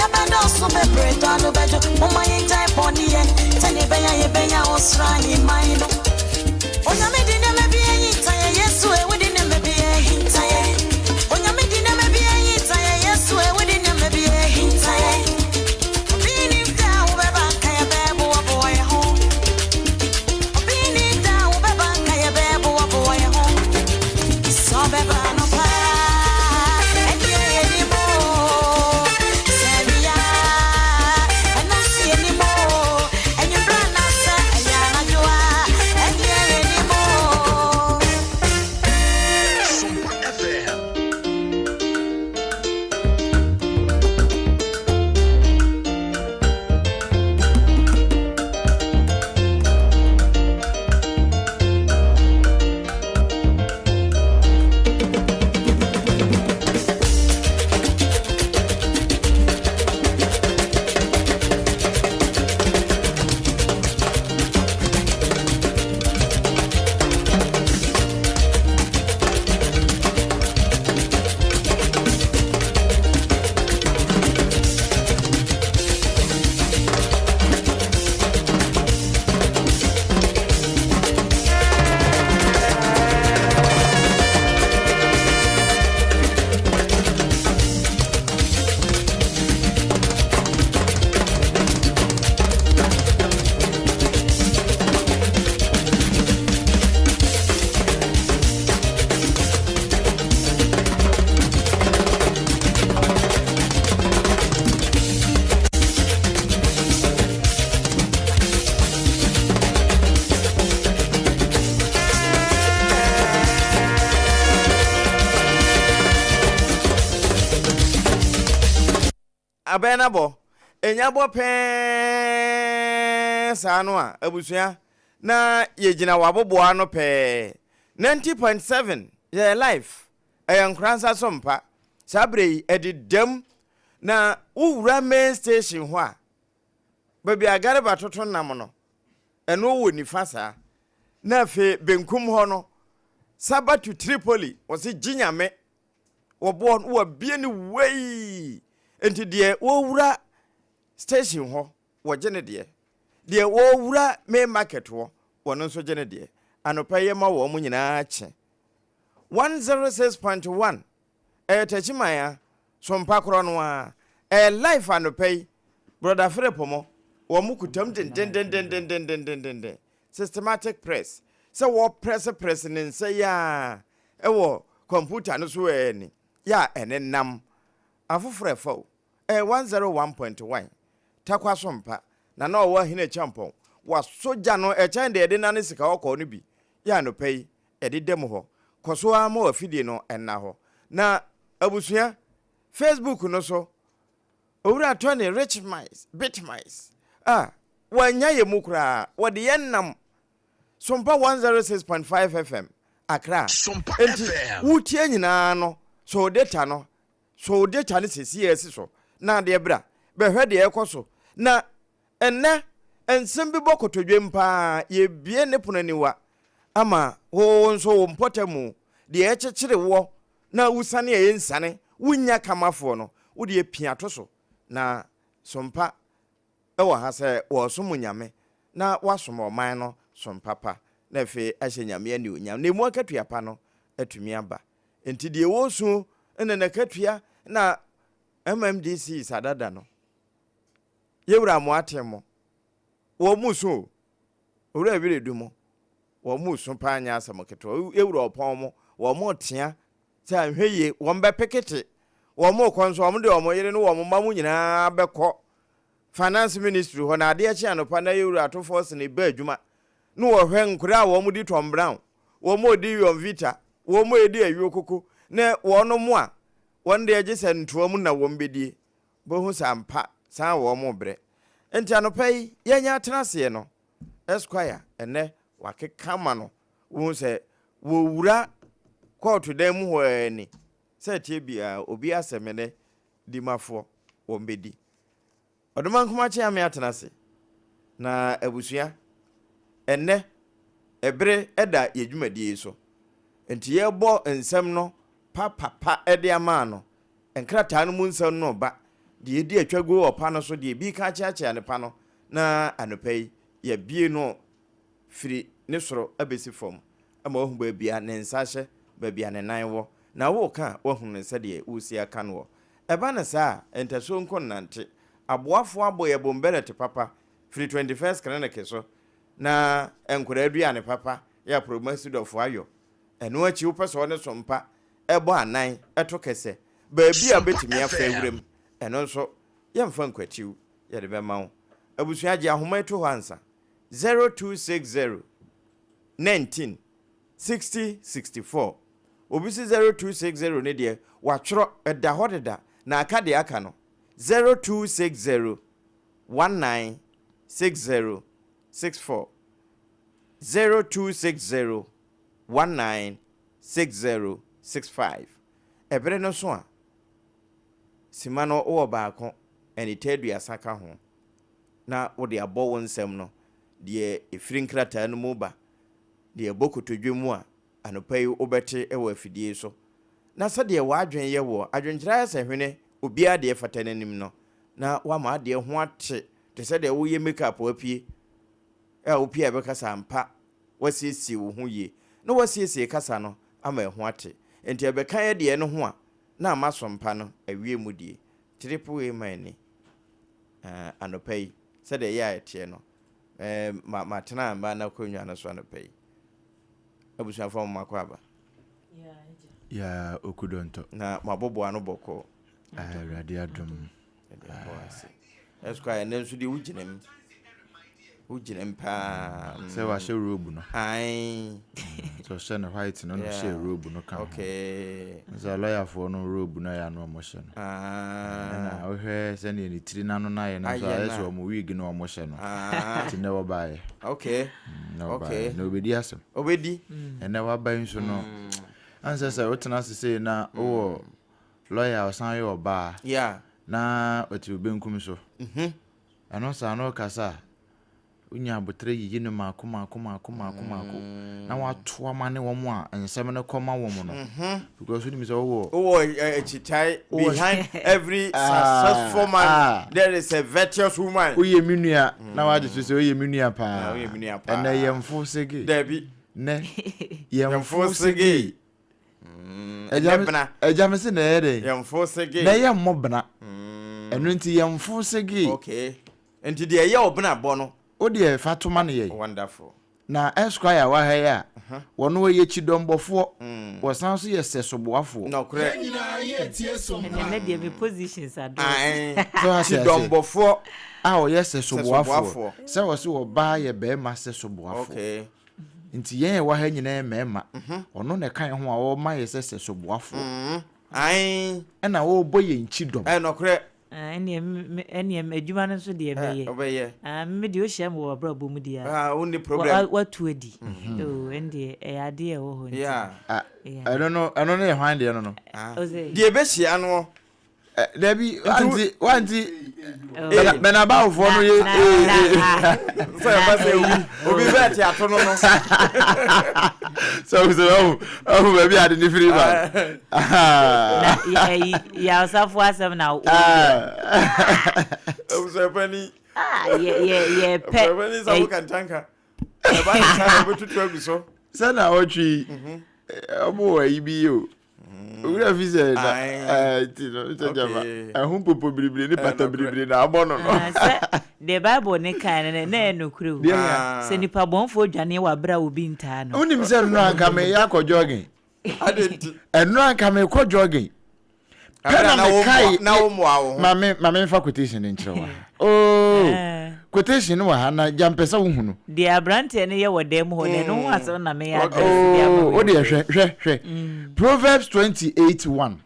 Yɛbɛdɔɔso bebree dɔ ano bɛdwo. Momma yɛngyae bɔne yɛ, sɛnea ɛbɛyɛ a yɛbɛnya ɔsoro ahemman no. Onyame de nneɛma bi ahinta yɛn, Yesu e, wode nneɛma bi ahinta yɛn. Onyame de nneɛma bi ahinta yɛn, Yesu e, wode nneɛma bi ahinta yɛn. Obi nnim da a wobɛba nka yɛbɛboaboa yɛn ho. Obi nnim da a wobɛba nka yɛbɛboaboa yɛn ho. Sɛ ɔbɛba anɔpa, ɛnneɛ yɛnim o. Sɛ awia, ɛno nso yɛnim o. Anwummerɛ anaasɛ ɛyɛ anadwo a, ɛnneɛ yɛnim o. Sompa FM. Abɛn no abɔ. Ɛnya bɔ pɛɛ saa no a, abusua, na yɛgyina w'aboboa ano pɛɛ. 90.7 yɛyɛ live, ɛyɛ Nkoransa so mpa. Saa berɛ yi, ɛde dam. Na wowura main station hɔ a, baabi a Garba toto nam no, ɛno wɔ nifa saa. Na afei benkum hɔ no, Saba to Tripoli, wɔse gye Nyame. Wɔboɔ no wɔabie no wei. Nti deɛ wɔwura station hɔ wɔgye ne deɛ. Deɛ wɔwura main market hɔ wɔn nso gye ne deɛ. Anɔpa yi yɛma wɔn nyinaa kye. 106.1 ɛyɛ Takyiman a so mpa korɔ no ara. Ɛyɛ life anɔpa yi. Brɔda Philip mo wɔn kutam dendendendendendendenden. Systematic press sɛ wɔprɛse prɛse ne nsa yi ara wɔ kɔmputa no so ɛɛ ni yɛ a ɛne nam afoforɔ ɛfa o ɛyɛ 101.1 Tarkwa so mpa na na ɔwɔ Ahene Acheampong wasɔ gya no ɛkyɛn deɛ ɛde nane sika ɔkɔɔ no bi yɛ anɔpa yi ɛde da mu hɔ kɔ so ara ma w'afidie no ɛnna hɔ na abusua Facebook no so Owura Tony Rich Mice, Bit Mice, a wannya yɛn mu koraa, wɔde yɛn nam Sompa 106.5 FM, Accra. Sompa Enti FM. wotie nyinaa no, sɔ wo data no, sɔ wo data no seesei ara si so, na adeɛ bra, bɛhwɛ deɛ ɛrekɔ so. Na ɛnnɛ, nsɛm bi bɔ kotodwem paa, yɛrebue ne pono aniwa ama wo nso wo mpɔtamu, deɛ ɛrekyekyere woɔ na wosiane a ɛnsiane, wonnya kamafoɔ no, wo deɛ pia to so, na sompa wɔ ha sɛ wɔresom Nyame na wɔasom ɔman no som papa na afei ahyɛ Nyame anuonyam na emu akatua pa no atumi aba. Enti deɛ wɔresu na n'akatua na MMDCs adada no, Yɛwura Amoaten mo, wɔn mu su o, Owura Wiredu mo, wɔn mu su paa nyɛ asɛm ketewa, Yɛwura Ɔpɔn mo, wɔn mo tea sɛ anhwɛ yie wɔn bɛpekete, wɔn rekɔ nso wɔn de wɔn yere ne wɔn mma mo nyinaa bɛkɔ Finance Ministry hɔ na adeɛ kye anɔpa na Yɛwura Ato Forson ba adwuma na wɔhwɛ nkwadaa a wɔn di Tom Brown, wɔn a wɔdi Yonvita, wɔn a wɔdi ayuo koko ne wɔn mo a wɔn deɛ gye sɛ ntoa mu na wɔn bɛdie, bɛhu sɛ ampa saa wɔn rebrɛ. Nti anɔpa yi yɛnyɛ atena aseɛ no Esquire ɛnɛ wakeka ama no, wohu sɛ wɔwura kɔɔto dan mu hɔ ara ni, sɛ ɛteɛ biara obi asɛm ne dimafoɔ wɔn bɛdi. Ɔdomankoma Kyeame atena ase na abusua ɛnnɛ ɛbere da yɛ dwumadie yi so nti yɛbɔ nsɛm no papapa de ama no, nkrataa no mu nsɛm no reba. Deɛ ɛdi atwa guo wɔ pa no so, deɛ ebi ka akyeakyea ne pa no, na anɔpa yi yɛabue no firi ne soro abɛsi fam ama wahu baabi a ne nsa hyɛ, baabi a ne nan wɔ, na woreka a woahunu no sɛdeɛ woresi aka noɔ. Ɛba no saa a, ntasuo nko nnante. Aboafoɔ abɔ yɛn bombɛlɛte papa firi 21st Clinic so, na nkwadaa aduane papa yɛ aprɔmasidɔfoɔ ayɔ. Ɛno akyi wopɛ sɛ ɔne sompa bɔ anan to kɛsɛ, baabi a Sompa wobɛtumi afa FM. wuram, ɛno nso yɛmfa nkwatiw, yɛde bɛma wo. Abusua gye ahoma yi to hɔ ansa, 0260 19 60 64. Obi se 0260 no deɛ watwerɛ, ɛda hɔ deda, na aka deɛ aka no, 0260 19 60 64. 0260 19 6065. Ɛbere no so a, sima no wowɔ baako, anita aduasa ka ho, na wode abɔ wo nsɛm no, deɛ ɛfiri nkrataa no mu ba, deɛ ɛbɔ kotodwe mu a, anɔpa yi wobɛte wɔ afidie yi so. Na sɛdeɛ w'adwene yɛ woɔ, adwenkyerɛ ayɛ sɛ hwene, obiara deɛ fata n'anim no, na woama adeɛ ho ate te sɛ deɛ woyɛ makeup apue, a wopue a ɛbɛka sɛ ampa woasiesie wo ho yie, na woasiesie kasa no ama ɛho ate. Enti ɛbɛka yɛ deɛ no ho a, na ama sompa no awie mu die. Triple A man ni, eh, anɔpa yi, sɛdeɛ ɛyɛ a ɛteɛ no, eh, ma, matena mmaa no akonnwa no so anɔpa yi. Abusuafoɔ mo makɔ aba. Ya okudɔntɔ. Na moaboboa ano bɔkɔɔ. Ah, Awurade adom. Yɛde abɔ ase. Esquire, ɛnɛ nso deɛ wogyina mu. Wogyina mu paa. Sɛ wahyɛ robe no. Ae. Sɛ ɔhyɛ no white no na ɔhyɛ robe no ka ho. Okay. Sɛ lɔyafoɔ no robe no ɛyɛ ano ɔmo hyɛ no. Ah. Ɛna wohwɛ sɛdeɛ ne tiri n'ano no ayɛ no nso ayɛ sɛ ɔmo wig no ɔmo hyɛ no. Ah. Nti nɛ wɔbaeɛ. Okay. Nɛ wɔbaeɛ. Okay. Na obedi asɛm. Obedi. Ɛnɛ waba yi nso no. Ansɛ sɛ wotena ase sei na wowɔ lɔya a ɔsan yɛ ɔbaa. Yeah. Na ɔte wo benkum so. Ɛno saa na ɔkasa a, wonya aboterɛ yiyi no mmaako mmaako mmaako mmaako mmaako na wato ama ne wɔn a nsɛm no kɔma wɔn no. Because wonim sɛ wowɔ. Wowɔ akyitae behind every successful man there is a virtuous woman. Woyɛ me nua na wagye so sɛ woyɛ me nua paa. Woyɛ me nua paa. Ɛnɛ yɛmfo sege. Dabi. Nɛ yɛmfo sege. Ɛnyɛ bena. Agya me se na ɛyɛ dɛn? Yɛmfo sege. Na ɛyɛ mmɔ bena. Ɛno nti yɛmfo sege. Okay. Nti deɛ ɛyɛ ɔbena bɔ no. Wo deɛ fa to ma no yɛn. Wonderful. Na Esquire wɔ ha yi a, wɔno ɔyɛ kyidɔmbɔfoɔ, wɔsan nso yɛ sɛsoboafoɔ. Nɔkorɛ. Yɛn nyinaa yɛ tie som pa. Ɛnɛ deɛ me positions adɔɔso. Ae. So ate aseɛ? Kyidɔmbɔfoɔ. A ɔyɛ sɛsoboafoɔ. Sɛsoboafoɔ. Sɛ wɔse ɔbaa yɛ barima sɛsoboafoɔ. Okay. Nti yɛn a yɛwɔ ha nyinaa yɛ mmarima. Ɔno na ɛka yɛn ho a ɔma yɛ sɛ sɛsoboafoɔ. Ae. Ɛna ɔrebɔ yɛn kyidɔm. Ɛyɛ nɔkorɛ. Ah, ɛneɛ me, ɛneɛ adwuma no nso deɛ mɛyɛ. Wobɛyɛ. Ah, me deɛ wohyia me wɔ abrabɔ mu deɛ a. Ah, wonni problem. Watu adi. Oh, ɛndeɛ ɛyɛ adeɛ a ɛwɔ hɔ nti. Yeah. Ah, ɛno no, ɛno no yɛ hwan deɛ no no? Ah. Deɛ ɛbɛhyia noɔ. Dabi, wanti, wanti, bɛnabawfoɔ no yɛ ee. Sɛ ɛba sɛ obi, obi bɛɛ te ato no no. Sɛ sɛ ɔhu, ɔhu baabi ade ne firi ba. Na yawsafo asɛm na wo. Abusuapani. Yɛ yɛ yɛ pɛ. Abusuapani sɛ kantanka. Ɛba ne saa ɔbɛtutu agu so. Sɛ na ɔtwe ɔmo wɔ ayi bi yi o. Owura fi sɛ na ɛɛ ti no sɛ gyama ɛho popo biribiri ne pata biribiri na abɔ no no. Sɛ deɛ Bible ne kan no na ɛyɛ nokorɛ o. Sɛ nipa bɔnfoɔ dwane wɔ abere a obi ntaa no. Wonim sɛ nnora anka meyɛ akɔ jogging. Nnora anka mekɔ jogging. Pɛ na mekae na wo mmoa wo ho. Maame maame nfa quotation no nkyerɛ wa. Oh quotation no wɔ ha na gya mpɛ sɛ wohu no. Deɛ aberanteɛ no yɛ wɔ dan mu hɔ no ɛno ho asɛm na meyɛ address de ama Oh wo deɛ hwɛ hwɛ hwɛ Proverbs 28 1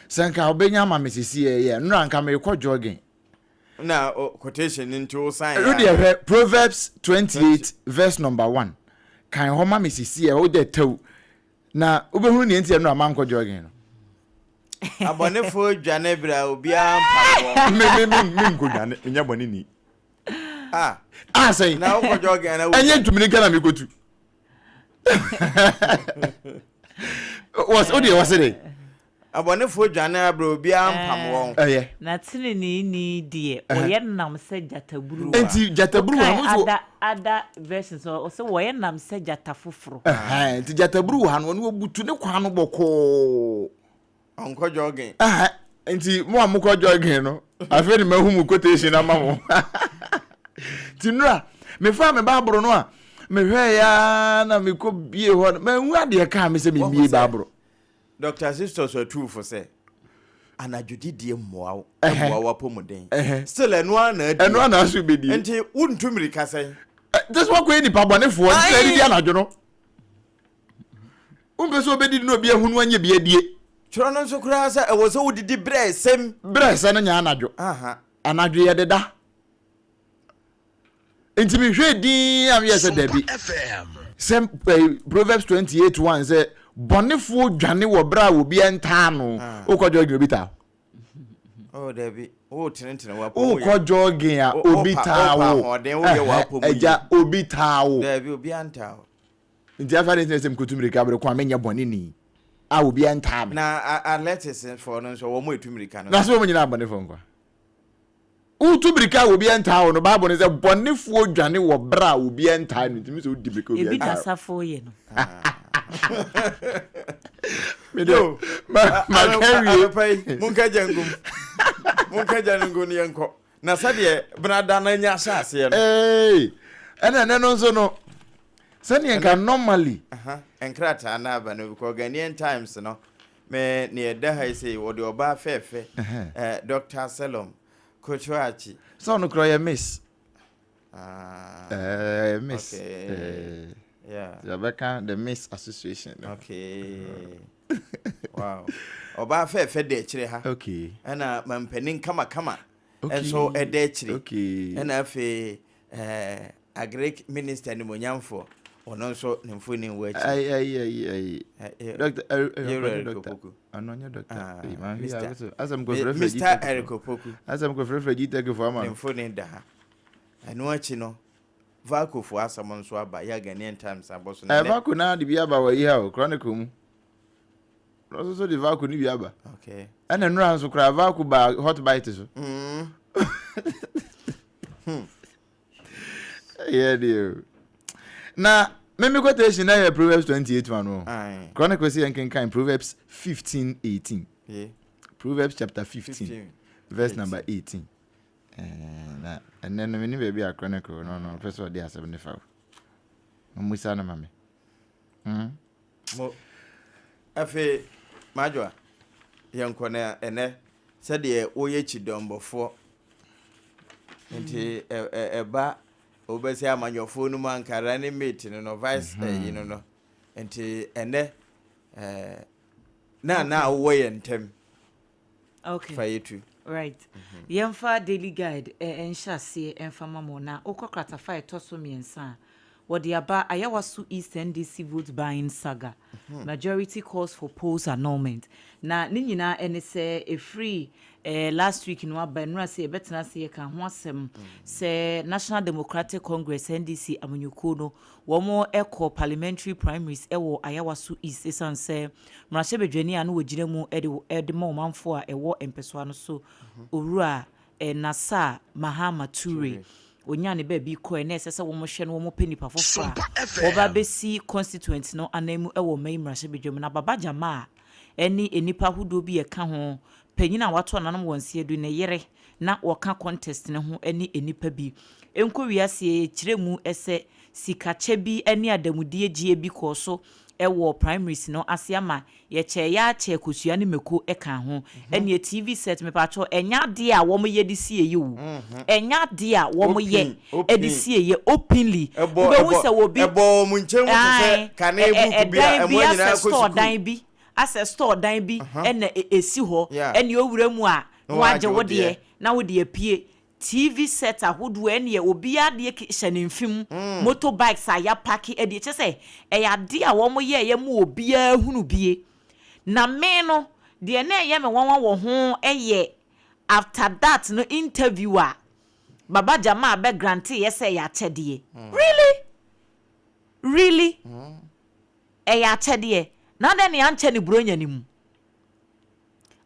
Sɛ nka wobɛnya ama me sisi ɛyɛ nnora nka merekɔ jogging. Na quotation no nti wo san Wo deɛ hwɛ Proverbs 28 verse number 1 kan hɔ ma me sisi ɛ wo deɛ tɛw Na wobɛhunu deɛ nti ɛno a mankɔ jogging no. Abɔnefoɔ dwane berɛ a obiara mpa wɔn. Me me me me nkɔ dwane, menyɛ bɔne ni. Ah. Ah sɛn. Na wokɔ jogging na wo. Ɛnyɛ ntumini nka na mekɔtu. Wɔs o deɛ wɔse dɛ. Abɔnefoɔ dwane a berɛ a obiara mpam wɔn. Ɛyɛ. Na teneneeni deɛ, ɔyɛ nnam sɛ gyataburuwa. Enti gyataburuwa no Wokae nso. other other versions a, ɔse wɔyɛ nnam sɛ gyata foforɔ. Ɛhɛn, nti gyataburuwa no, ɔno ɔbutu ne kwan no bɔkɔɔ. Ɔnkɔ jogging. Ɛhɛn, nti mo a mokɔ jogging no, afei na mahu mo quotation ama mo. Nti nnora, mefaa me Bible no a, mehwɛeɛ ara na mekɔ bie hɔ no, manhu adeɛ kaa me sɛ memmie Bible. Doctor Sistos atuu fo sɛ, Anadwo didie mmoa wo, mmoa w'apɔmuden. Still ɛno ara na adie. Ɛno ara na aso bɛdie. Nti wontu mmirika sɛn? Kyɛ sɛ woakɔyɛ nipa bɔnefoɔ nti na adidi anadwo no. Wompɛ sɛ wobɛdidi na obi ahunu anyɛ bi adie. Twerɛ no nso koraa sɛ ɛwɔ sɛ wodidi berɛ ɛsɛm. Berɛ ɛsɛ no nyɛ anadwo. Anadwo yɛdeda. Nti mehwɛɛ din a meyɛ sɛ dabi. Sɛ eh, Proverbs 28 1 sɛ bɔnefoɔ dwane wɔ berɛ a obi ntaa no. Ah. Wokɔ jogging obi taa Oh, dabi. Wo tenetene w'apɔ mu yɛ. Wokɔ jogging a obi taa wo. Agya obi taa wo. Dabi obi antaa wo. Nti afei ade nti na sɛ mkotu mirika bere ko a menyɛ bɔne ni a obi ntaa me. Na athletics foɔ no nso wɔn etu mirika no. Na sɛ wɔn nyinaa abɔnefoɔ nkwa. Wotu mirika a obiara ntaa wo no, Bible no sɛ bɔnefoɔ dwane wɔ berɛ a obiara ntaa no, ntumi sɛ wodi mirika obiara ntaa wo. Ebi na safo yɛ no. Mede maka wie. Anɔpa yi, monka gya ngum. Monka gya no ngu no yɛnkɔ. Na sɛdeɛ benada no anya ahyɛ aseɛ no. Ee, ɛna ɛnɛ no nso no, sɛdeɛ nka normally. Nkrataa no aba no, because Ghanaian Times no, Me nea ɛda ha yi sei, wɔde ɔbaa fɛɛfɛ, eh, Doctor Selom Kochoachi. Sɛ ɔno koraa ɔyɛ miss. Ah, Eh, miss. Okay. Eh, yeah. Yɛbɛka the Miss Association no. Okay. Wow. Ɔbaa fɛɛfɛ da akyire ha. Okay. Ɛna mampanin kamakama Okay. nso ɛda akyire. Okay. Ɛna afei eh, Agric minister nimonyamfoɔ, ɔno nso ne mfoni wɔ akyi. Ayi ayi ayi ayi. Eh, eh, Doctor Eric Yɛwura ɔnyɛ Eric doctor. Opoku. Ɔno ɔnyɛ doctor. Ah, Ee, maa Mr. fi aso asɛm kɔ Mi- frɛfrɛ Mr. GTEC Eric fo. Opoku Asɛm kɔ frɛfrɛ GTEC fo ama ne no. mfoni da ha. Ɛno akyi no, Valco foɔ asɛm nso aba, yɛ Ghanaian Times abɔ so. Ɛɛ Valco naa de bi aba wɔ yi ha o, Chronicle mu. Ɔno nso so de Valco no bi aba. Okay. Ɛna nnura nso koraa Valco ba hot bite so. Ɛyɛ deɛ o. Na meme quotation na yɛ Proverbs 28 ma no. Chronicle sɛ yɛnkenkan Proverbs 15 18. Yeah. Proverbs chapter 15, 15 verse 18. number 18. Eh, na ɛnɛ no mene baabi a Chronicle no no ɔpɛ sɛ ɔde asɛm no fa o. Mmusa no ma me. Hmm? Mo afei madwoa yɛnkɔ na ɛnɛ sɛdeɛ woyɛ kyidɔmbɔfoɔ nti ɛba wobɛsɛ amanyɔfoɔ no mu anka running mate no no vice ɛyi no no nti ɛnɛ na na wowɔ yɛ ntɛm Okay. Fa yɛ tu. Right. Yɛmfa Daily Guide nhyɛ aseɛ mfa ma mo. Na wokɔ kratafa a ɛtɔ so mmiɛnsa a, wɔde aba Ayawaso East NDC vote buying saga, majority calls for polls annulment. Na ne nyinaa ɛne sɛ ɛfiri eh, last week no aba nnora sɛ yɛbɛtena ase yɛka ho asɛm sɛ National Democratic Congress NDC amanyɔkuo no Wɔkɔɔ parliamentary primaries wɔ Ayawaso East esiane sɛ mmarahyɛbadwani a na ɔgyina mu de de ma ɔmanfoɔ a ɛwɔ mpɛsoa no so, Owura Nassar Mahama Toure, ɔnyaa ne baabi kɔɛ na ɛsɛ sɛ wɔhwɛ na wɔpɛ nipa foforɔ a wɔba abɛsi constituent no ananmu wɔ ɔman yi mmarahyɛbadwa mu. Na Baba Jamal ne nnipa ahodoɔ bi a ɛka ho, panyin a wato ananom wɔ nseɛ du, ne yere na wɔka contest no ho ne nnipa bi nkɔ wiase kyerɛ mu sɛ sikakyɛ bi ne adamudeɛ gyeɛ bi kɔɔ so wɔ primaries no ase ama yɛkyɛɛ yɛ ara kyɛɛ kosua ne mako kaa ho ɛneɛ TV set mepakyɛw ɛnyɛ adeɛ a wɔn yɛ de sieɛ o ɛnyɛ adeɛ a wɔn yɛ de sieɛ openly wobɛhu sɛ obi ɛbɔ wɔn nkyɛn mu te sɛ kane book bi a ɛdan bi ɛmo nyinaa asɛ kɔ store sukuu dan bi asɛ store dan bi ɛna ɛsi hɔ ɛne owura mu a Na na wagye wagye wo wo deɛ. deɛ na wode apue. TV set ahodoɔ ɛneɛ obiara deɛ hyɛ ne mfe mu, motor bikes a yɛapake ɛdeɛ kyerɛ sɛ ɛyɛ adeɛ a wɔn yɛɛyɛ ma obiara hunu bie. Na me no deɛ na ɛyɛ me nwanwa wɔ ho yɛ after that no interview a Baba Jamal bɛ granteeɛ sɛ ɛyɛ akyɛdeɛ. Really? Really? Ɛyɛ akyɛdeɛ? Na adɛn na yɛankyɛ no Buronya no mu?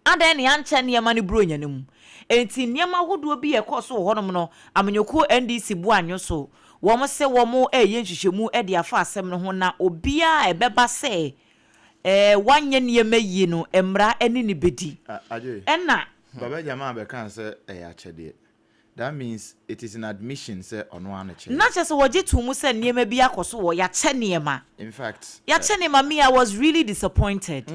Adɛn na yɛankyɛ nneɛma no Buronya no mu? Enti nneɛma ahodoɔ bi a ɛkɔɔ so wɔ hɔnom no, amanyɔkuo NDC bo annwo so. Wɔn se wɔn reyɛ nhwehwɛmu de afa asɛm no ho na obiara a ɛbɛba sɛ wanyɛ nneɛma yie no, mmara ne no bɛdi. Adwoe, Ɛna. Baba Jamal bɛkaa sɛ ɛyɛ akyɛdeɛ. That means it is an admission sɛ ɔno ara na kyɛɛ. Na kyerɛ sɛ wɔgye too mu sɛ nneɛma bi akɔ so wɔ, yɛakyɛ nneɛma. In fact. Yɛakyɛ nneɛma, me I was really disappointed.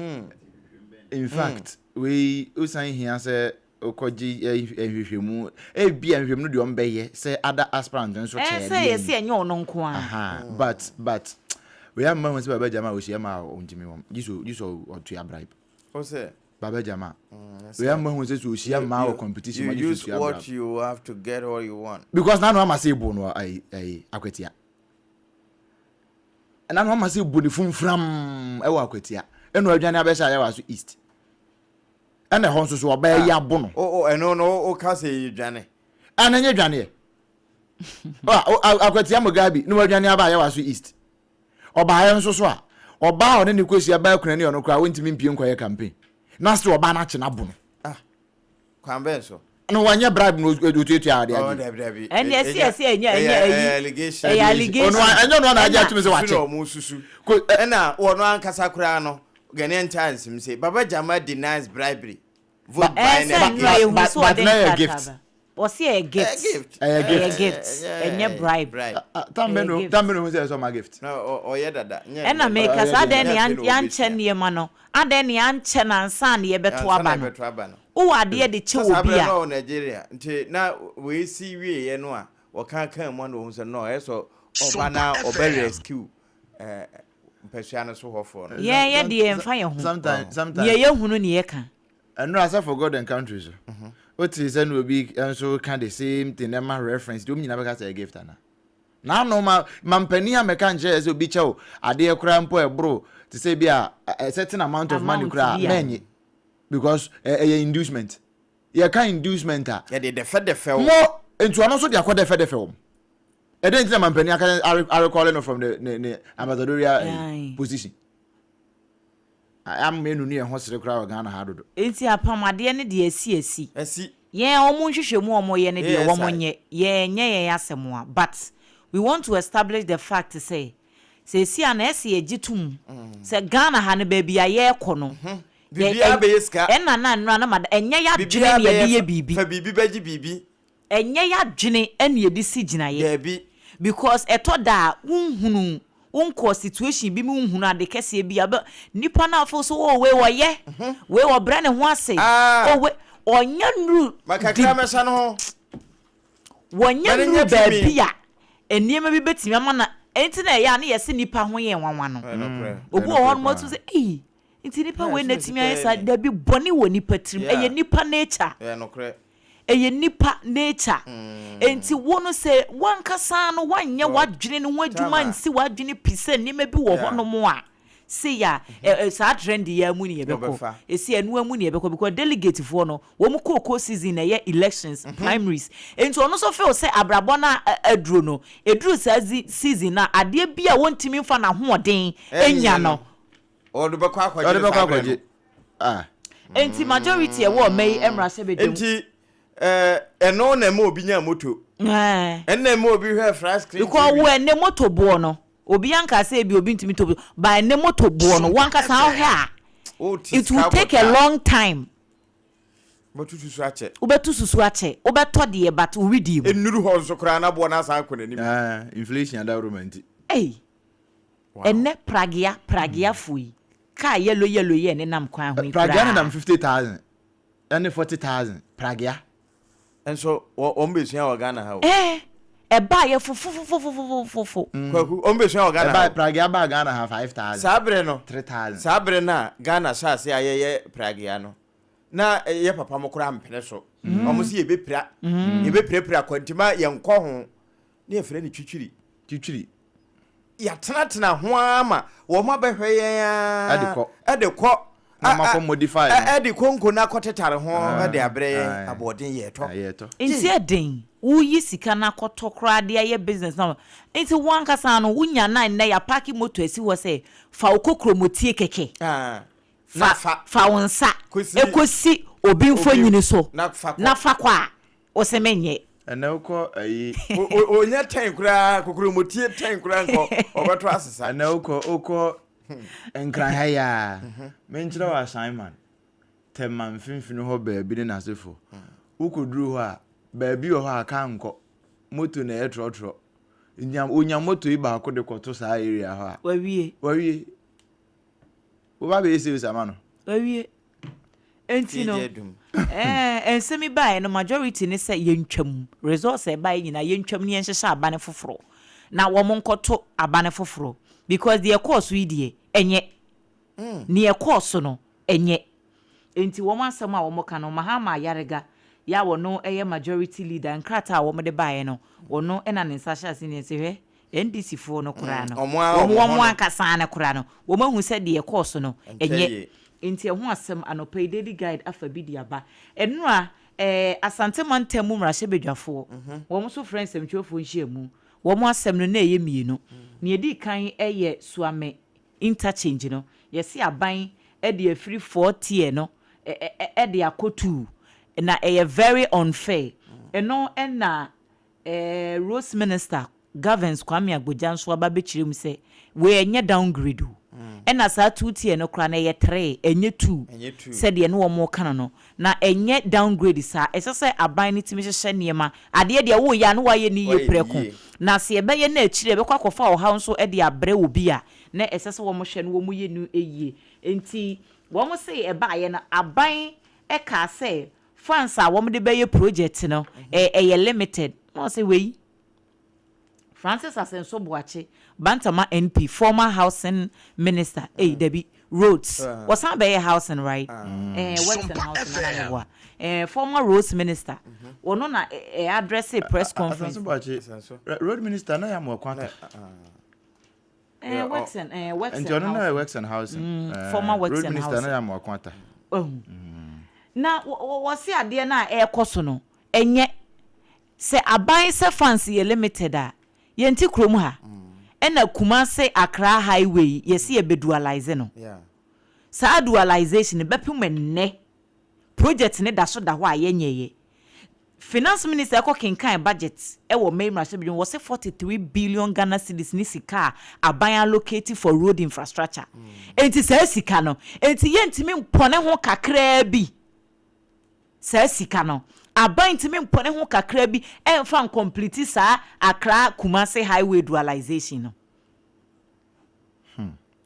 In fact, wei wosan hia sɛ wokɔgye nhwehwɛmu. Ebia nhwehwɛmu no deɛ wɔbɛyɛ sɛ other aspirant nso kyɛɛ Ɛɛ sɛ deɛ yɛse yi. ɛnyɛ ɔno nko ara. Aha, but but wei amma hu sɛ Baba Jamal ɔhyia ma a ɔntumi wɔm. Gye sɛ gye sɛ ɔtua bribe. Wo sɛ. Baba Jamal. Wei amma hu sɛ sɛ ɔhyia mmaa wɔ competition mu a You gye sɛ use ɔtua bribe. what you have to get what you want. Because n'ano ama sɛ ebo no ayi ayi akwatia. N'ano ama sɛ ebo ne funfram ɛwɔ akwatia. Ɛna ɔadwane abɛhyɛ Ayawaso East. Ɛna ɛhɔ nso so ɔbaa yi abo no. O o ɛno no wo ka sɛ yɛ dwane. Ɛna nyɛ dwaneɛ. Akwatia Mugabe na wadwane aba Ayawaso East. Ɔbaeɛ nso so a, ɔbaa a ɔne ne kɔhyia baa kunani ɔno koraa ɔntumi mpie nkɔyɛ campaign. Na still ɔbaa no akye no abo no. Ah, kwan bɛn so? No wanyɛ bribe na otuatua ade Oh, agye. dabi dabi. Ɛnna ɛsi ɛsi ɛnyɛ ɛnyɛ ɛyi allegation. Ɛyɛ allegation. Ɔno ɛnyɛ ɔno na agye atum sɛ Susu na wakyɛ. ɔmo susu. Ko ɛ Ɛna wɔn ankasa koraa no, Ghanaian Times m say Baba Jamal denies bribery. Vote Ɛɛ buying sɛ nnura allegation. yɛhu But so but ɔde na yɛ nkrataa gift. ba. Wɔsi ɛyɛ gift. Ɛyɛ gift. Ɛyɛ Ɛyɛ gift. gift. Ɛnyɛ bribe. Bribe. Tam bɛ Ɛyɛ no gift. tam bɛ no hu sɛ ɛsɛ ɔma gift. Na ɔyɛ dada. Nyɛ Ɛna nnɛ. meka Ɔyɛ sɛ adɛn deɛ. ne Nyɛ afei na yɛankyɛ ɔbɛsua. nneɛma no? Adɛn ne yɛankyɛ no ansa na yɛbɛto Ansa na aba no? yɛbɛto aba no. Wowɔ adeɛ de kyɛ Sɛ saa obi berɛ a. no ɔwɔ Nigeria nti na wei si wieɛ no a wɔka kaa mu a na wɔhu sɛ no ɛyɛ sɛ ɔba na ɔbɛ rescue eh, mpasua no so hɔfoɔ no. Yɛn yɛ deɛ yɛmfa yɛn ho. Sometimes sometimes. Deɛ yɛhunu ne yɛka. Ɛnora sɛ for God and country so. Wote sɛ na obi nso ka the same thing ɛma reference deɛ wɔn nyinaa bɛka sɛ ɛyɛ gift ana. N'ano ma ma mpanin a mɛka nkyerɛ sɛ obi kyɛw adeɛ koraa mpo ɛboro te sɛ bi a a certain amount of money Amount koraa bi a. mɛnye because ɛyɛ inducement. Yɛka inducement a. Yɛde dɛfɛdɛfɛ wo. Mo nti ɔno nso de akɔ dɛfɛdɛfɛ wɔn. Ɛdɛn nti na mampanin aka arekɔle no from the ne ne ambassadorial eh, position. Ama enunu yɛn ho sere koraa wɔ Ghana ha dodo. Nti apam adeɛ no deɛ asi asi. Asi. Yɛn wɔn nhwehwɛmu a wɔyɛ no deɛ ASI. wɔn nyɛ, yɛn nyɛ yɛn asɛm a but we want to establish the fact sɛ seesei a na ɛsɛ yɛgye tom sɛ Ghana ha no baabi a yɛrekɔ no yɛ Biribiara bɛyɛ sika. ɛna na nnora na mada ɛnyɛ yɛadwene Biribiara na yɛde bɛyɛ yɛ fa biribi. fa biribi bɛgye biribi. Ɛnyɛ y'adwene na yɛde si gyinaeɛ. Daabi. Because ɛtɔ da a wonhunu, wonkɔɔ situation bi mu nhunu ade kɛseɛ bi a, bɛ, nipa no a wofeel sɛ oh wei ɔyɛ, wei ɔbrɛ ne ho ase, Ah! oh wei, ɔnya nnuru Ma di, kakra mmɛhyɛ ne ho. wɔnya Ma no nnuru nya tumi. baabi a nneɛma bi bɛtumi ama no, ɛnti na ɛyɛ a na yɛse nipa ho yɛ nwanwa no. Ɛyɛ nokorɛ. Obi wɔ Ɛyɛ hɔ nokorɛ nom paa. ɔtumi sɛ ei, nti nipa Yeah, wei na ɛsono atumi ayɛ sika saa, ni. dabi, bɔne wɔ nipa tirim, Yeah. ɛyɛ nipa nature. Ɛyɛ nokorɛ. Ɛyɛ nipa nature. Enti wo no sɛ wankasa no wanyɛ w'adwene no ho adwuma ansi w'adwene pi sɛ nneɛma bi wɔ hɔnom a sei a ɛ saa trend yi ara mu ne yɛbɛkɔ. Ɛsi ɛno ara mu ne yɛbɛkɔ because delegate foɔ no wɔn kookoo season na ɛyɛ elections primaries. Enti ɔno nso feel sɛ abrabɔ no a aduro no ɛduru saa season no a adeɛ bi a wɔntumi mfa n'ahoɔden nya no Ɔde bɛkɔ akɔgye Ɔde no bɛkɔ saa berɛ akɔgye. no. Ah. Enti majority ɛwɔ ɔma yi mmarahyɛbadwam. Nti ɛno na ɛma obi nya moto. Ɛɛ. Ɛno na ɛma obi hwɛ flat screen TV. Because wo ɛnɛ moto boɔ no, obi anka sɛ ebi obi ntumi tɔ bi, but ɛnɛ moto boɔ no, wankasa wohwɛ a, Wote it will sika take a bɔtɔ a, long time. Wobɛto susu akyɛ. Wobɛto susu akyɛ. Wobɛtɔ deɛ but wo wedeɛ mu. Ɛnnuru hɔ nso koraa na boɔ no asan akɔ n'anim. Ah, inflation adaworoma nti. Ei, Ɛnnɛ pragea, prageafoɔ yi, car yellow yellow yi a ɛnenam kwan ho yi Pragea koraa. nenam 50,000 ɛne 40,000 pragea. Nso wɔ wɔn bɛsua wɔ Ghana ha o. Ɛɛ, ɛbaeɛ fofofofofofofo. Kwaku, wɔn bɛsua wɔ Ghana ha Ɛbaa o. pragea baa Ghana ha 5,000, Saa berɛ no, 3,000. saa berɛ no a Ghana hyɛ aseɛ a yɛyɛ pragea no, na yɛ papa mo koraa mpene so. Wɔn se yɛbɛpira, yɛbɛpirapira kwantima yɛnkɔ ho. Ne yɛfrɛ no twitwiri. Twitwiri. Yɛatenatena ho ara ma wɔn abɛhwɛ yɛn ara. Ɛde kɔ. Ɛde kɔ. Na wɔn akɔ modify no. Ɛde konko no akɔtetare ho de abrɛ yɛn aboɔden yɛtɔ. Yɛtɔ. Nti ɛden woyi sika no akɔtɔ koraa de ayɛ business no nti wo ankasa no wonya na nnɛ yɛapaake moto asi hɔ sɛ fa wo kokromoti kɛkɛ. Fa fa wo nsa kɔsi obi mfonini so na fa kɔ a, wo se menyɛ. Ɛnɛ wokɔ ayi. Ɔnya tɛn koraa kokoromotie tɛn koraa nkɔ ɔbɛto asesa. Ɛnɛ wokɔ wokɔ Nkran ha yi ara menkyerɛ wo assignment Tema mfimfini hɔ baabi ne n'asefo. Wokɔduru hɔ a baabi wɔ hɔ a kaa nkɔ moto na ɛyɛ trɔtrɔ. Nya wonya moto yi baako de kɔto saa area hɔ a. Wawie. Wawie. Woba bɛyɛ sales ama no. Wawie. Enti no, ɛɛ nsɛm yi baeɛ no majority ne sɛ yɛntwam. Results a ɛbaeɛ nyinaa yɛntwam na yɛnhyehyɛ aba no foforɔ na wɔn nkɔto aba no foforɔ because deɛ ɛkɔɔ so yi deɛ ɛnyɛ. Deɛ ɛkɔɔ so no ɛnyɛ. Enti wɔn asɛm a wɔka no Mahama Ayariga yɛ a ɔno yɛ majority leader nkrataa a wɔde baeɛ no ɔno na ne nsa hyɛ ase nie nti hwɛ NDC foɔ no koraa no, wɔn wɔn ankasa no koraa no, wɔn ahu sɛ deɛ ɛkɔɔ so no, ɛnyɛ. Nti ɛho asɛm, anɔpa yi Daily Guide afa bi de aba. Ɛnora, ɛɛ Asante mantam mu mmarahyɛbadwafoɔ, wɔn nso frɛɛ nsɛmtwerɛfoɔ nhyiamu. Wɔn asɛm no, na ɛyɛ mmienu. Nea ɛdi kan yɛ Suame interchange no, yɛse aban de afiri four tier no de akɔ two, na ɛyɛ very unfair. Ɛno na Eh, Roads Minister Governs Kwame Agbodza nso aba bɛkyerɛ mu sɛ wei ɛnyɛ downgrade o, ɛna saa two tier no koraa no ɛyɛ three ɛnyɛ two sɛdeɛ ne wɔn reka no no, na ɛnyɛ downgrade saa, ɛsɛ sɛ aban no tumi hyehyɛ nneɛma, adeɛ deɛ woreyɛ a na woayɛ no yie prɛko, na sɛ yɛbɛyɛ no akyire ɛbɛkɔ akɔfa ɔhaw nso de abrɛ obi a, na ɛsɛ sɛ wɔhwɛ na wɔyɛ no yie. Nti wɔn se ɛbaeɛ no aban kaa sɛ Funds a wɔde bɛyɛ project no ɛyɛ limited. Na ɔsɛ wei Francis Asenso Boakye, Bantama MP, former housing minister, ei dabi, roads, wɔsan bɛyɛ housing right? Eh, works and housing ana ne boa. Eh, former roads minister, ɔno na ɛ address press conference. Asenso Boakye, road minister na yɛ Amoako Atta. Eh, works and eh, works and housing. Nti ɔno na yɛ works and housing. Mm, former works and housing. Road minister na yɛ Amoako Atta. Wahu. Na wɔse adeɛ no a ɛrekɔ so no, ɛnyɛ sɛ aban sɛ funds yɛ limited a, yɛnte kurom ha. Ɛna Kumasi Accra highway yi, yɛse yɛbɛ dualize no. Saa dualization no bɛpem ɛnnɛ, project no da so da hɔ a yɛnyɛeɛ. Finance minister kɔ kenkan budget wɔ May mmarahyɛbadwam, wɔse 43 billion Ghana cedis ne sika a aban allocate for road infrastructure. Enti saa sika no, enti yɛntumi mpɔne ho kakraa bi? Saa sika no, aban ntumi mpɔne ho kakraa bi mfa ncomplete saa Accra Kumasi highway dualization no?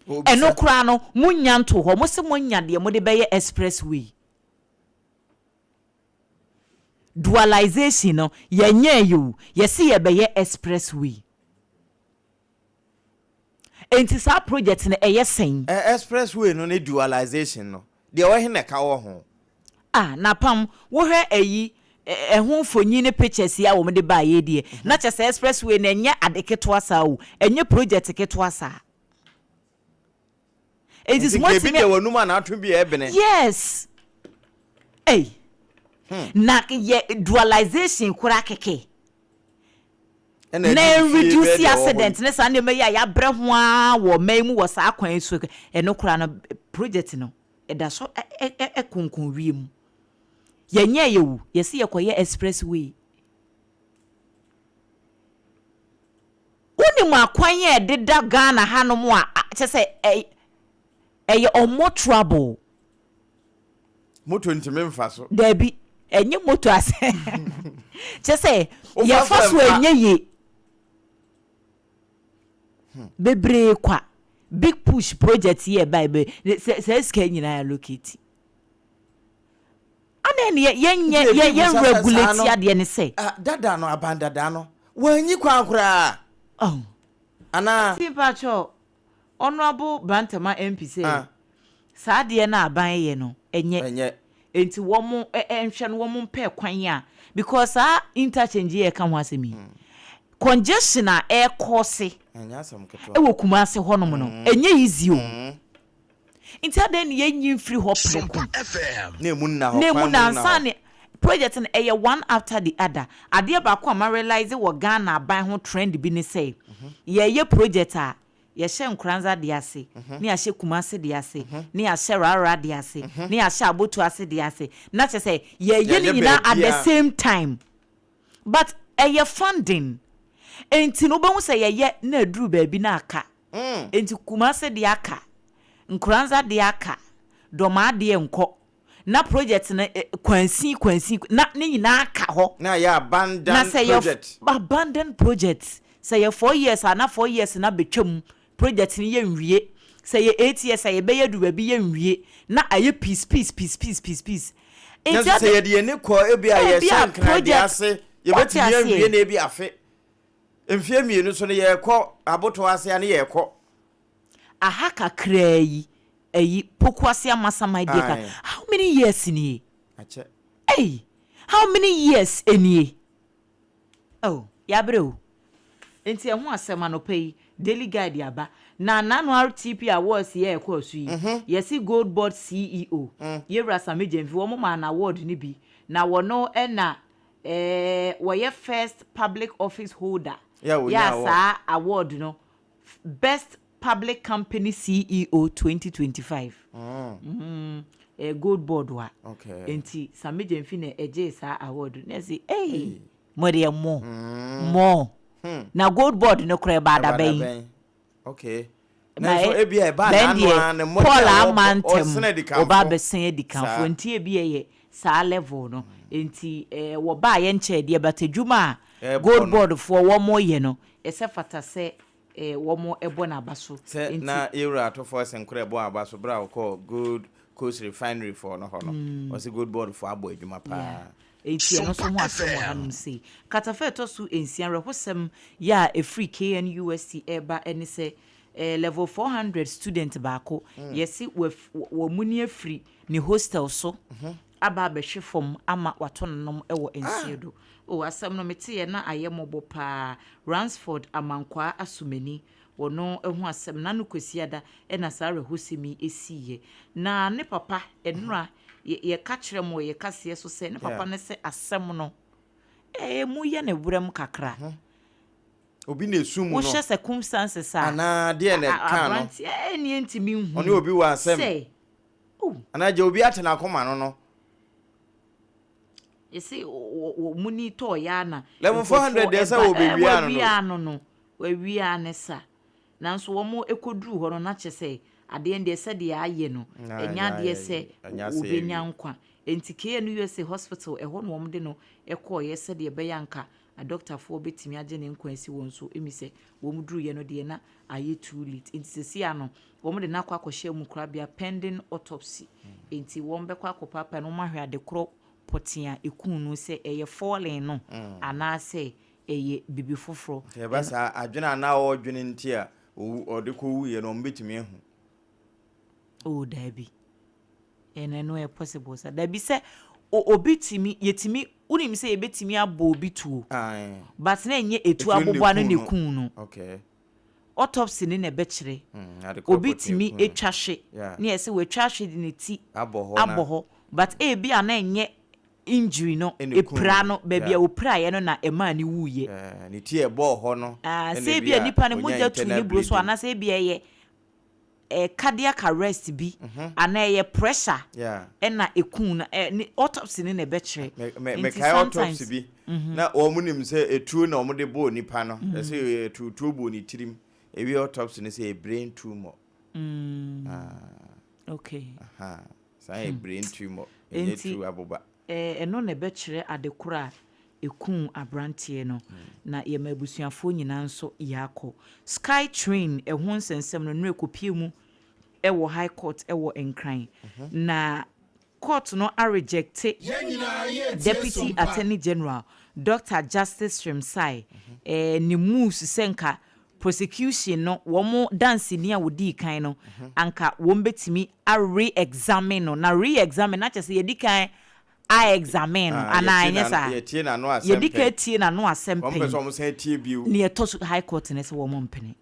Ɛno koraa no, monnya ntoo hɔ, mose moanya deɛ mode bɛyɛ expressway. Dualization no yɛnyɛɛ o, yɛse yɛbɛyɛ express way. Enti saa project no ɛyɛ sɛn? Express way no ne dualization no, deɛ ɛwɔ he na ɛka wɔ ho? Ah Napam, wohwɛ ayi, ɛho mfonyin ne pictures yi a wɔde baeɛ yi deɛ, na kyerɛ sɛ express way no ɛnyɛ ade ketewa saa o, ɛnyɛ project ketewa saa. Enti sɛ moatumi. Ebi deɛ w'anum a n'ato bi ɛbene. Yes. Ei. Na yɛ dualization koraa kɛkɛ. Na reduce accident ne saa nneɛma yi a yɛabrɛ ho ara wɔ ɔman yi mu wɔ saa kwan yi so. Ɛno koraa no project no ɛda so ɛkonkɔn wiem. Yɛnyɛɛ yɛ o, yɛse yɛkɔyɛ express way. Wonim akwan a ɛdeda Ghana hanom a kyerɛ sɛ ɛyɛ unmotorable. Moto ntumi mfa so. Dabi, ɛnyɛ moto ase. Kyerɛ sɛ yɛfa so ɛnyɛ yie. Bebree kwa. Big push project yi a ɛbae bɛ saa sika yi nyinaa allocate. Adɛn ne yɛnyɛ Nti ebi yɛn bisa sɛ saa regulate no, adeɛ ne sɛ. ah, dada no, aban dada no, wanyi kwan koraa Oh. anaa? Nti mpakyɛw, Honourable Bantama MP sɛ Ah. saa adeɛ no a aban yɛ no ɛnyɛ. Ɛnyɛ. Nti wɔn nhwɛ no wɔn mpɛ kwan a because saa interchange yi a yɛka ho asɛm yi, congestion a ɛrekɔse Ɛnyɛ asɛm ketewa. wɔ Kumasi hɔnom no, ɛnyɛ easy o. Nti adɛn na yɛnyi mfiri hɔ prɛko? Na emu nna hɔ, Na emu kwan mu nna nna ansa hɔ. ne project no ɛyɛ one after the other. Adeɛ baako a ma realise wɔ Ghana aban ho trend bi ne sɛ, yɛyɛ project a, Yɛhyɛ Nkoranza deɛ ase, ne yɛahyɛ Kumasi deɛ ase, ne yɛahyɛ Rara deɛ ase, ne yɛahyɛ Abotu ase deɛ ase. Na kyerɛ sɛ yɛyɛ ne Yɛayɛ nyinaa at the baabiara. same time. But ɛyɛ funding. Enti no wobɛhu sɛ yɛyɛ na aduru baabi na aka. Enti Kumasi deɛ aka, Nkoranza deɛ aka, Dɔmaa deɛ nkɔ. Na project no eh, kwansin kwansin na ne nyinaa aka hɔ. Na ayɛ abandon Na sɛ yɛ project. abandon project. Sɛ yɛ 4 years a, na 4 years na betwam, project no yɛ nwie. Sɛ yɛ 8 years a, yɛbɛyɛ du baabi, yɛ nwie, na ayɛ piece piece piece piece piece piece. Nanso sɛ yɛde yɛn ani kɔ ebi a Ebi yɛhyɛ a Nkran deɛ project ase, wate yɛbɛtumi aseɛ. awie na ebi afe mfeɛ 2 so no, yɛrekɔ aboto ase a ne yɛrekɔ. Aha kakraa yi, ɛyi Pokuase Amasaman deɛ ka how many years nie? Akyɛ. Hey, how many years nie? Oh, yabrɛ o. Nti ɛho asɛm anɔpa yi Daily Guide aba. Na nano RTP Awards yɛ ɛkɔɔ so yi, yɛsi Gold Board CEO, yɛwura Sammy Gyamfi, wɔn maa no award no bi, na wɔno ɛna wɔyɛ first public office holder yɛ a wɔnya yɛ a award. Saa award no, Best Public Company CEO 2025, Gold Board wa. Nti Sammy Gyamfi na ɛgyee saa award no. Na ɛsɛ ei, mo deɛ mo na Gold Board no koraa ɛba adaba yi. Ɛba okay. Na nanso ebi a ɛba bɛn n'ano a ne deɛ mmɔden Paul a ama wɔbɔ ntɛm ɔsene adikanfo. Ɔba abɛsɛn adikanfo. Saa. Nti ebi ɛyɛ saa level no, nti wɔbaa yɛn nkyɛn deɛ, but adwuma a ɛbɔ Gold no. Board foɔ wɔn yɛ no, ɛsɛ fata sɛ wɔn ɛbɔ n'aba so. Sɛ nti na yɛwura Atɔfoɔ Asenkora ɛbɔ aba so berɛ a wɔkɔɔ Gold Coast Refinery foɔ no hɔ no, ɔsɛ Gold Board foɔ abɔ adwuma paa. Enti ɛno nso ho asɛm wɔ hanom sei. Katafa ɛtɔ so 6, awerɛhosɛm yɛ a ɛfiri KNUST ɛreba ne sɛ level 400 student baako, yɛse wɔ mu ni afiri ne hostel so aba abɛhwe fam ama wato nanom wɔ nsuo do. O, asɛm no meteɛ na ayɛ mmɔbɔ paa. Ransford Amankwaa Asomani, wɔno ho asɛm nano Kwasiada ɛna saa awerɛhosɛm yi ɛsiiɛ. Na ne papa ɛnora yɛka kyerɛ mo wɔ yɛ kaseɛ so sɛ ne papa ne sɛ asɛm no ɛɛ mu yɛ ne werɛm kakra. Obi na esu mu no. Wohyɛ circumstances a anaa deɛ na ɛka no. Aberanteɛ ɛne ntumi nhu ɔne obi wɔ asɛm sɛ oh, anaa gya obi ate n'akoma no. Yɛsɛ wɔ mu ni tɔɔ ya na Level 400 deɛ sɛ wɔbɛwia no no. Wɔawia no, wɔawia ne sa, nanso wɔn kɔduru hɔ no na kyerɛ sɛ adeɛ no deɛ, sɛdeɛ ayɛ no, Na ɛnyɛ ɛnyɛ adeɛ ayɛ sɛ yie. Ɛnyɛ asɛ wɔbɛnya awie. nkwa. Nti KNUST hospital ɛhɔ na wɔn de no kɔɔyɛ sɛdeɛ ɛbɛyɛ anka adɔktafoɔ bɛtumi agye ne nkwa asi wɔn so. Emi sɛ wɔn duruyɛ no deɛ, na ayɛ too late, nti sɛsi ano wɔn de no akɔ akɔhyɛ mu korabea pending autopsy. Nti wɔn bɛkɔ akɔpaapa no, wɔn ahwɛ ade korɔ pɔtee a ekun no, sɛ ɛyɛ falling no anaasɛ ɛyɛ bibi foforɔ. Sɛ ɛba saa, adwene a na ɔredwene nti a ɔde kɔ wuyɛ no, ɔmo bɛtumi ahu. Oh, daabi, ɛno ɛyɛ possible sa? Daabi, sɛ obi tumi, yɛtumi, wonim sɛ yɛbɛtumi abɔ obi tuo, but na ɛnyɛ etu Etuo no na aboboa no ekum na no. ekun no. Autopsy ne na ɛbɛkyerɛ. Ade korɔ Obi pɔtee tumi ekum no. etwa hwe ne yɛ sɛ watwa hwe de ne ti abɔ hɔ na abɔ hɔ, but ebi a na ɛnyɛ injury no ɛna ekum epira no. no baabi a opiraeɛ no na ɛmaa ne wuyɛ. Ne ti a ɛbɔɔ hɔ no. Ah, ɛna sɛ ebi a nipa no onya mogya tu ne internal buro so bleeding. anaasɛ ebi a ɛyɛ cardiac arrest bi anaa ɛyɛ pressure ɛna ekun no, ne autopsy ne na ɛbɛkyerɛ. Me Nti mekae autopsy sometimes bi na wɔn nim sɛ etuo na wɔn de bɔɔ nipa no, ɛsɛ etuo tuo bɔɔ ne tirim. Ewi autopsy no sɛ yɛ brain tumor. Ah, aha. Saa yɛ brain tumor, ɛnyɛ Enti tuo aboba. Ɛno na ɛbɛkyerɛ ade koro a ɛkum aberanteɛ no. Na yɛma abusuafoɔ nyinaa nso yɛakɔ. Sky Train ɛho nsɛnsɛm no nnura kɔpie mu ɛwɔ High Court ɛwɔ Nkran, na court no arejecte Deputy Attorney General Dr Justice Srem-Sai ne moves sɛ nka prosecution no wɔn danseni a wɔdii kan no, anka wɔn bɛtumi a re-examine no. Na re-examine na kyerɛ sɛ yɛdi kan a examine no anaa ɛnyɛ saa? Yɛtie n'ano asɛm Yɛdi kan pɛ. tie n'ano asɛm Wɔn pɛ sɛ pɛn. wɔn san tie bio. Ne yɛtɔ so, High Court ne sɛ wɔn mpene,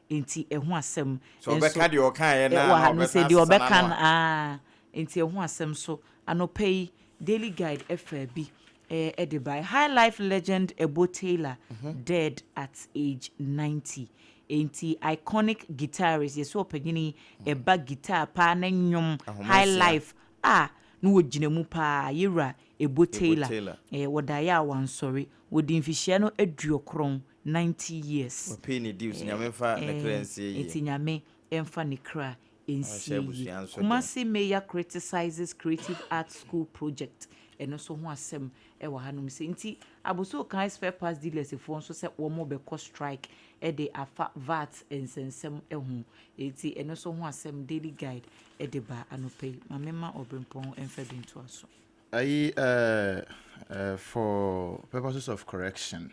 nti ɛho asɛm sɛ ɔbɛka deɛ ɔkaeɛ na wɔ ha na no sɛ ɔbɛsan deɛ asesa ɔbɛka n'ano no a. Aa, nti ɛho asɛm so anɔpa yi Daily Guide ɛfa bi ɛde ba. High life legend Ebo Taylor dead at age 90. Enti iconic guitarist, yɛsɛ ɔpanyin yi ɛba guitar paa ne nnwom, high life a na wɔgyina mu paa, Yɛwura Ebo Taylor. Eh, wɔdaeɛ a wansɔre. Wɔdi mfihyia no aduokron, 90 years. Wapay ne dues, Nyame mfa ne kra nsie yie. Enti Nyame mfa ne kra nsie yie. Kumasi Mayor criticizes Creative Arts School project, ɛno nso ho asɛm wɔ hanom sei. Nti Abossey Okai spare parts dealers foɔ nso sɛ wɔn bɛkɔ strike de afa VAT nsɛnsɛm ho. Enti ɛno nso ho asɛm Daily Guide de ba anɔpa yi. Ma memma Ɔberempɔn mfa bi ntoa so. Ayi eh eh for purposes of correction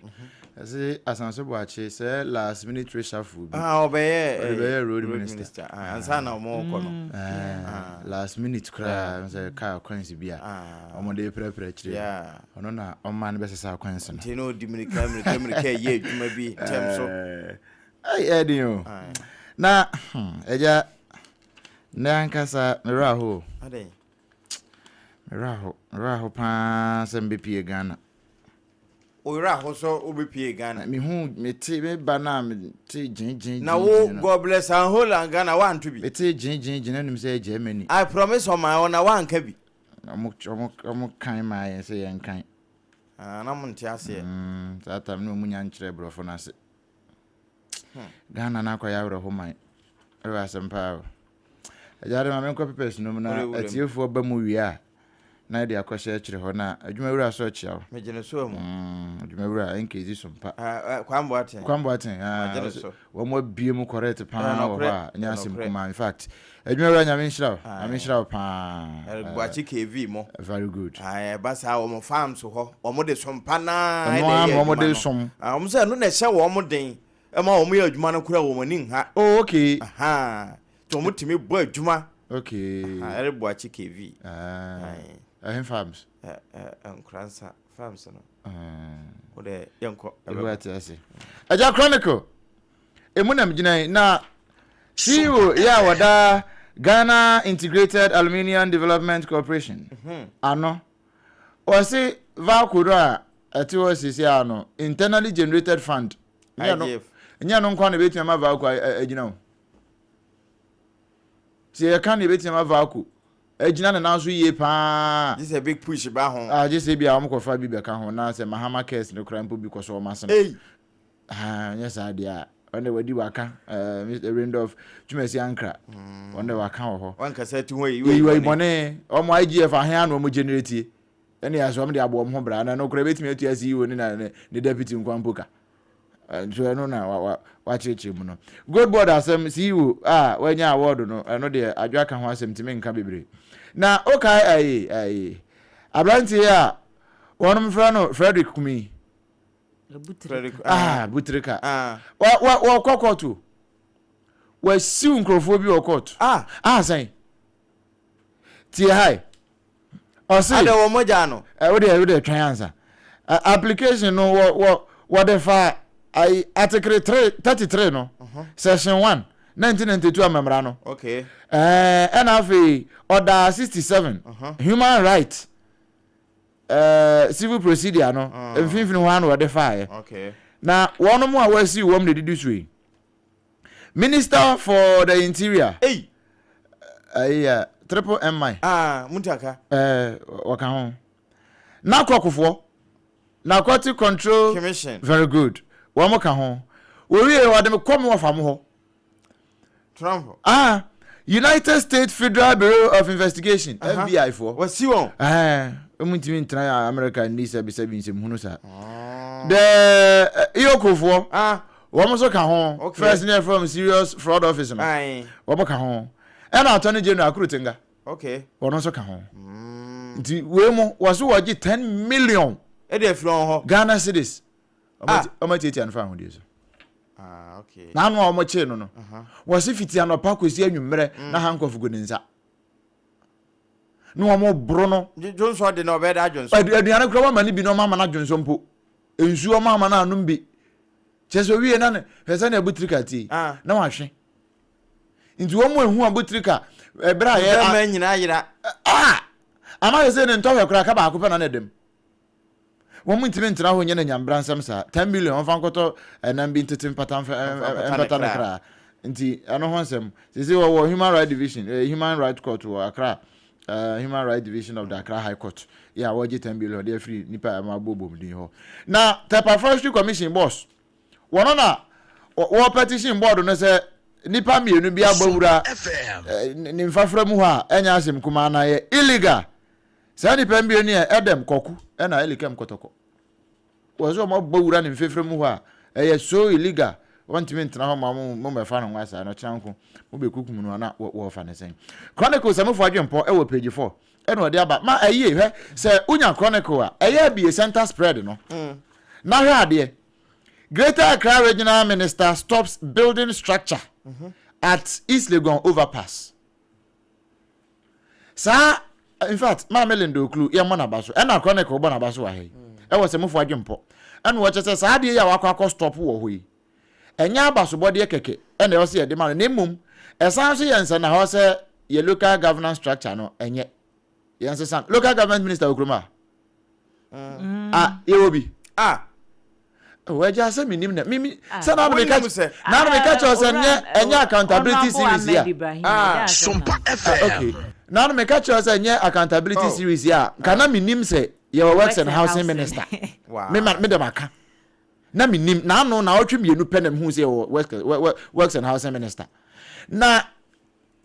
ɛse Asanso Boakye sɛ last minute reshuffle bi Ah ɔbɛyɛ ɔde bɛyɛ road minister ah ansa na ɔmo kɔ no eh last minute koraa sɛ car coins bi a ɔmo de prɛprɛ akyire no ɔno na ɔma no bɛsesa coins no. Nti na ɔdi mirika mirika mirika ɛyɛ adwuma bi ntɛm so. Ɛy ɛden o na hmm agya nnɛ ankasa me werɛ aho o. Adɛn? Me werɛ aho, me werɛ aho paa sɛ mebɛpie Ghana. Wo werɛ aho sɛ wobɛpie Ghana? Mehu, mete, me ba no a mete gyen gyen Na wo God bless Angola and Ghana woanto bi? Mete gyen gyen gyen anim sɛ Germany. I promise on my honor woanka bi? Ɔmo ɔmo ɔmo kan maa yɛn sɛ yɛn kan. Ah, na mo nte aseɛ. Mm, saa tam ne ɔmo nya nkyerɛ borɔfo no ase. Ghana no akɔyɛ awerɛho man. Ɛwɔ asɛm paa o. Agya de ma menkɔ papers no mu na atiefoɔ ba mu wie a na yɛde akɔhyɛ akyire hɔ na adwumawura so akyia wo. Megye no so amu. Adwumawura NKZ so mpa. Kwame Boateng. Kwame Boateng. Magye no so. Wɔn abie mu correct paa wɔ hɔ a ɛnyɛ asɛm kumaa. In fact, adwumawura Nyame nhyira wo. Nyame nhyira wo paa. Eric Boakye KV mo. Very good. Ɛba saa wɔn farms hɔ wɔn de som pa naa ɛna ɛyɛ adwuma no. Wɔn de som. Wɔn sɛ ɛno na ɛhyɛ wɔn den. Ɛma wɔn yɛ adwuma no koraa wɔn ani nha. Oh okay. Ahaa. Nti wɔn tumi bɔ adwuma. Okay. Ahaa ɛre Boakye KV. Ah. Ɛhe farms? Ɛ ɛ Nkoransa farms no. Wo dɛ yɛnkɔ. Ebi ate ase. Agya Chronicle. Emu na megyina yi na CEO yɛ a wɔda Ghana Integrated Aluminium Development Corporation ano. Wɔse VALCO no a ɛte hɔ seesei ara no, internally generated fund, nyɛ no, nyɛ no nko na ebetumi ama VALCO agyina o. Sɛ yɛka na ebetumi ama VALCO agyina ne nan so yie paa. Gye sɛ big push ba ho. Ah, gye sɛ bi a wɔn kɔfa bi bɛka ho na sɛ Mahama cares no koraa mpo bi kɔ so wɔn asene. Ei! Ah, nyɛ saa deɛ a, ɔno deɛ wadi waka, eh, Mr. Randolph Twumasi Ankra, ɔno deɛ waka wɔ hɔ. Wankasa ti ho ayi wayi bɔne. Wɔn IGF ahe ano wɔn generate ɛne yɛ so wɔn de abɔ wɔn ho bra na ɛno koraa ebetumi atua CEO ne na ne ne deputy nkwa mpo ka. Nso ɛno na wa wa wakyerɛkyerɛ mu no. Gold board asɛm CEO a wanya award no ɛno deɛ adwo aka ho asɛm ntumi nka bebree. Na okae ɛyi ɛyi aberanteɛ a wɔn frɛ no Frederick Kumi. Ah, Butirika. Ah. Wɔkɔ kɔɔto. Wɔasiw nkurɔfoɔ bi wɔ kɔɔto. Ah. Ah, sɛn. Tie ha yi. Ɔse. Ada wɔn mogya no. Ɛ wo deɛ wo deɛ twɛn ansa. Application no wɔ wɔ wɔde fa ayi article 3 33 no. Mhm. Section 1 1992 amamra no. Okay. Ɛɛ ɛna afei ɔda 67 mhm. human right. Eh, civil procedure no mm. mfimfini hɔ ano wɔde faeɛ okay. Na wɔnom a wɔasi wɔm na ɛdidi so yi, Minister for the Interior. Hey. Ayi uh, triple mi. Ah, Muntaka. Eh, wɔka ho na kɔkofoɔ Narcotic Control Commission. Very good, wɔn ka ho. Wɔwie wɔde kɔ mo wɔfa mo hɔ. Trump. Ah, United States Federal Bureau of Investigation, uh -huh. FBI foɔ. Wɔsi wɔn. Ɛɛ, wɔn ntumi ntena America nni sɛbisɛbi nsɛmhunu saa. Ah. The eh, EOCO foɔ. Ah. Wɔn nso ka ho. Okay. First near from Serious Fraud Office no. Aye. Wɔn ka ho. Ɛna Attorney General Akuru Tenga. Okay. Wɔn nso ka ho. Nti wei mu wɔso wɔgye 10 million. Ɛde afiri wɔn hɔ. Ghana cedis. Ah. Wɔn atiatia no fa ahodie so. Ah, okay. Na ano a wɔkyee no no, wɔse fiti anɔpa kɔsi anwummerɛ na handcuff gu ne nsa. Na wɔn boro no. Dwonsɔ de na ɔbɛyɛ dɛ adwonsɔ. Aduane koraa wɔama no bi na wɔn ama no adwonsɔ mpo. Nsuo wɔn ama no anom bi. Kyerɛ sɛ owie na ne hwɛ sɛ na abutirika tie ah. na wahwe. Nti wɔn mu ehu abutirika ɛberɛ a yɛ. Bɛrima nyinaa yera. Ah! Ama sɛ sɛ ne ntɔhwɛ koraa ka baako pɛ na na ɛdam. Wɔn ntumi ntena hɔ nyɛ no nyambra nsɛm saa. 10 million wɔmfa nkɔtɔ ɛnam bi ntete mpata mpata ne kra. Nti ɛno ho nsɛm. Sisi wɔwɔ human right division, human right court wɔ Accra, Human Right Division of the Accra High Court. Yɛ a wɔgye 10 billion de afiri nipa a ɛma abɔ bom din hɔ. Na Tepa Forestry Commission boss, wɔn na wɔ petition board no sɛ nipa mmienu bi abɔ wura ne mfafra mu hɔ a ɛnyɛ asɛm kumaa na yɛ illegal. Saa nipa mmienu yɛ Edem Kɔku ɛna Elikem Kɔtɔkɔ. Wɔ sɛ wɔn abɔ wura ne mfafra mu hɔ a ɛyɛ so illegal, wɔntumi ntena hɔ ma mo mmɛfa no nwa saa na ɔkyena nko mo bɛkukum no ana wɔfa ne sɛn. Chronicle sɛmofo adwempɔ ɛwɔ page 4 ɛna ɔde aba ma ɛyie. Hwɛ sɛ wonya Chronicle a, ɛyɛ abie center spread no na hwɛ adeɛ. Greater Accra Regional Minister stops building structure at East Legon overpass. Saa in fact, Maame Linda Oklu, yɛmmɔ n'aba so, ɛna Chronicle bɔ n'aba so wɔ ha yi. Ɛwɔ sɛ mofo adwempɔ ɛna wɔkyɛ sɛ saa adeɛ yi a wakɔ akɔ stop wɔ hɔ yi, ɛnyɛ abasobɔdeɛ kɛkɛ ɛna ɛwɔ sɛ yɛde ma no, na mmom ɛsan so yɛ nsɛnna hɔ sɛ yɛ local governance structure no ɛnyɛ yɛn sesa. Local government minister wɔ kurom a a yɛwɔ bi. Ah. Wɔagya sɛ menim na mimi sɛ na meka na meka kyerɛ sɛ nyɛ ɛnyɛ accountability series yi a. Ah. Sompa FM. Okay, na meka kyerɛ sɛ nyɛ accountability series yi a, nka na menim sɛ yɛwɔ works and housing minister. Me ma me dɛm aka na menim na ano na ɔtwe mmienu pɛ na mehu sɛ yɛwɔ works and housing minister. Na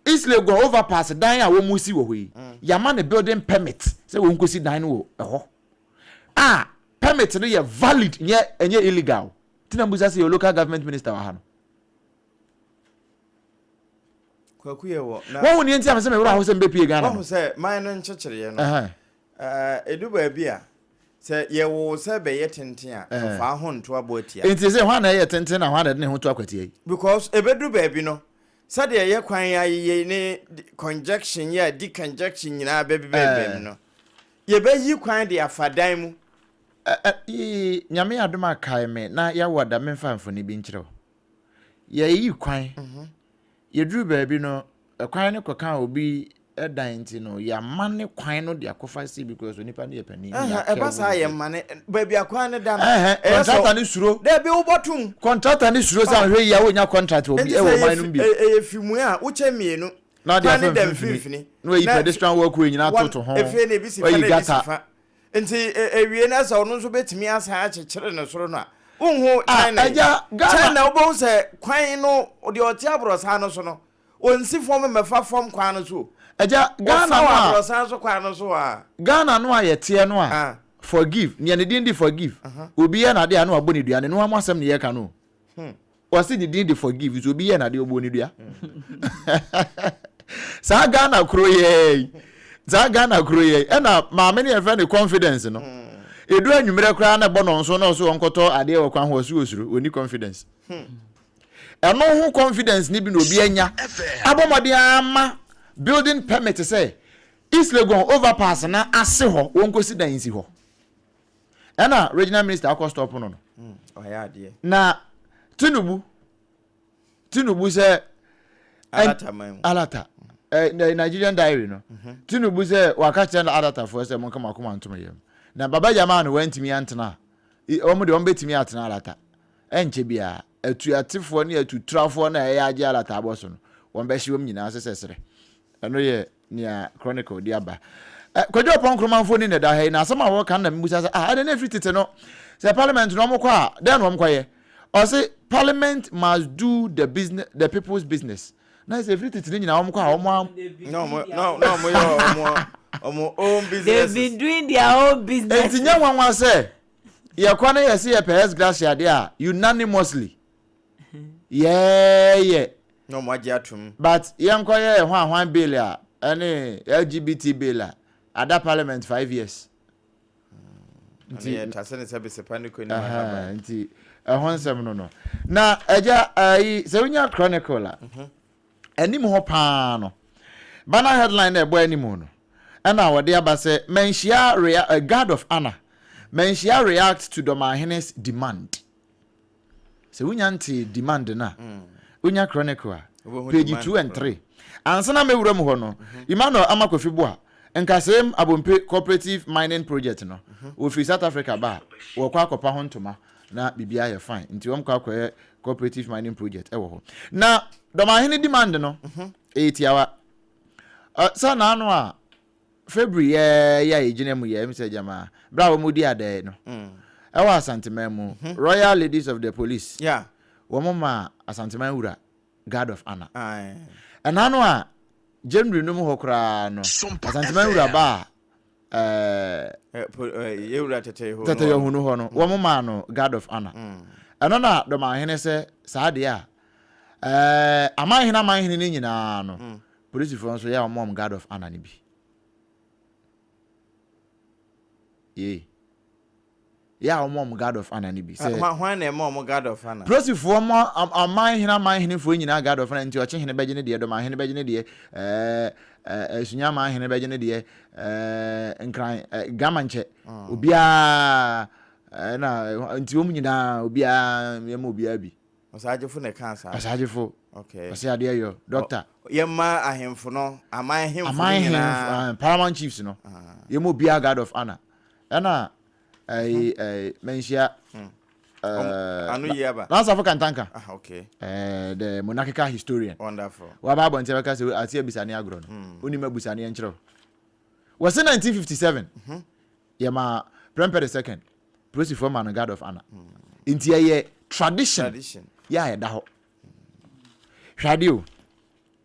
East Legon overpass dan a wɔn si wɔ hɔ yi, yɛama ne building permit sɛ wɔn kɔsi dan no wɔ ɛhɔ a permit no yɛ valid, nyɛ ɛnyɛ illegal. Tina mbusa sɛ yɛ local government minister wɔ ha no. Kwaku, yɛ wɔ na wɔn ho nie nti a mɛ sɛ mɛ wura hɔ sɛ mbɛ pie Ghana wɔn no. Sɛ man no nkyekyereɛ no, ɛdu baabi a sɛ yɛwo sɛ bɛyɛ tenten a, ɔfa ho nto aboa tia. Nti sɛ hwan na ɛyɛ tenten na hwan na ɛde ne ho to akwatia yi? Because ɛbɛdu baabi no, sɛdeɛ ɛyɛ kwan ayeyɛ ne congestion yɛ a decongestion nyinaa bɛbi baabi no, yɛbɛyi kwan de afa dan mu. Ɛ ɛ Nyame adom akae me na yɛawo ada, memfa mfoni bi nkyerɛ wo. Yɛyi kwan, yɛduru baabi no, kwan no kɔka obi dan, nti no yɛama ne kwan no de akɔfa si because onipa no yɛ panin. Ɛba saa, yɛ ma ne baabi akwan no da no. Contractor ne suro. Dabi, wobɔtom. Contractor ne suro sɛ ahwɛ yi a wonya contract wɔ bi ɛwɔ ɔman no mu bi. Ɛyɛ fi mu a wokyɛ mmienu. Na ɔde afa mfimfini na wayi pedestrian walkway nyinaa toto ho. Efie na ebi si fa na ebi si fa, nti ewie na sɛ ɔno nso bɛtumi asan akyekyere ne soro no a, wohu China, China wobɛhu sɛ kwan no deɛ, ɔte aborɔsan no so no, ɔnsi fam mmɛfa fam kwan no so. Agya, Ghana no a aborɔsan so kwan no so a. Ghana no a yɛteɛ no a, forgive nea ne din de forgive, obi yɛ n'ade a na wabɔ ne dua ne no ho asɛm ne yɛka no. Wɔsi ne din de forgive, nso obi yɛ n'ade ɔbɔ ne dua. Saa Ghana kuro yɛ, saa Ghana kuro yɛ, ɛna maame ne yɛfrɛ ne confidence no, edu anwummerɛ koraa na ɛbɔ nɔnso na ɔso ɔnkɔtɔ adeɛ wɔ kwan ho, ɔso osuro, oni confidence. Ɛno ho confidence ni bi na obi anya abɔ mmɔden ama building permit sɛ East Legon overpass na ase hɔ wɔn kɔsi dan nsi hɔ, ɛna regional minister akɔ stop no. Na Tinubu sɛ Alata Nigerian Diary no, Tinubu sɛ waka kyerɛ no Alatafoɔ sɛ monka mo akoma ntom yam na Baba Jamal no wantumi antena a, wɔn deɛ wɔn bɛtumi atena Alata. Ɛnkyɛ biara atuatefoɔ ne atuturafoɔ no a ɛyɛ agye Alata abɔ so no, wɔn bɛhye wɔn nyinaa sɛ sɛ serɛ. Ɛno yɛ nea Chronicle de aba. Kwadwo Ɔpɔn Nkrumah mfoni na ɛda ha yi, na asɛm a wɔka no na mmusa sɛ, ah, ɛnɛ na ɛfiri tete no sɛ parliament no wɔn kɔ a, dɛn na wɔn kɔyɛ? Ɔse parliament must do the business, the people's business. Na sɛ ɛfiri tete no nyinaa wɔn kɔ a, wɔn a na wɔn yɛ wɔn own business. They've been doing their own business. Enti nyɛ nwanwa sɛ yɛkɔ no yɛse yɛpɛ ex gratia deɛ a, unanimously yɛɛyɛ. Na wɔn agye atom. But yɛnkɔ yɛ hwan hwan bill a ɛne LGBT bill a ada parliament 5 years. Nti yɛ tase ne sɛ besepa ne kɔ anim ahaba. Nti ɛho nsɛm no na agya ayi sɛ wonya Chronicle a, anim hɔ paa no, banner headline na ɛbɔ anim no, ɛna wɔde aba sɛ Manhyia rea guard of honour Manhyia react to Dɔmahene's demand. Sɛ wonya nte demand no a, wonya Chronicle a, page 2 and 3. Ansa na mɛwura mu hɔ no, Emmanuel Amakofi Boa. Nkasɛm Abompe Cooperative Mining Project no, wɔfiri South Africa ba a, wɔkɔ akɔpa ho ntoma na biribiara yɛ fine. Nti wɔn kɔ akɔyɛ cooperative mining project wɔ hɔ. Na Dɔmahene demand no, ɛyɛ tiawa. Sɛ n'ano a February yɛ yɛ a yɛgyina mu yɛ, ɛm sɛ gyama, berɛ a wɔn di adɛɛ no, ɛwɔ Asanteman mu, Royal Ladies of the Police, wɔn ma Asanteman wura Guard of Honor. Ɛna no a January no mu hɔ koraa no, Asanteman wura ba a yɛwura Tɛtɛyɛhunu hɔ no, wɔn maa no Guard of Honor. Ɛno na Dɔmahene sɛ saa deɛ a, amanhene amanhene no nyinaa no, polisifoɔ nso yɛ a wɔn Guard of Honor no bi. Yee. Yɛ a wɔn wɔn guard of honor no bi. Sɛ hwan na ɛma wɔn guard of honor? Polisifoɔ mo aman hene aman henefoɔ nyinaa guard of honor nti ɔkye hene bɛgye ne deɛ, dɔm ahene bɛgye ne deɛ, ɛɛ ɛɛ sunya aman hene bɛgye ne deɛ, ɛɛ nkran ɛɛ gama nkyɛ obiara ɛna nti wɔn nyinaa obiara yɛma obiara bi. Ɔsagyefo na ɛkaa saa. Ɔsagyefo. Okay. Ɔsɛ adeɛ yɔ doctor. Yɛma ahemfo no aman hemfo no nyinaa. Aman paramount chiefs no. Yɛma obiara guard of honor. Ɛna ɛyi ɛyi manhyia. Ano yi aba. N'asafo Kantanka. Ah okay. Ɛɛ the monarchical historian. Wonderful. Waba abɔnten bɛka sɛ ase abisane agorɔ no. Onim abusane nkyerɛw. Wɔsi 1957. Yɛma Prempeh the second. Polisifoɔ ma no guard of honor. Nti ɛyɛ tradition. Yɛ a ɛda hɔ. Hwɛ adeɛ o.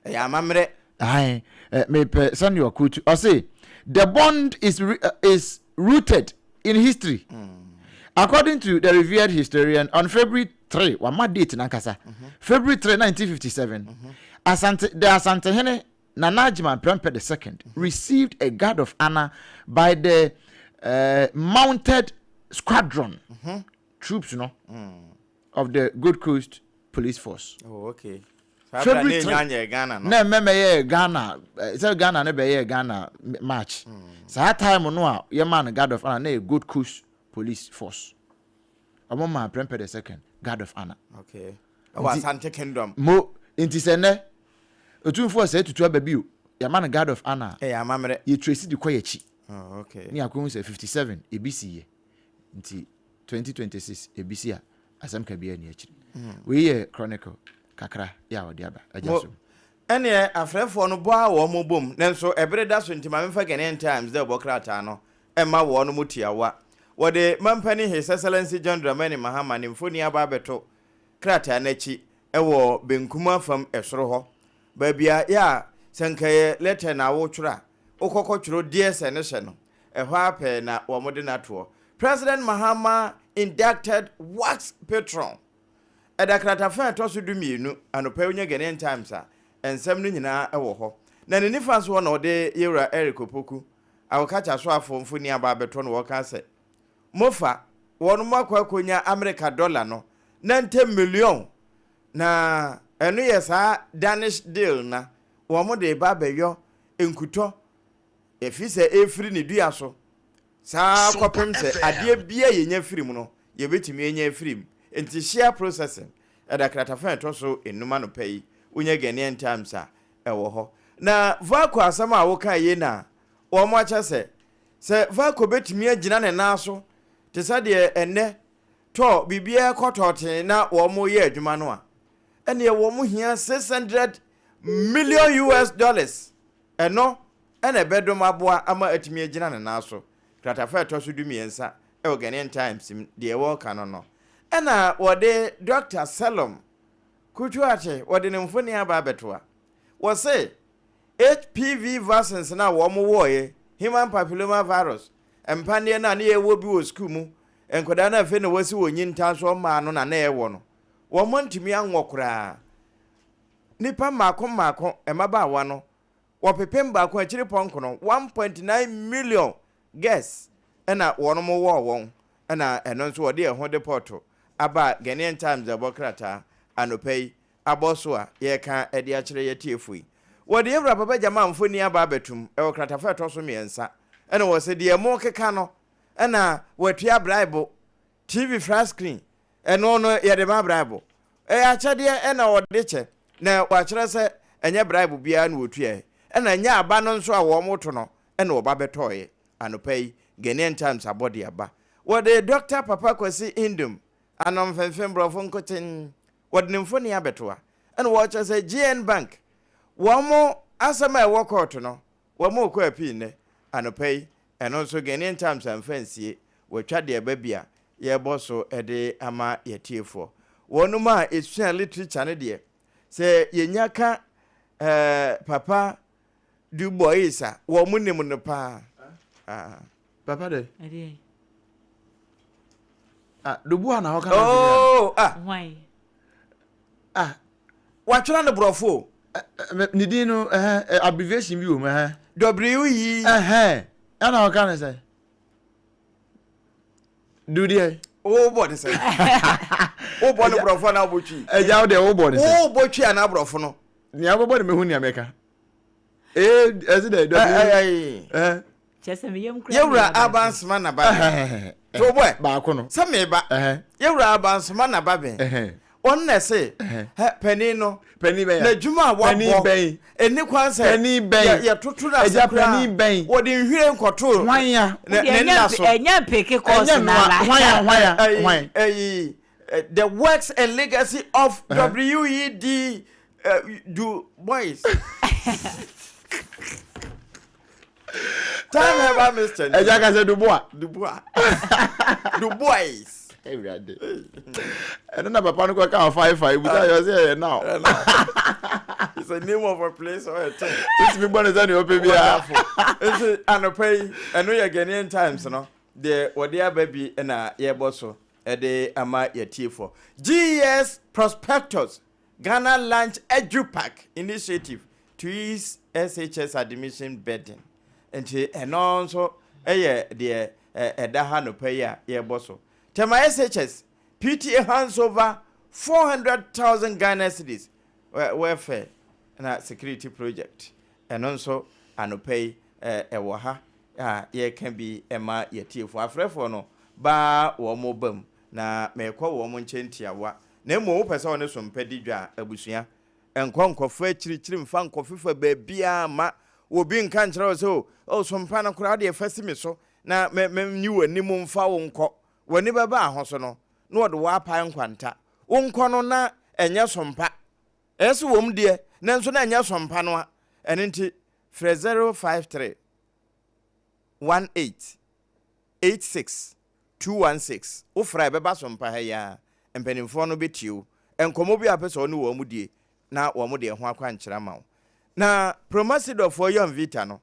Ɛyɛ amammerɛ. Ae, mepɛ sɛnea ɔkotu. Ɔse, the bond is rooted in history. According to the revered historian, on February 3, wama date nankasa, February 3, 1957, Asante, the Asantehene Nana Agyeman Prempeh II received a guard of honor by the mounted squadron troops no, of the Gold Coast Police Force. Oh, okay. February 3, na mmɛmɛ yɛ Ghana, sɛ Ghana ne bɛyɛ Ghana March. Saa time no a yɛmaa no guard of honor na yɛ Gold Coast Police Force. Ɔmo maa Prempeh the second guard of honor. Okay. Ɛwɔ Asante Kingdom. Mo nti sɛ nnɛ Otumfoɔ sɛ tutu aba bio, yɛama no guard of honor. Ɛyɛ amammerɛ. Yɛ trace de kɔ yɛkyi. Oh, okay. Ne akɔhu sɛ 57 ebi si yɛ. Nti 2026 ebi si a asɛm ka biara ni akyiri. Wei yɛ chronicle kakra yɛ a wɔde aba agya so. Ɛneɛ afrɛfoɔ no bɔ a wɔn bom, nanso ɛbere da so nti ma memfa Ghanaian Times dɛ ɔbɔ krataa no mma wɔn mu tiawa. Wɔde Mampani His Excellency John Dramani Mahama ne mfoni aba abɛto krataa no akyi wɔ benkum afam soro hɔ, baabi a yɛ a sɛ nka ɛyɛ lɛtɛ na wotwerɛ a, wokɔ kɔtwerɛ deɛ sɛ ne hyɛ no, ɛhɔ ara pɛɛ na wɔde no atoɔ. President Mahama inducted wax patron. Ɛda kratafa a ɛtɔ so 12, anɔpa yi wonya Ghanaian Times a, nsɛm no nyinaa wɔ hɔ. Na ne nifa so hɔ na wɔde Yɛwura Eric Opoku, Agokakya soafoɔ mfoni aba abɛto na wɔka sɛ, Mofa wɔnom akɔ akɔnya Amerika dɔla no nante million na ɛno yɛ saa Danish deal na wɔn de reba abɛyɔ nkutɔ ɛfiri sɛ ɛrefiri ne dua so saa kɔpem sɛ adeɛ bia yɛnya firi mu no yɛbɛtumi anya afiri mu nti shea processing ɛda kratafa ɛtɔ so enum anɔpa yi wonya Ghanaian Times a ɛwɔ hɔ na Vaco asɛm a woka yei na wɔn akyɛ sɛ Sɛ Valko bɛtumi agyina ne nan so te sɛ deɛ ɛnnɛ tɔ biribiara kɔ tɔɔtee na wɔreyɛ adwuma no a, ɛnneɛ wɔhia 600 million US dollars. Ɛno na ɛbɛdom aboa ama atumi agyina ne nan so. Kratafa a ɛtɔ so 13 wɔ Ghanaian Times mu, deɛ wɔreka no no. Ɛna wɔde Dɔkta Selom Kutuakye, wɔde ne mfoni aba abɛtoa. Wɔse HPV vaccines no a wɔn wɔɔɛ, human papilloma virus, mpaneɛ no a ne yɛwɔ bi wɔ sukuu mu, nkwadaa no afei na wɔasi wɔn nyintaa so mmaa no na na ɛwɔ no, wɔn antumi anwɔ koraa. Nnipa mmaako mmaako, mmabaawa no, wɔpepem baako akyiri pɔnko no, 1.9 million girls ɛna wɔn wɔɔ wɔn, ɛna ɛno nso wɔde ɛho depɔto aba Ghanaian Times ɛbɔ krataa anɔpa yi abɔ so a yɛreka de akyerɛ yɛn atiefo yi. Wɔde yɛn wura Papa Gyamah mfoni aba abɛtom wɔ kratafa a ɛtɔ so mmiɛnsa, ɛna wɔse deɛ morekeka no na wɔatua braibo, TV flat screen, ɛno no yɛde ma braibo. Ɛyɛ akyɛdeɛ ɛna wɔde kyɛ, na wɔakyerɛ sɛ ɛnyɛ braibo biara na wɔtuaɛ, ɛna ɛnyɛ aba no nso a wɔto no ɛna wɔba bɛtɔeɛ. Anɔpa yi, Ghanaian Times abɔ de aba. Wɔde Dɔkta Papa Kwasi Nduom, anomfemfem borɔfo nkoten, wɔde ne mfoni abɛto ha. Ɛna wɔkyerɛ sɛ GN Bank, wɔn asɛm a ɛwɔ kɔɔto no, wɔrekɔ appeal nnɛ. Anɔpa yi, ɛno nso Ghanaian Times amfa ansie, wɔatwa de aba bi a yɛrebɔ so de ama yɛatiefoɔ. Wɔnom a ɛsua literature no deɛ, sɛ yɛnya ka eh, Papa Du Bois a, wɔn nim no paa. Ah. Papa dɛ. Ɛdeɛn? Ah, Dubois na ɔka na Oh, ah. Hwan? Ah. Watwerɛ no borɔfo o. Ne din no, ɛhɛn, abbreviation bi wɔ mu, ɛhɛn. W E. Ɛhɛn, ɛna ɔka ne sɛ. Du deɛ. Wobɔ ne sɛ. Wobɔ ne borɔfo anaa wobɔ twi? Ɛgya wo deɛ wobɔ ne sɛ. Wobɔ twi anaa borɔfo no? Nea wobɛbɔ ne mehu nea mɛka. Ee, ɛsi dɛ, W. Ɛɛ. Kyerɛ sɛ meyam kura. Yɛwura Abansoma na ba bɛn. To bɔ ɛ. Baako no. Sɛ meba. Yɛwura Abansoma na ba bɛn. Ɔno na ɛse panin no. Panin bɛn. N'adwuma a wabɔ. Panin bɛn. Ɛni kwan sɛ. Panin bɛn. Yɛtoto no ase koraa. Panin bɛn. Wɔde nhwiren kɔtoo. Hwan ya. Ne nna so. Ɛnyɛ mpeke kɔɔso n'ala. Hwan ya hwan ya hwan. Ɛyi the works and legacy of WED Du Bois. Time herbal mixture. Ẹja ka sẹ Dubois. Dubois. Du Bois. Ewurade. Ɛno na papa no kɔ ka ɔfae fae busa yɛ ɔsɛ ɛyɛ now. It's a name of a place or a thing. Wotumi bɔ ne sɛ nea ɔpɛ biara. Wonderful. Nti anɔpa yi ɛno yɛ Ghanaian Times no deɛ wɔde aba bi na yɛbɔ so ɛde ama yɛtiefoɔ. GES Prospectus Ghana Launch EduPack Initiative to Ease SHS Admission Burden. Nti ɛno nso yɛ deɛ ɛda ha nɔpa yi a yɛrebɔ so. Tema SHS PTA hands over 400,000 Ghana cedis welfare na security project. Ɛno nso anɔpa yi ɛwɔ ha a yɛreka bi ma yɛtiefoɔ. Afrɛfoɔ no baa wɔn ba mu na merekɔ wɔn nkyɛn tiawa. Na mmom wopɛ sɛ wo ne sompa di dwa a, abusua, nkɔ nkɔfa akyirikyiri mfa nkɔfefa baabiara mma obi nka nkyerɛ wo sɛ, O, o, sompa no koraa, wo deɛ fa si me so na me, menyi w'anim mfa wo nkɔ. W'ani bɛba aho so no, na wɔde wo apae nkwanta. Wonkɔ no na ɛnyɛ sompa. Ɛyɛ sɛ wɔm deɛ, nanso na ɛnyɛ sompa no a. Ɛno nti, frɛ 053 18 86 216, Wofrɛ a ɛbɛba so mpa ha yi ara, mpanimfoɔ no bɛtie wo. Nkɔmmɔ bi a wopɛ sɛ wo ne wɔn die na wɔde ɛho akwankyerɛ ama wo. Na Promasidɔfoɔ Yonvita no,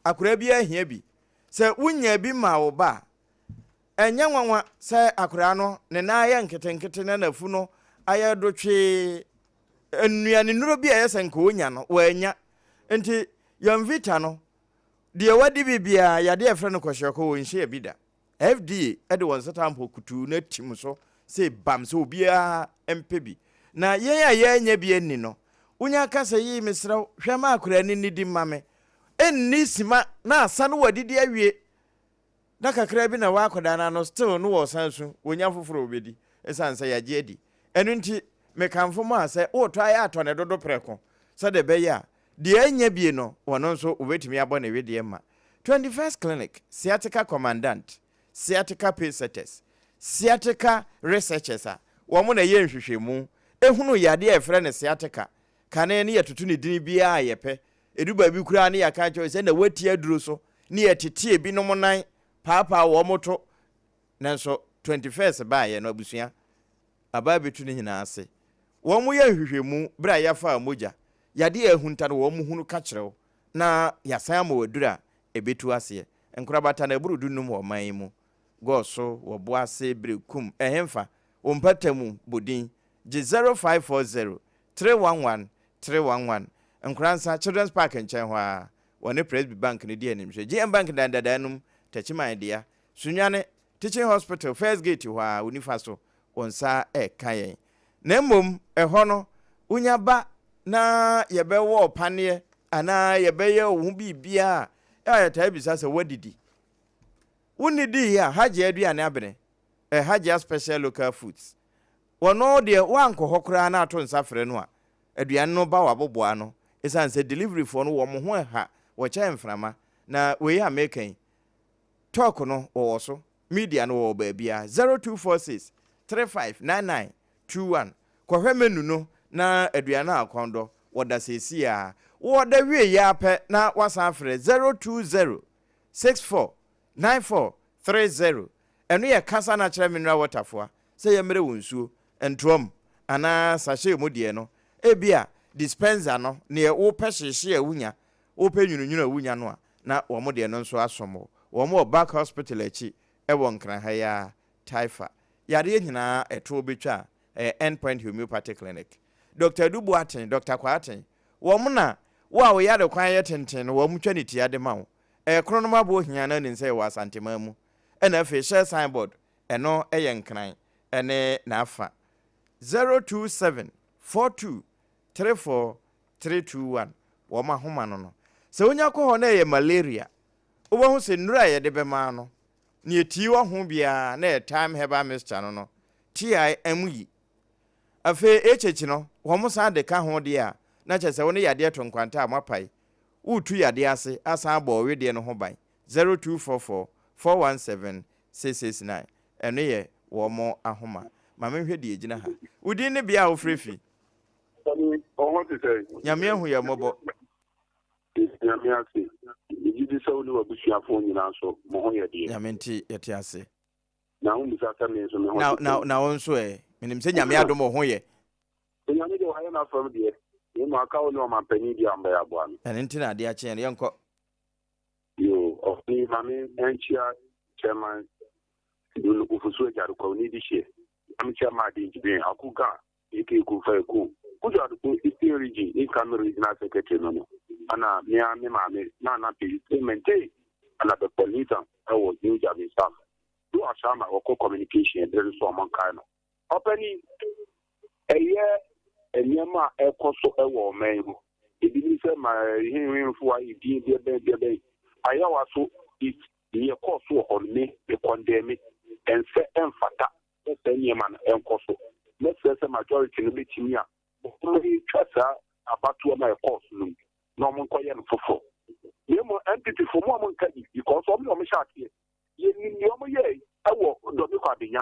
akwadaa biara hia bi. Sɛ wonyaa bi maa wo ba a, ɛnyɛ nwanwa sɛ akwadaa no ne nan ayɛ nketenkete na n'afu no ayɛ dotwee. Nnuanennuro bi a ɛyɛ sɛ nka ɔnya no, wannya. Nti Yonvita no, Deɛ wadi bi biara, yadeɛ a yɛfrɛ no kwashiorkor, wɔnhyia bi da. FDA de wɔn nsatampo kutuu no atim so sɛ bam sɛ obiara mpɛ bi. Na yɛn a yɛannya bi anni no, wonya ka sɛ, Yii, mesrɛ wo, hwɛ ma akwadaa no nnidi mma me. Ɛnni sima na asa na wadidi awie. Na kakra bi na w'akwadaa no ano still no wɔsan su, wɔnya foforɔ a wɔbɛdi ɛsiane sɛ yɛagye adi. Ɛno nti, mekamfo mo a sɛ woretɔ a yɛ a tɔ no dodo prɛko sɛdeɛ ɛbɛyɛ a deɛ annya bie no ɔno nso wɔbɛtumi abɔ ne wedeɛ ma. 21st Clinic, Sciatica Commandant, Sciatica Pacesetters, Sciatica Researchers a wɔn na ɛyɛ nhwehwɛmu hunu yadeɛ a yɛfrɛ no sciatica. Kane no yɛtoto ne dini biara a yɛpɛ. Ɛdu baabi koraa ne yɛaka akyerɛ wo sɛ na woati aduro so ne yɛtete ebinom nan paapaa wɔn to. Nanso 21st baeɛ no abusua aba abɛtu ne nyinaa ase. Wɔn yɛ nhwehwɛmu berɛ a yɛafa mogya, yadeɛ a ahunta no wɔn hunu ka kyerɛ wo na yɛasan ama wo aduro a ɛbɛtu aseɛ. Nkorabata no aboro dunnum wɔ ɔman yi mu. Gɔɔso, Wɔboase, Berekum, ɛhenfa? Wo mpatamu bɔ din gye 0540 311 311, Nkoransa, Children's Park nkyɛn hɔ ara, wɔne Presby Bank no di animhwɛ. GM Bank dan dadaa no mu, Techiman dea, Sunyani, Teaching Hospital, First Gate hɔ ara, wo nifa so, wo nsa reka yɛn. Na mmom ɛhɔ no, wonya ba na yɛbɛwɔ wo paneɛ anaa yɛbɛyɛ wo ho biribiara a, yɛtaa bisa sɛ woadidi. Wonnidiiɛ a, Hajia aduane abene, ɛ Hajia Special Local Foods. Wɔno deɛ woankɔ hɔ koraa na ato nsa frɛ no a, aduane no ba w'aboboa ano. Ɛsiane sɛ delivery foɔ no wɔn ho ɛha, wɔkyɛ mframa. Na wei a meka yi, talk no wɔwɔ so, media no wɔwɔ baabiara. 0246 35 99 21. Kɔhwɛ menu no na aduane a akɔn dɔ wɔda seesei ara. Wɔda wie yi ara pɛ na woasan afrɛ 020 64 94 30. Ɛno yɛ kasa na kyerɛ mineral water foa sɛ yɛmmrɛ wo nsuo, ntoa mu anaa sachet mu deɛ no. Ebia dispenser no, neɛ wopɛ hyeehyee a wonya, wopɛ nwununwunu a wonya no a, na wɔn deɛ no nso asom wo. Wɔn wɔ Buck Hospital akyi wɔ Nkran ha yi ara, Taifa. Yareɛ nyinaa ɛtoɔ bɛtwa a, ɛyɛ End Point Homeopathy Clinic. Doctor Adu Boateng, Doctor Kwarteng, wɔn na wo a wo yare kwan yɛ tenten no wɔn twa ne tia de ma wo. Ɛyɛ Kronom aboɔ hia na nim sɛ yɛwɔ Asanteman mu. Ɛna afei Shell signboard, ɛno yɛ Nkran ne n'afa. 027 42 34 321 wɔn ahoma no no. Sɛ wonya kɔ hɔ na ɛyɛ malaria, wobɛhu sɛ nnuro a yɛde bɛma no, nea tii wɔ ho biara na ɛyɛ thyme herbal mixture no no, TIM yi. Afei HH no, wɔn san de ka ho deɛ a, na kyerɛ sɛ wo ne yadeɛ to nkwanta a moapae. Woretu yadeɛ ase asan abɔ wo wedeɛ no ho ban. 0244 417 669 Ɛno yɛ wɔn ahoma. Ma menhwɛ deɛ ɛgyina ha. Wo din ne bea a wofrɛ fi? Sani, wo ho te sɛn? Nyame ahu yɛn mmɔbɔ. Nyame ase. Megye di sɛ wo ne w'abusuafoɔ nyinaa nso, mo ho yɛ deɛ. Nyame nti, yɛte ase. Na wommisa sɛ me nso me ho te sɛn. Na wo nso ɛ? Menim sɛ Nyame adom wo ho yɛ. Onyame deɛ wayɛ n'afam deɛ, na mmom aka wo ne ɔmanpanin deɛ a mobɛyɛ aboa no. Ɛno nti na adeɛ akye yɛn no, yɛnkɔ. Yoo, ɔpanin ma me nkyia Chairman Bruno Ofosu Agyarko ne dehyeɛ, na mekyia Maadi Njibin Akuga aka Kumfa Eko, Kujo Adoko Eastern Region incoming Regional Secretary no no, ɛna me ara me maame Nana Pei Clemente ɛna Dr. Nathan ɛwɔ New Jabi Staff. Do Ashama wɔkɔ communication ɛberɛ no so ɔmo nkae no. Ɔpanin, ɛyɛ nneɛma a ɛkɔ so wɔ ɔman yi mu. Ebi ne sɛ ma hehenhemfo ayɛ din deɛ bɛn deɛ bɛn. Ayawa so East, deɛ ɛkɔɔ so wɔ hɔ no, me, me kɔndɛme. Ɛnsɛ, ɛmfata sɛ saa nneɛma no ɛnkɔ so. Mɛsrɛ sɛ majority no bɛtumi a wɔatwa saa abatoɔ no a ɛkɔɔ so no mu na wɔnkɔyɛ no foforɔ. Na mmom NPP foɔ mo a monka bi because wɔn na wɔhyɛ aseɛ. Yɛnim deɛ wɔyɛe wɔ Dɔme Kwabenya.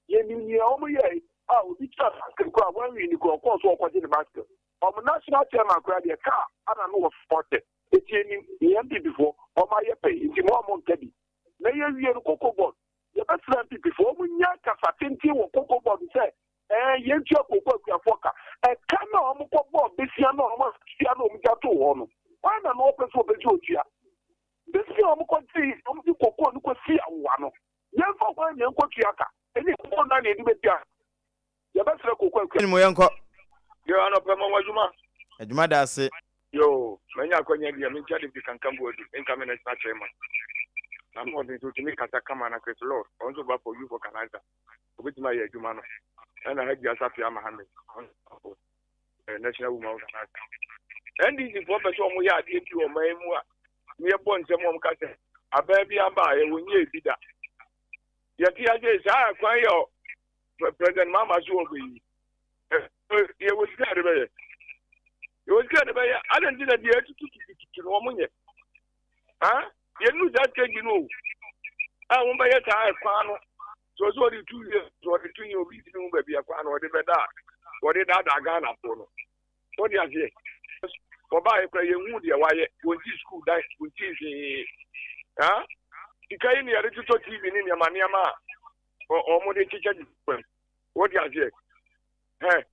Yɛnim nea wɔyɛe a obi traa basket koraa a wanwini koraa ɔkɔɔ so ɔkɔgye ne basket. Wɔn national chairman koraa deɛ car ana no wɔ supported. Enti yɛnim nea NPP foɔ wɔn ayɛ pɛn nti mo a monka bi. Na yɛwie no cocoa board yɛbɛsrɛ NPP foɔ wɔn nya kasa tenten wɔ cocoa board sɛ ɛɛ yɛntua cocoa akuafoɔ ka. Ɛka no a wɔn kɔ bɔɔ besia no a wɔn atua na wɔn gya too hɔ no hwan na na ɔpɛ sɛ ɔbɛgye otua? Besia a wɔn kɔ gyee wɔn de cocoa no kɔ si awowa no Yɛmfa hwan na ɛnkɔtua ka? Ɛnyɛ koko no ara na yɛde bɛtua ka. Yɛbɛsrɛ koko akua. Mu yɛnkɔ. Yo, anɔpa ma w'adwuma. Adwuma da ase. Yo, manya akwanya bi a menkyia David Kankan Boadu, incoming national chairman. Na no ɔden so otumi kasa kama na Chris Lord, ɔno nso ba for youth organizer. Obetumi ayɛ adwuma no. Ɛna Hajia Safia Mohammed, ɔno nso ba for eh, national woman organizer. NDC foɔ pɛ sɛ wɔn yɛ adeɛ bi wɔ ɔman mu a, ne yɛbɔ nsɛm wɔn ka sɛ abaa bi aba a yɛwɔ nyɛ bi da. Yɛte ase saa kwan yɛ President Mahama so wɔ bɛyi. Yɛwɔ sika yɛde bɛyɛ. Yɛwɔ sika yɛde bɛyɛ. Adɛn nti na deɛ atututututu no wɔn nyɛ? Ha? Yɛnnu saa stage no o. A wɔn bɛyɛ saa ɛkwan no. So ɔsɛ ɔde tu yɛ so ɔde tu yɛ obi ti ho baabi ɛkwan no ɔde bɛda a wɔde daadaa Ghanafoɔ no. Wode aseɛ? Wɔbaeɛ koraa yɛnhu deɛ wayɛ. Wɔnsi sukuu dan, wɔnsi hwee. Ha? Sika yi ne yɛde totɔ TV ne nneɛma nneɛma a wɔn de kyekyɛ de Wode aseɛ? Hɛ?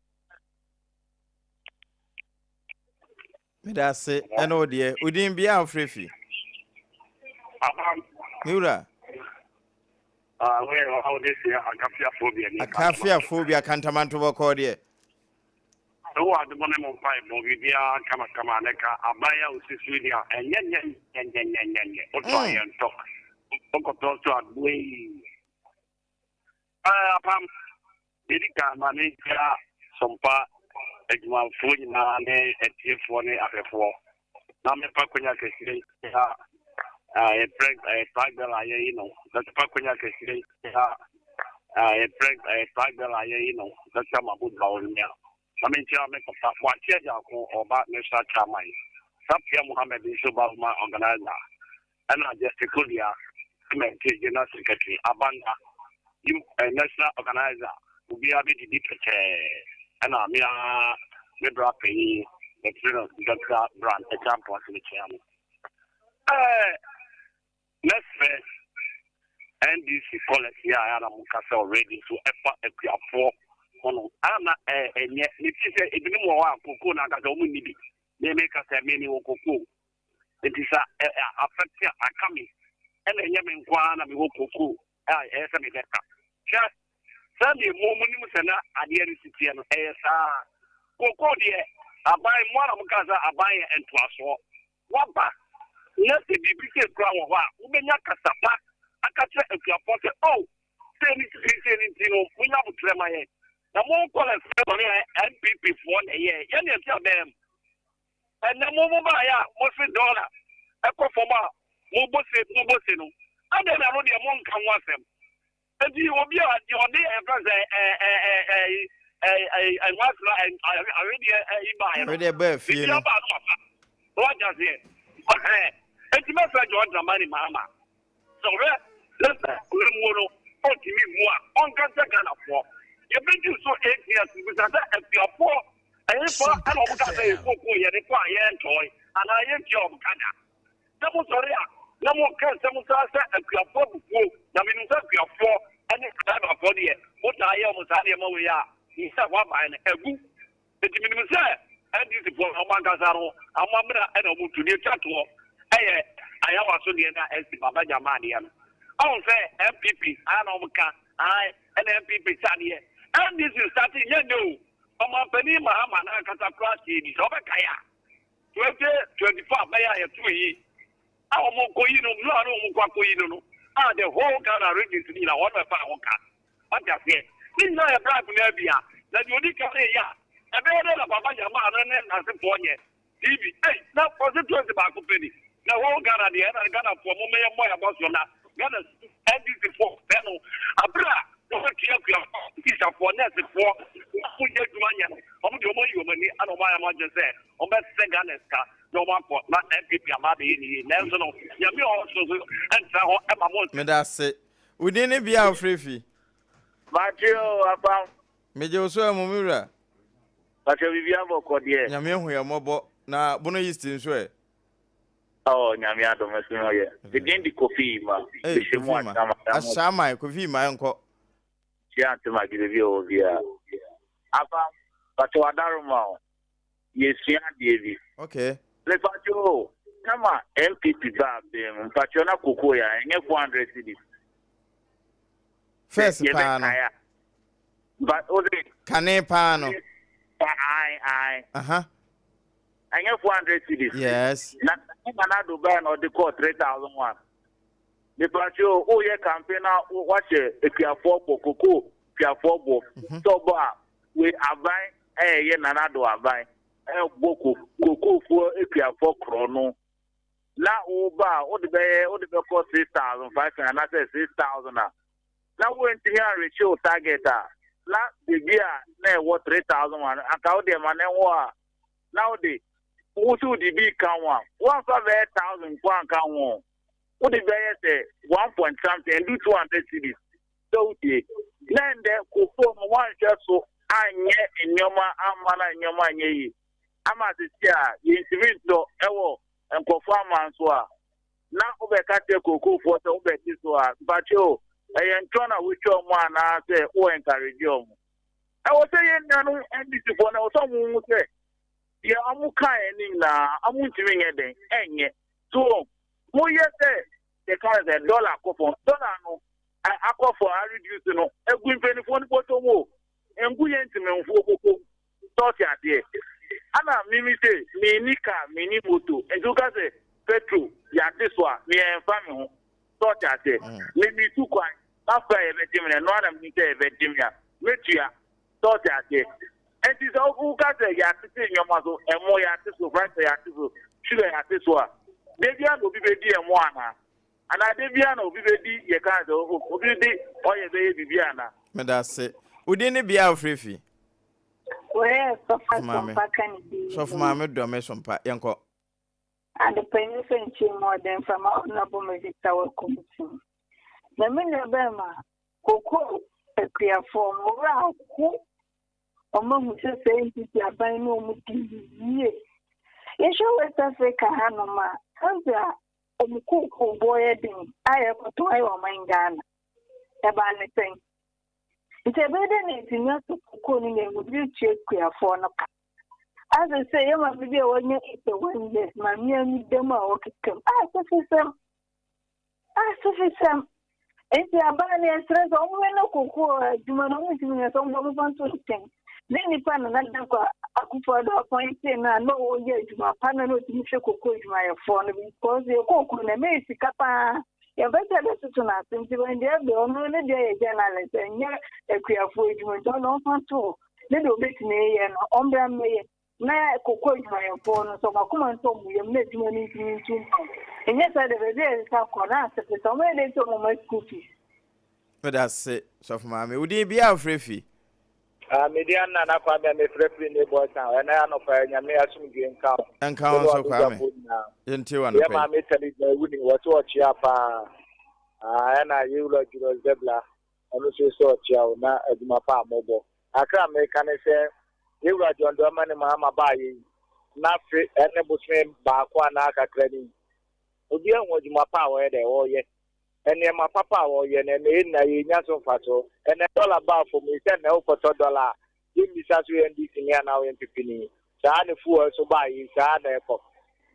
Meda ase ɛne wo deɛ wo din bia a wofrɛ fi. Me wura. Akafiafoɔ bi akantamanto bɔkɔɔ deɛ. Ɛwɔ adebɔ ne mo mpaebɔ biribiara kamakama ne ka aban a osisi deɛ a ɛnyɛ nyɛ nyɛ nyɛ nyɛ nyɛ nyɛ wotɔ a yɛntɔ wokɔtɔ so a buei. Apam, deɛ ɛdi kan ma menkyia Sompa adwumafoɔ nyinaa ne atiefoɔ ne ahwɛfoɔ na mefa kwanya kɛseɛ nkyia yɛprɛ flag bell a yɛyi no mefa kwanya kɛseɛ nkyia yɛprɛ flag bell a yɛyi no Dr. Mahmoud Bawumia na menkyia me papa Boakye Agyarko ɔba national chairman Safia Mohammed nso ba woman organizer. Ɛna Justin Kodua Clement General Secretary, Abanda Youth National Organizer, obiara bɛdidi pɛkyɛɛ. Ɛna me ara me bra panyin, yɛfrɛ no Dɔkta Brand Acheampong ase mekyea no. Ɛɛ mɛsrɛ NDC policy a ɛyɛ na moka sɛ already nso ɛfa akuafoɔ ho no, ana ɛnyɛ mefi sɛ ebinom wɔ hɔ a kokoo no ankasa wɔn nni bi. Me meka sɛ me mewɔ kokoo. Nti sa ɛ ɛ affect a aka me ɛna ɛnyɛ me nko ara na mewɔ kokoo a ɛyɛ sɛ mebɛka. Hwɛ sɛdeɛ mo mo nim sɛ na adeɛ no si teɛ no ɛyɛ saa. Kokoo deɛ aban mo ara mo kaa sɛ aban yɛ ntoasoɔ. Waba na sɛ biribi sei koraa wɔ hɔ a wobɛnya kasa pa aka kyerɛ akuafoɔ sɛ oh sei ne sei ne sei ne nti no monya aboterɛ ma yɛn. Na mo kɔlɛs sɔre a NPP foɔ na ɛyɛɛ yɛn na yɛte abɛn mu. Ɛnɛ mo mo baeɛ a mo se dɔla ɛkɔ fam a mo bɔ se mo bɔ se no adɛn na ɛno deɛ mo nka ho asɛm nti obi a deɛ ɔde ɛfrɛ sɛ ɛ ɛ ɛ ɛ ɛ ɛ ɛnwasra awedeɛ ɛyi baeɛ no Awedeɛ baa fie biribi no. aba no papa na wagye aseɛ ɔhɛn eti mɛfrɛ John Dramani Mahama Sɛ ɔhwɛ na sɛ ɔremmuo no ɔntumi mmu a, ɔnka nkyerɛ Ghanafoɔ. Yɛbɛduru so ATS bisa sɛ akuafoɔ ɛhefa ɛna wɔn ka sɛ yɛ kookoo yɛde kɔ a yɛntɔn anaa yɛntua wɔn ka da. Sɛ mosɔre a na moka nsɛm saa sɛ akuafoɔ abufuo na menim sɛ akuafoɔ ɛne driverfoɔ deɛ motaa yɛ wɔn saa nneɛma wei a sɛ wɔaban no agu. Enti menim sɛ NDC foɔ no wɔn ankasa no amammerɛ na wɔn tu. Deɛ ɛtwa toɔ ɛyɛ Ayawa so deɛ na ɛsi Baba Jamaa deɛ no. Ɔhu sɛ NPP ayɛ na wɔn ka ae ɛna NPP hyɛ adeɛ. NDC starting nyɛ nnɛ o. Ɔmanpanin Mahama n'ankasa koraa hyɛɛ bi sɛ ɔbɛkae a 2024 abɛyɛ a yɛtoo yi a wɔn kɔ yi no mmerɛ a na wɔn kɔ akɔ yi no no a the whole Ghana regions no nyinaa wɔn na ɛfaa ho ka. Wate aseɛ? Ne nyinaa yɛ bribe no ara bi a. Na deɛ ɔdi kan reyɛ a, ɛbɛyɛ dɛn na Papa Jamal no ne n'asefoɔ nyɛ? TV, ei, na constituency baako pɛ ni. Na whole Ghana deɛ, ɛna Ghanafoɔ momma yɛmmɔ yɛn abɔsoɔ na Ghana NDC foɔ pɛ no. Aberɛ a wɔatua akuafoɔ, teacherfoɔ, nursefoɔ, wɔn a wɔnyɛ adwuma nyɛ no, wɔn deɛ wɔayi wɔn ani ɛna wɔayɛ wɔn adwene sɛ wɔbɛsɛ Ghana sika na wɔakɔ na NPP aba abɛyɛ ne yie. Nanso no, Nyame a ɔwɔ soro nso ntra hɔ ma mo. Meda ase. Wo din ne bea a wofrɛ fi? Mate o, Apam. Megye wo so ɛ mo me wura. Pakyɛ biribi abɔkɔ deɛ. Nyame ahu yɛn mmɔbɔ. Na Bono East nso ɛ? Oh, Nyame adom ɛso ho yɛ. Me din de Kofi Ima. Hey, Kofi Ima. Ahyɛaman, Kofi Ima ɛnkɔ. Kyia Aunty Maggie baabi a ɔwɔ biara. Apam, pakyɛ w'adaroma o. Yɛsua adeɛ bi. Okay. Mepakyɛ o, kama NPP baa bɛn mu, mpakyɛ na koko yɛ a, ɛnyɛ 400 cedis. First paa no. But o de. Kane paa no. Ae ae. Aha. Ɛnyɛ 400 cedis. Yes. Na Nana Addo baa na ɔde kɔɔ 3001. Mepakyɛ o, woyɛ campaign na wahyɛ akuafoɔ bɔ, koko akuafoɔ bɔ. Sɛ ɔbɔ a, wei aban ɛyɛ Nana Addo aban ɛbɔ kokofoɔ akuafoɔ korɔ no na woba a wode bɛyɛ wode bɛkɔ 6500 anaasɛ 6000 a na wontumi anrekye wo target a na baabi a na ɛwɔ 3000 anka wode ɛma no ɛwɔ a na wode wo so wode bi ka ho a woamfa bɛyɛ 1000 mpo anka ho wode bɛyɛ sɛ 1 point something ɛndu 200 cedis sɛ wotie. Na ɛndɛ Kufuor no wanhwɛ so anyɛ nneɛma amma na nneɛma anyɛ yie ama sisi a yɛntumi ntɔ ɛwɔ nkurɔfoɔ aman so a na wobɛka kyerɛ kookoofoɔ sɛ wobɛte so a mpakyɛ o ɛyɛ ntwɔn na wotwa wɔn anaa sɛ wo encourage wɔn. Ɛwɔ sɛ yɛn nuanom NDC foɔ no ɛwɔ sɛ wɔn hu sɛ deɛ wɔn kaeɛ no nyinaa wɔn ntumi nyɛ dɛn ɛnyɛ so moyɛ sɛ yɛka no sɛ dɔla kɔ fam dɔla no akɔ fam areduce no egu mpanimfoɔ no bɔtɔ mu o ngu yɛn ntemamfoɔ koko sɛ ɔte aseɛ ana mimi sɛ menni kaa menni moto nti woka sɛ petrol yɛate so a meɛmfa me ho sɛ ɔte aseɛ mimi tu kwan mafa a yɛbɛgye me no ɛno ana menim sɛ yɛbɛgye me a mɛtua sɛ ɔte aseɛ nti sɛ woka sɛ yɛatete nneɛma so ɛmo yɛate so rice yɛate so sugar yɛate so a da biara na obi bɛdi ɛmo anaa anaa da biara na obi bɛdi yɛka sɛ obi de ɔyɛ bɛyɛ biribi anaa. Meda ase. Wo din ne bea a wofrɛ fi? Wɔyɛ sɔfo asɛmpa ka ne din. Sɔfo maame dɔ me sompa. Yɛnkɔ. Adepanyin sɛ nkyɛn mu ɔden mframa Honourable Mavita Wakumsin. Na me nua bɛrima, kokoo akuafoɔ, mo werɛ aho. Wɔn ahu sɛ sɛ NPP aban no wɔn di yie. Yɛhwɛ West Africa hanom a, country a wɔn kookoo boɔ yɛ den a yɛkɔtɔn yɛ ɔman Ghana. Ɛbaa ne sɛn? Nti ɛbɛyɛ dɛ na yɛtumi ato kookoo no na yɛhu de atua akuafoɔ no ka. Ase sɛ yɛ maame bi a wanya 81 years, maame ani dam a ɔkeka mu. Ah, sɛfisɛm. Ah, sɛfisɛm. Nti aban no yɛsrɛ sɛ wɔn no kookoo adwuma no wɔn ntumi nyɛ sɛ wɔn wɔn nto nkyɛn. Ne nipa na nana kɔ akufo addo apɔnte no a na ɔyɛ adwuma pa no na ɔtumi hwɛ kookoo adwumayɛfoɔ no because yɛ kookoo no ɛmɛ yɛ sika paa. Yɛmpɛ sɛ yɛbɛtoto no ase nti wɔn deɛ ɛbɛ ɔno ne deɛ yɛ journalist ɛnyɛ akuafoɔ adwuma nti ɔno ɔmfa nto hɔ. Ne deɛ ɔbɛtumi yɛ no ɔmbra mmɛyɛ na koko adwumayɛfoɔ no nso ɔmo akoma ntɔ ɔmo yam na adwuma no ntumi ntu mpɔn. Ɛnyɛ saa deɛ baabi a yɛsesa kɔ na asese sɛ ɔmo yɛ dɛ nti ɔmo ma school fees. Meda ase sɔfo maame. Wo din bia a wofrɛ fi? Ah, me din Nana Kwame a mefrɛ firi Neighbor Town. Ɛnɛ anɔpa yi, Nyame asomdwie nka wo. Ɛnka wo nso Kwame. Yɛntie wo anɔpa yi. Yɛ maame Thalita Awuni, wɔse ɔkyea paa. Ah, ɛna Yewura Julius Debla, ɔno nso sɛ ɔkyea wo na adwuma pa a mobɔ. Kakra a meka ne sɛ, Yewura John Dramani Mahama baayɛ yi, n'afe ɛne bosome baako anaa kakra ni. Obiara hu adwuma pa a wɔyɛ dɛ, wɔyɛ. Nneɛma papa a wɔyɛ no, ɛnnɛ yɛn nyinaa yɛrenya so mfaso. Ɛnnɛ dɔla baa fam yi, sɛ nnɛ wokɔtɔ dɔla a, yɛmmisa sɛ woyɛ NDC ni anaa woyɛ NPP ni. Saa ara na fuel nso baeɛ yi, saa ara na ɛkɔ.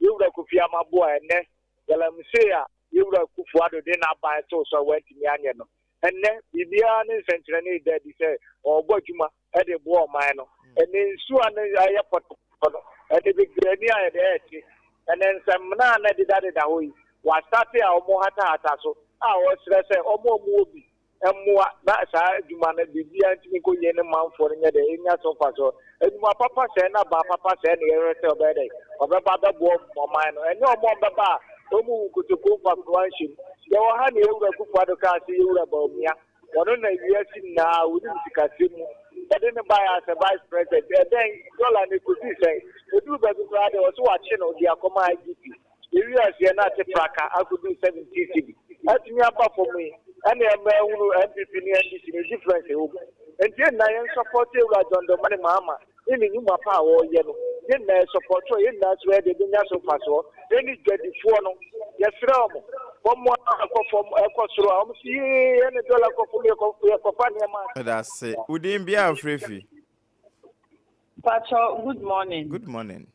Yɛn Wura Kofi Amaboa, ɛnnɛ galamsey a yɛn Wura Kuffo Addo de n'aban too so a wantumi anyɛ no, ɛnnɛ biribiara ne nsɛnkyerɛnne reda adi sɛ ɔrebɔ adwuma de reboa ɔman no. Ɛnnɛ nsuo a na ayɛ pɔtɔpɔtɔ no, ɛnnɛ bebree ani ayɛ dɛ ɛrete. Ɛnnɛ nsɛmmena a na ɛdedadeda hɔ yi, wɔastate a wɔrehatahata so a wɔresrɛ sɛ wɔn a wɔwɔ bi mmoa na saa adwuma no biribiara ntumi nkɔ yie ne manfoɔ no nyɛ dɛ ɛnya so mfasoɔ. Nnwuma papa sɛɛ ne abaa papa sɛɛ na yɛhwehwɛ sɛ ɔbɛyɛ dɛ ɔbɛba abɛboa ɔman no. Ɛnyɛ wɔn a wɔbɛba a wɔn nkotokuo mfa nhyɛ mu. Yɛwɔ ha na yɛn Wura Akufo-Addo kaa sɛ yɛn Wura Bawumia Ɔno na wiase nyinaa wonim sikasɛm mu. Wɔde no baeɛ as a vice president. Ɛdɛn, dollar no ɛkɔsii sɛn? Ɛduru baabi koraa deɛ wɔse wɔakye no de akɔma IGP. Yɛwie aseɛ na ate praka akɔduru 17 cedi. Atumi aba fam yi, ɛna ɛma ahunu NPP ne NDC no difference ɛwɔ mu. Nti yɛn nyinaa yɛn support Ewura John Dramani Mahama ne ne nnwuma pa a ɔreyɛ no. Yɛn nyinaa yɛ support a, yɛn nyinaa nso yɛde bɛnya so mfasoɔ. Ɛne dwadifoɔ no, yɛsrɛ wɔn, wɔn a ɛkɔ fam ɛkɔ soro a, wɔn si yee ɛne dɔla kɔ fam yɛkɔ yɛkɔfa nneɛma. Meda ase. Wo din bia a wofrɛ fi? Pacho, good morning. Good morning.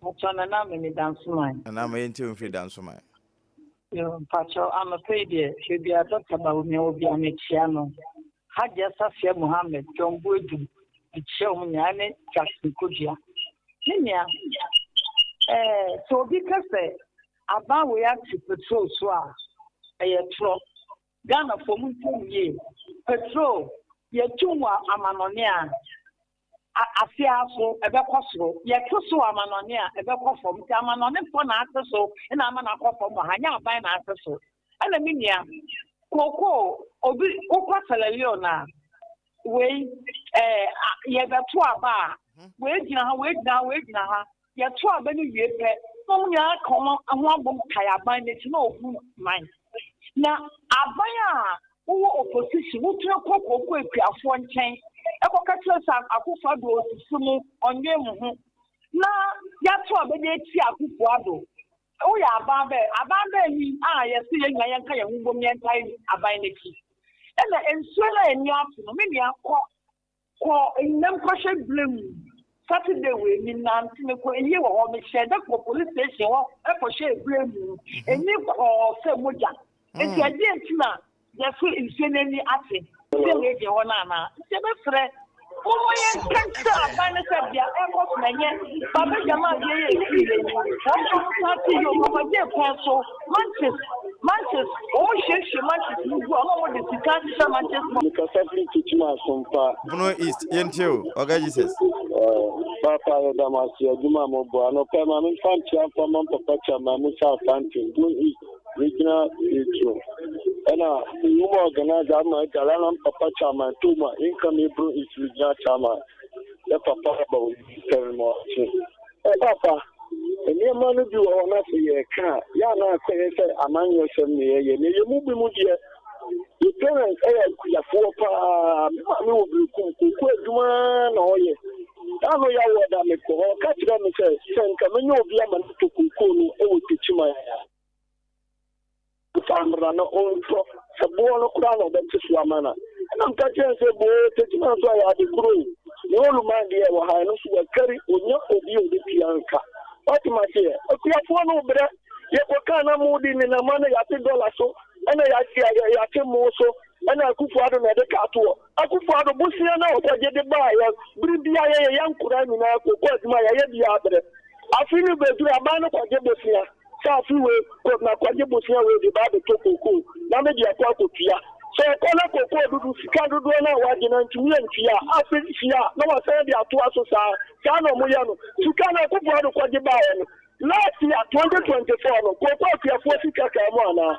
Pacho, Nana Mene Dansoman. Nana ma yɛntie wo mfiri Dansoman. Yo, Pacho, anɔpa yi deɛ, hwɛ bia Dr. Bawumia wɔ bia mekyia no. Hajia Safia Mohammed, John Boadu, mekyia wɔn nyinaa ne Jackson Kodua. Me nua, eh, sɛ obi ka sɛ aban wei ate petrol so a, ɛyɛ torɔ. Ghanafoɔ mo ntie yie. Petrol, yɛtum wɔ amanɔne a, Afe ara so, ɛbɛkɔ soro. Yɛte so wɔ amanɔne a, ɛbɛkɔ fam. Nti amanɔnefoɔ na ate so na ama no akɔ fam wɔ ha, nyɛ aban na ate so. Ɛna me nua, kookoo, obi, wokɔ Sierra Leone a, wei, ɛɛ, yɛbɛto aba a, wei gyina ha, wei gyina ha, wei gyina ha. Yɛto aba no wie pɛ, na wɔn nyinaa ka wɔn ho abom tae aban no akyi na wɔbu man. Na aban a wowɔ opposition, wotumi kɔ kooko akuafoɔ nkyɛn kɔka kyerɛ sɛ Akufo Addo osisi mo, ɔnnwen mo ho. Na yɛato aba de atia Akufo Addo. Woyɛ aban bɛn? Aban bɛn ni a yɛse yɛn nyinaa yɛnka yɛn ho mbom na yɛntae aban no akyi? Ɛna nsuo no a ani ato no, me nua kɔ Kɔ nnam kɔhwɛ berɛ mu. Saturday wei me nante me kɔ ayie wɔ hɔ me hyɛɛ da kɔ police station hɔ kɔ hwɛɛ berɛ mu ani kɔɔ sɛ mogya nti ɛdeɛ nti na yɛse nsuo no ani ate sɛ wei deɛ hɔ no anaa nti yɛbɛsrɛ momma yɛnka nkyerɛ aban no sɛ deɛ ɛkɔ so no ɛnyɛ Baba Jamal deɛ yɛ ɛsii yɛ yi wɔn a wɔn san te yɛ wɔn gye kwan so manches manches wɔn hwiehwie manches no gu a na wɔn de sika ahyehyɛ manches. Mekasa firi Kyikyim Asompa. Bono East, yɛntie o, Ɔga Jesus. Paapa yɛda mo ase adwuma a mobɔ. Anɔpa yi ma memfa nkyea mfa ma Papa Chairman Musa Asante, Bono East Regional Patron. Ɛna Nwoma Organizer Ama Agya Lana Papa Chairman Toma, incoming Bono East Regional Chairman. Yɛ papa aba wo sɛre ma ɔkye. Ɛ papa, Nneɛma no bi wɔ hɔ na sɛ yɛreka a, yɛ a na akɔyɛ sɛ amanyɔsɛm na yɛyɛ. Na yɛn mu binom deɛ, yɛn parents yɛ akuafoɔ paa. Me maame wɔ Berekum, kooko adwuma ara na ɔyɛ. Da no yɛawɔ da mekɔ hɔ, ɔka kyerɛɛ me sɛ, sɛ nka mɛnya obi ama no atɔ kookoo no wɔ Techiman a, Mfa mmra na ɔntɔ, sɛ boɔ no koraa na ɔbɛte so ama no a. Ɛna meka kyerɛɛ no sɛ, Boo, Techiman nso ayɛ ade koro o. Ne Oluman deɛ ɛwɔ ha, ɛno nso wakari, ɔnya obi a ɔbɛtua nka. Woate m'aseɛ? Akuafoɔ no rebrɛ. Yɛkɔkaa na mo de nenam a na yɛate dɔla so, ɛna yɛate mo so, ɛna Akufo Addo na ɛde ka toɔ. Akufo Addo bosea no a ɔkɔgye de baeɛ, bere biara yɛyɛ yɛn nkoraa nyinaa kɔkɔ adwuma a yɛayɛ biara brɛ. Afe no bɛduru, aban no kɔgye bosea. Sɛ afe wei kɔ na kɔgye bosea wei de ba abɛtɔ kokoo na mede akɔ akɔtua. Sɛ ɔkɔ na kokoo dodo sika dodoɔ no a wagye no antumi antua a, afe hyia a na wasan de atoa so saa. Saa na wɔyɛ no. Sika no Akufo Addo kɔgye baeɛ no, last year, 2024 no, kokoo akuafoɔ sika kaa mu anaa?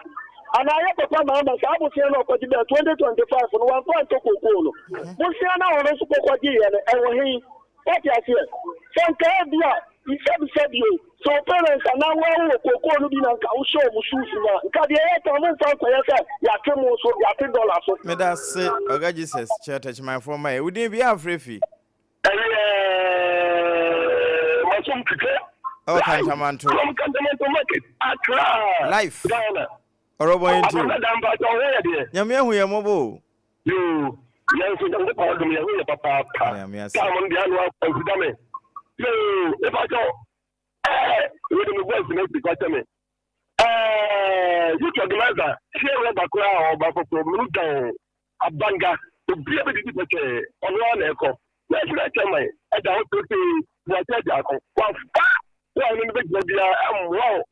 Anaa yɛ papa Mahama saa bosea no a ɔkɔgye baeɛ 2025 no wamfa antɔ kokoo no? Bosea no a ɔno nso kɔkɔgyeeɛ no, ɛwɔ he? Woate aseɛ? Sɛ nka ebia, sɛbisɛbi o, sɛ wo parents anaa wo ara wowɔ kookoo no bi na nka wohyɛ wɔn shoes mu a, nka deɛ yɛka no momfa nkɔyɛ sɛ yɛate mo so, yɛate dɔla so. Meda ase Oga Jesus kyerɛ Techimanfoɔ ma yɛ. Wo din bia afrɛ fi? Ɛyɛ masom twitwa. Ɛwɔ Kantamanto. From Kantamanto market, Accra. Life. Ghana. Ɔrɔbɔ yɛn ti o. Abɔfra da mpakyɛ wo ho yɛ deɛ. Nyame ahu yɛn mmɔbɔ o. Yoo, yɛn nso Nyankopɔn adom yɛn ho yɛ papaapa. Nyame ase. Time no deɛ ano akwansi da me. Yoo, mepa kyɛw. Ɛɛ, wei de me voice na esi fa kyɛ me. Ɛɛ, youth organizer, tie rɔba koraa a ɔba foforɔ, menu down, abanga, obi a bɛdidi pɛkyɛɛ, ɔno ara na ɛkɔ. National chairman, ɛda hɔ petee, buakye agya ako. Wafa, wo a ɔno no bɛgyina biara, ɛmmoa wo.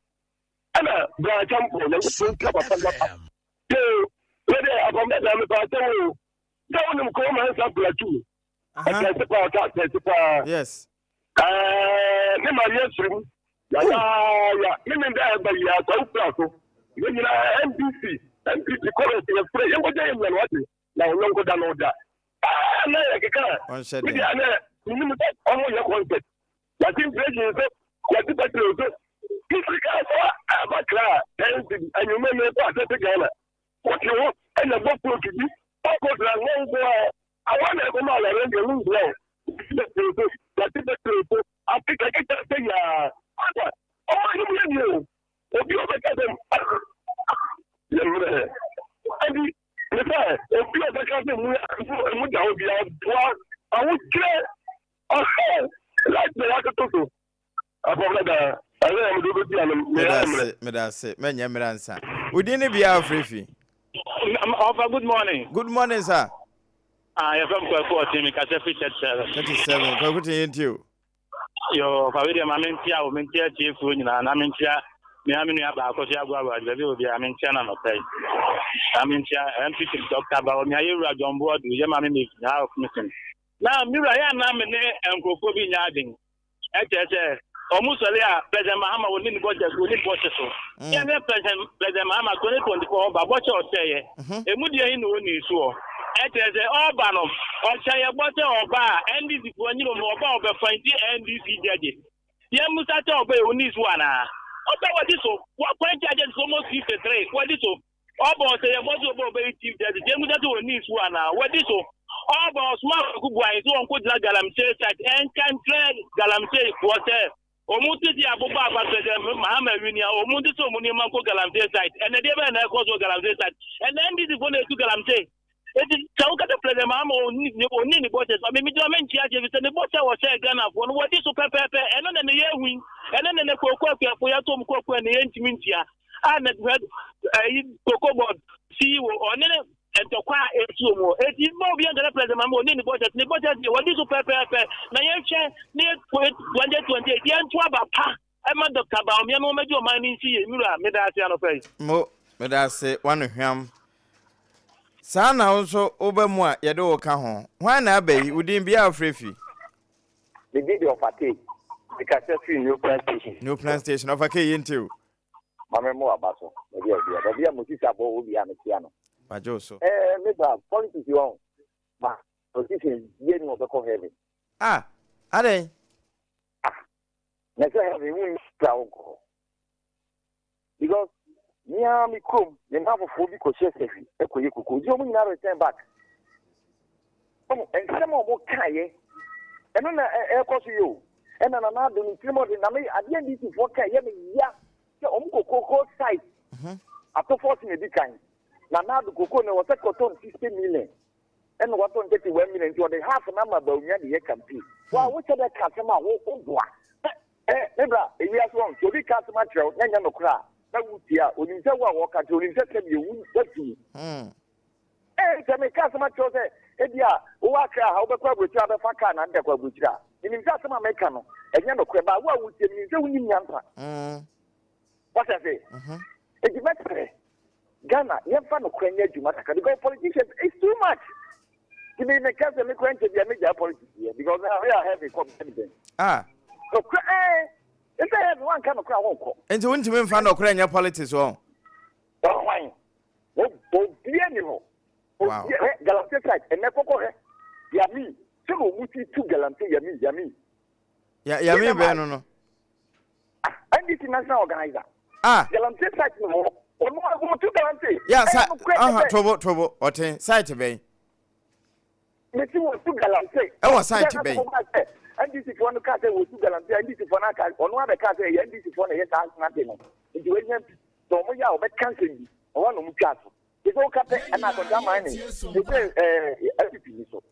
Ɛna bra kyɛmpo, Nyankopɔn nhyira papa papa. Yoo, wei deɛ apam dada mepa akyɛw o. Sɛ wonim kɔn mansa plateau. Ɛkɛse paa, ɔka akɛse paa. Yes. Ɛɛ, ne ma yɛ sirim. Yayaaya, ne ne da ɛba yi asa wofura so. Yɛn nyinaa NDC, NPP chorus yɛfrɛ yɛnkɔgya yɛn nua no wate na ɔnyɔnko da no da. Ɛɛ, na yɛ keka. Ɔnhyɛ Me den. deɛ na menim sɛ ɔmo yɛ concert. Yɛte inflation so, yɛte petrol so. Ne sika so aba kra 10 cedi anwummerɛ no ɛkɔ asɛte Ghana. Wote hɔ ɛna bɔ coat bi, bɔ coat na nwɔ nko a awa na ɛkɔma aware deɛ wo nhia o. Yɛte petrol so, yɛte petrol so, afe kɛkɛ sɛ yaa. Aba, ɔmo anim yɛ nie o. Obi a ɔbɛka sɛ yɛ mmerɛ. Ɛnti, me sɛ obi a ɔbɛka sɛ mu mu da hɔ biara boa ahokyerɛ Ɔhaw, light na yɛatoto so. Afɔm dada, ɛyɛ a mede wobɛdi ano, meyɛ Meda mmerɛ. ase, meda ase. Mɛnyɛ mmerɛ ansa. Wo din ne bea a wofrɛ fi? Ɔfa, good morning. Good morning sir. Ah, yɛfrɛ me Kwaku Ɔten, mekasa firi 37. 37, Kwaku Ten yɛntie o. Yo, ɔfa wei deɛ ma mentia wo, mentia atiefoɔ nyinaa, na mentia me a me nua baako so agoa agoa baabi a obiara mentia no anɔpa yi. Na mentia MPP Dr. Bawumia, yɛwura John Boadu, yɛ maame Mavis, ha Okumsin. Na me wura, yɛ a na me ne nkurɔfoɔ bi nyɛ adwene. Ɛkyerɛ sɛ, wɔn sɔre a, President Mahama wɔnim ne bɔhyɛ so, wɔnim bɔhyɛ so. Yɛ ne President, President Mahama 2024 ɔba, bɔhyɛ ɔhyɛeɛ. Emu deɛ he na ɔnii soɔ? Ɛkyerɛ sɛ, ɔba no, ɔhyɛ yɛ bɔ sɛ ɔba a, NDC foɔ nyere wɔn, ɔba a ɔbɛfɔinte NDC judges. Yɛmmusa sɛ ɔba yi, ɔnii so anaa? Ɔba wadi so. Wɔapɔinte judges almost 53, wadi so. Ɔbɔ sɛ yɛbɔ so ɔbɔ ɔbɛyi chief justice yɛn musa sɛ ɔnii so anaa wadi so ɔbɔ ɔsoma Kwaku Boahen sɛ ɔnkɔ gyina galamsey site ɛnka nkyerɛ galamsey foɔ sɛ ɔmo tete abobɔ aba president Mahama wini a ɔmo nte sɛ ɔmo nneɛma nkɔ galamsey site ɛnɛ deɛ bɛyɛ na ɛkɔ so galamsey site ɛnɛ NDC foɔ na ɛtu galamsey eti sɛ wokata president Mahama ɔnni ne bɔhyɛ so a mimi gyina mente aseɛ fi sɛ ne bɔhyɛ a wɔhyɛɛ Ghanafoɔ no wɔdi so pɛpɛɛpɛ ɛno na ne yɛ hui ɛno na ne kooko akuafoɔ yɛatom kooko a ne yɛntumi ntua a na ɛyi koko board CEO ɔne ne ntɔkwa a esi wɔn hɔ eti ma obi nkana president mahama ɔne ne bɔhyɛ ne bɔhyɛ deɛ wɔdi so pɛpɛɛpɛ na yɛnhwɛ ne 2028 yɛnto aba pa ɛma Dr. Bawumia na wɔmɛgye ɔman no nsi yie nwura meda ase anɔpa yi. Mo, meda ase, w'ano hwam. Saa na wo nso woba mu a yɛde wo ka ho. Hwan na aba yi? Wo din, bea a wofrɛ fi? Me din de Ɔfa Kay. Mekasa firi New Plan Station. New Plan Station, Ɔfa Kay yɛntie o. Ma me mo aba so. Baabi a obi a baabi a mo sisa bɔ obi a metia no. Bagye wo so. Eh, me ba politics wɔn. Ma politicians yɛ ni wɔbɛkɔ heaven. Ah, adɛn? Ah, Na sɛ heaven wonni sika a wonkɔ hɔ. Because me ara me kurom me nnamfofoɔ bi kɔhyɛ sahwi kɔyɛ koko nti wɔn nyinaa return back. Wɔn nsɛm a wɔn kaeɛ ɛno na ɛrekɔ so yi o. Ɛna Nana Addo ne tirim ɔde na me adeɛ NDC foɔ kae yɛ me ya sɛ wɔn kɔ koko site atofoɔ se na edi kan. Nana Addo koko no ɛwɔ sɛ kɔtɔn 60 million ɛna watɔn 31 million nti ɔde half no ama Bawumia de yɛ campaign. Wa wohyɛ dɛ ka asɛm a wo boa. Ɛ, me bra, ewiase hɔ nso, obi ka asɛm akyerɛ wo na ɛnyɛ nokorɛ a, na wotie a, onim sɛ wo a wɔreka kyerɛ wo, onim sɛ sɛdeɛ wo, woatu mu. Ɛ, sɛ meka asɛm akyerɛ wo sɛ, ebia wowɔ Accra ha, wobɛkɔ aburokyire a, wobɛfa kaa na ade akɔ aburokyire a, menim sɛ asɛm a meka no, ɛnyɛ nokorɛ, but wo a wotie, menim sɛ wonim nyansa. Wate ase? Enti mɛsrɛ, Ghana, yɛmfa nokorɛ nyɛ adwuma kakra, because politicians, it's too much. Nti me meka sɛ me kora nkyɛ bia megyae politics yɛ because na ahwɛ a heaven kɔ bɛn bɛn. Ah. Nokora ɛɛ ɛsɛ heaven wanka nokora a wonkɔ. Nti wontumi mfa nokora nyɛ politics wɔn. Ɔhwan? Obia ni hɔ. Wow. Obia hɛ galamsey site ɛnɛ kɔkɔ hɛ yami sɛ na ɔmu si tu galamsey yami yami. Ya yami bɛn no no. Ah NDC national organizer. Ah. Galamsey site na wɔ. Ɔno a wɔtu galamsey. Ya sa aha tobo tobo ɔten site bɛn. Mesi wɔtu galamsey. Ɛwɔ site bɛn. NDC foɔ no kaa sɛ wɔtu galamsey NDC foɔ no aka ɔno abɛka sɛ ɛyɛ NDC foɔ na ɛyɛ saa ade no nti wɔanya bi sɛ wɔn yɛ a wɔbɛka nsɛm bi ɛhɔ na wɔn twa so te sɛ woka pɛ ɛna akɔnta man ne te sɛ ɛɛ NPP ni so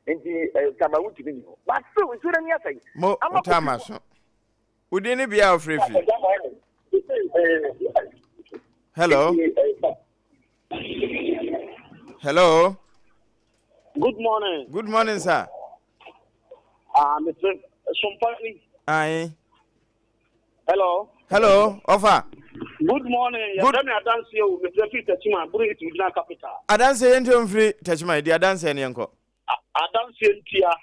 nti ɛɛ tama wontumi ni hɔ but still nsuo no ani asɛe. Mo ɔtaa so. Wo din ne bea a wofrɛ fi? Hello. Hello. Good morning. Good morning, sir. Ah, Mr. Sompani. Aye. Hello. Hello, Ofa. Good morning. Good. Yɛfrɛ me Adanseɛ o. Mefrɛ firi Tachima, Buru East Regional Capital. Adanseɛ yɛn nti mfiri Tachima, di adanseɛ ne yɛnkɔ. Adanseɛ ntia.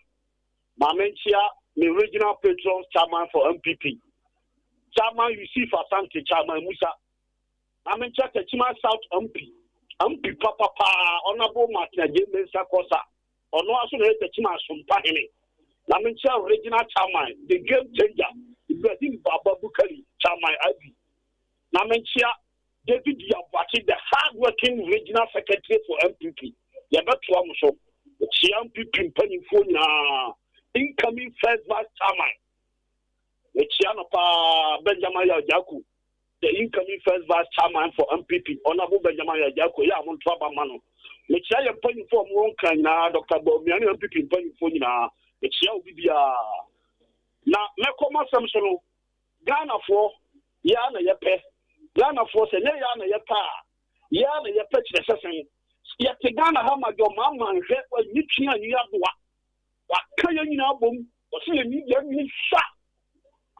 Ma menkyea me regional patrons chairman for NPP, Chairman Yusuf Asante, Chairman Musa. Na menkyea Techiman South MP, MP papa paa, Honourable Martin Adjei Mensah Korsah. Ɔno ara nso na ɔyɛ Techiman Asompa Hene. Na menkyea regional chairman, the game changer, Ibrahim Baba Bukari, Chairman IB. Na menkyea David Yaboakye the hard working regional secretary for NPP yɛbɛtoa mo so. Mekyea NPP mpanyinfoɔ nyinaa, incoming first vice chairman mekyea no paa Benjamin Yaw Gyaku the incoming first vice chairman for NPP Honourable Benjamin Yaw Gyaku ɛyɛ a monto aba ma no. Mekyea yɛn mpanyinfoɔ a wɔwɔ Nkran nyinaa Dr. Bawumia ne NPP mpanyinfoɔ nyinaa mekyea obi biara. Na mɛkɔ m'asɛm so no Ghanafoɔ, yɛ ara na yɛpɛ. Ghanafoɔ, sɛ nyɛ yɛ ara na yɛpɛ a, yɛ ara na yɛpɛ kyerɛ sɛ sɛn? Yɛte Ghana ha ma John Mahama nhwɛ, wanyi twe anyi adoa. Waka yɛn nyinaa abom, ɔse yɛnyi yɛn nwene sua.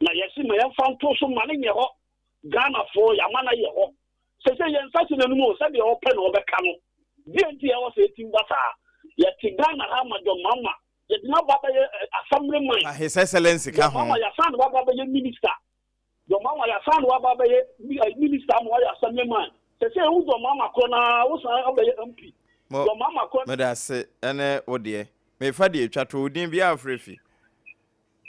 Na yɛse ma yɛmfa nto so ma no nyɛ hɔ. Ghanafoɔ, yɛama no ayɛ hɔ. Sese yɛn nsa hyɛ n'anum o, sɛdeɛ ɔpɛ na ɔbɛka no. Deɛ nti a ɛwɔ sɛ yɛtim ba saa? Yɛte Ghana ha ma John Mahama Yɛde no aba abɛyɛ assemblyman. Fa His Excellency ka ho. John Mahama yɛasan de wo aba abɛyɛ minister. John Mahama yɛasan de wo aba abɛyɛ minister ama woayɛ assemblyman. Sɛsɛ wo John Mahama korɔ no ara wosan abɛyɛ MP. Mo, John Mahama korɔ. Medase ɛne wo deɛ. Mefa deɛ etwa to, wo din biaa frɛ fi.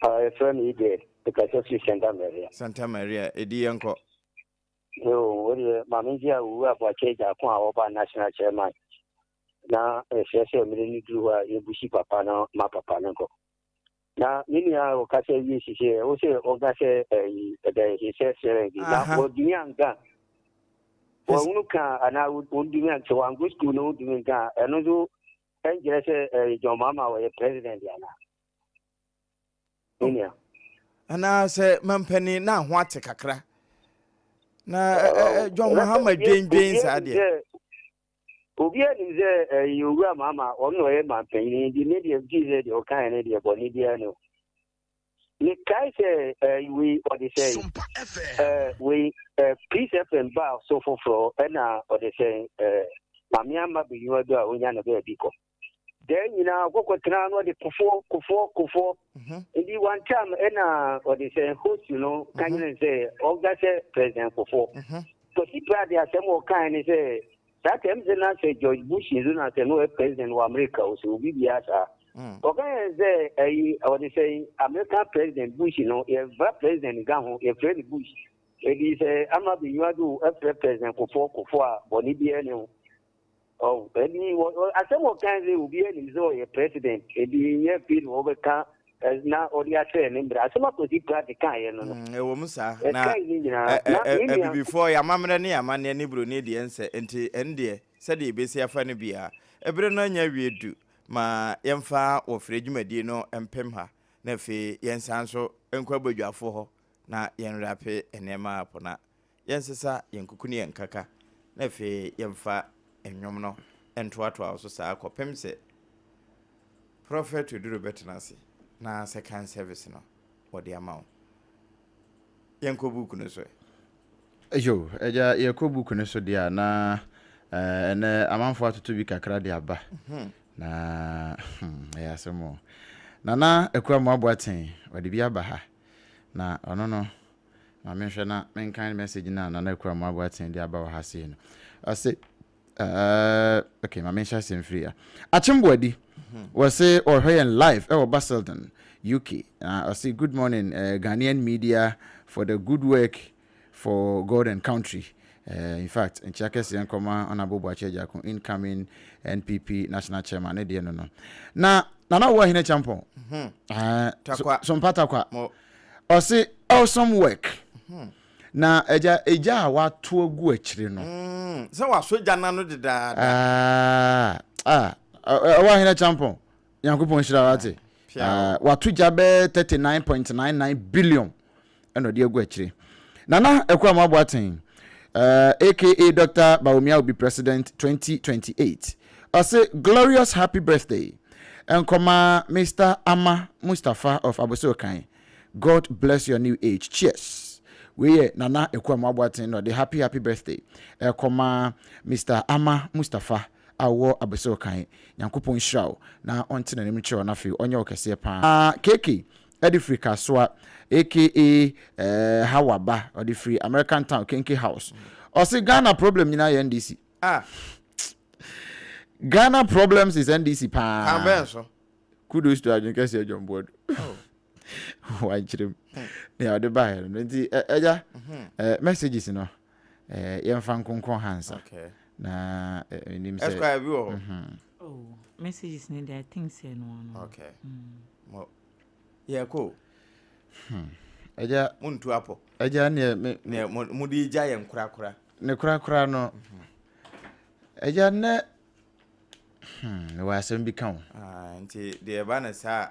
Ah, yɛfrɛ me Ibrahim, mekasa firi Santa Maria. Santa Maria, ɛdi yɛnkɔ. Yoo, wo deɛ ma mengye a Owura Boakye Agyarko a ɔba National Chairman na ɛsrɛ sɛ mmere no duru hɔ a yɛbusi papa no ma papa no nkɔ. Na me nua a ɔkasa wie sisi ɛ, wo sɛ ɔka sɛ ɛyi ɛdɛ he sɛ sɛrɛ bi na wɔdumi anka wɔhunu ka anaa wɔdumi anka wɔankɔ sukuu na wɔdumi nka ɛno nso ɛnkyerɛ sɛ ɛyɛ John Mahama ɔyɛ president anaa. Me nua. Anaasɛ mampanin na ho ate kakra na John Mahama dwendwen saa deɛ. Obiara nim sɛ ɛyɛ Owura Mahama, ɔno na ɔyɛ manpanyin nti me deɛ megye sɛ deɛ ɔkaeɛ no deɛ bɔne biara nni hɔ. Mekae sɛ ɛɛ wei ɔde sɛ ɛɛ wei ɛɛ Peace FM baa so foforɔ ɛna ɔde sɛ ɛɛ Maame Ama Benyiwa do a onya ne baabi kɔ. Dɛn nyinaa ɔkɔkɔ tena no ɔde kofoɔ kofoɔ kofoɔ. Nti one time ɛna ɔde sɛ host no ka nyere sɛ ɔga sɛ President Kofoɔ. Kwasi Pratt de asɛm a ɔkae ne sɛ saa tɛm sɛ na sɛ George Bush nso na sɛ na ɔyɛ president wɔ America o sɛ obi biara saa. Ɔka yɛn sɛ ɛyi ɔde sɛ American President Bush no yɛmfa President nka ho yɛfrɛ no Bush. Edi sɛ ama Benyiwa-Doe ɛfrɛ President Kufuor Kufuor a bɔne biara nni ho. Ɔho ɛdi asɛm ɔka sɛ obiara nim sɛ ɔyɛ President ɛdi nyɛ afei na ɔbɛka na ɔde ahyɛ ne mbrɛ asɛm a Kwasi Pratt kaeɛ no no. Ɛwɔ mu saa na Ɛkae ne nyinaa na me nua. Abibifoɔ yɛn amammerɛ ne yɛn amanneɛ ne buroni deɛ nsɛ nti ɛno deɛ sɛdeɛ yɛbɛsi afa no biara ɛberɛ no anya awie du Ma yɛmfa wɔfrɛ dwumadie no mpem ha na afei yɛnsan nso nkɔ abadwafoɔ hɔ na yɛnrape nneɛma apo na yɛnsesa yɛn kuku ne yɛn nkaka na afei yɛmfa nnwom no ntoatoa so saa kɔpem sɛ Prɔfɛt Oduro bɛtena ase na second service no wɔde ama wo. Yɛnkɔ book no so ɛ. Yo, agya yɛkɔ book no so deɛ a na ɛnɛ amanfoɔ atoto bi kakra de aba. Na hmm, ɛyɛ asɛm o. Nana Akua Mmoaboaten, ɔde bi aba ha. Na ɔno no, ma menhwɛ na menkan message no a Nana Akua Mmoaboaten de aba wɔ ha sei no. Ɔse, Uh, okay, ma menhyɛ asɛm firi ya. Akyemboadi, wɔse ɔhwɛ yɛn live ɛwɔ Basildon, UK. Na ɔse good morning uh, Ghanaian media for the good work for God and country. Uh, in fact, nkyia kɛseɛ nkɔma Honorable Boakye Agyarko, incoming NPP national chairman ne deɛ no no. Na Nana Owuo Ahene Champon, uh, so, so mpatakwa, ɔse awesome work. Na agya, egya a wato agu akyire no. Mm, sɛ wasɔ gya no ano dedaada. Ah, ah, ɔwɔ ahene kyampɔn, Nyankopɔn nhyira wate. Ah, wato gya bɛyɛ 39.99 billion ɛna ɔde agu akyire. Nana Akuamoah Boateng, uh, aka Dr. Bawumia will be president 2028. Ɔse glorious happy birthday. Nkɔma Mr. Ama Mustafa of Abossey-Okan. God bless your new age cheers wei yɛ Nana Akuamoah Boateng na ɔde happy happy birthday ɛkɔma Mister Ama Mustafa a ɔwɔ Abeseo kan Nyankopɔn nhyira wo na ɔnte n'anim nkyerɛ wo na afei ɔnyɛ wo kɛseɛ paa KK ɛde firi Kasoa aka eh, Hawa ba ɔde firi American Town Kenke House ɔse Ghana problem nyinaa yɛ NDC ah Ghana problems is NDC paa Kwan bɛn so? Kudos to Adwene Kɛseɛ John Boadu. Oh. Wankyerɛ mu. Hmm. Nea ɔde baeɛ no. Nti ɛgya mhm. messages no yɛmfa nkonkɔn ha nsa. Na menim sɛ. Esquire bi wɔ hɔ. Mhm. Oh, messages ni deɛ I think sɛ no ano. Okay. Mm. Yɛkɔ. Hmm. Ɛgya. Muntu apɔ. Ɛgya neɛ me. Neɛ mo de gya yɛn korakora. Ne korakora no. Mhm. Ɛgya nnɛ Hmm, mewɔ asɛm bi ka o. Ah, nti deɛ ɛba no saa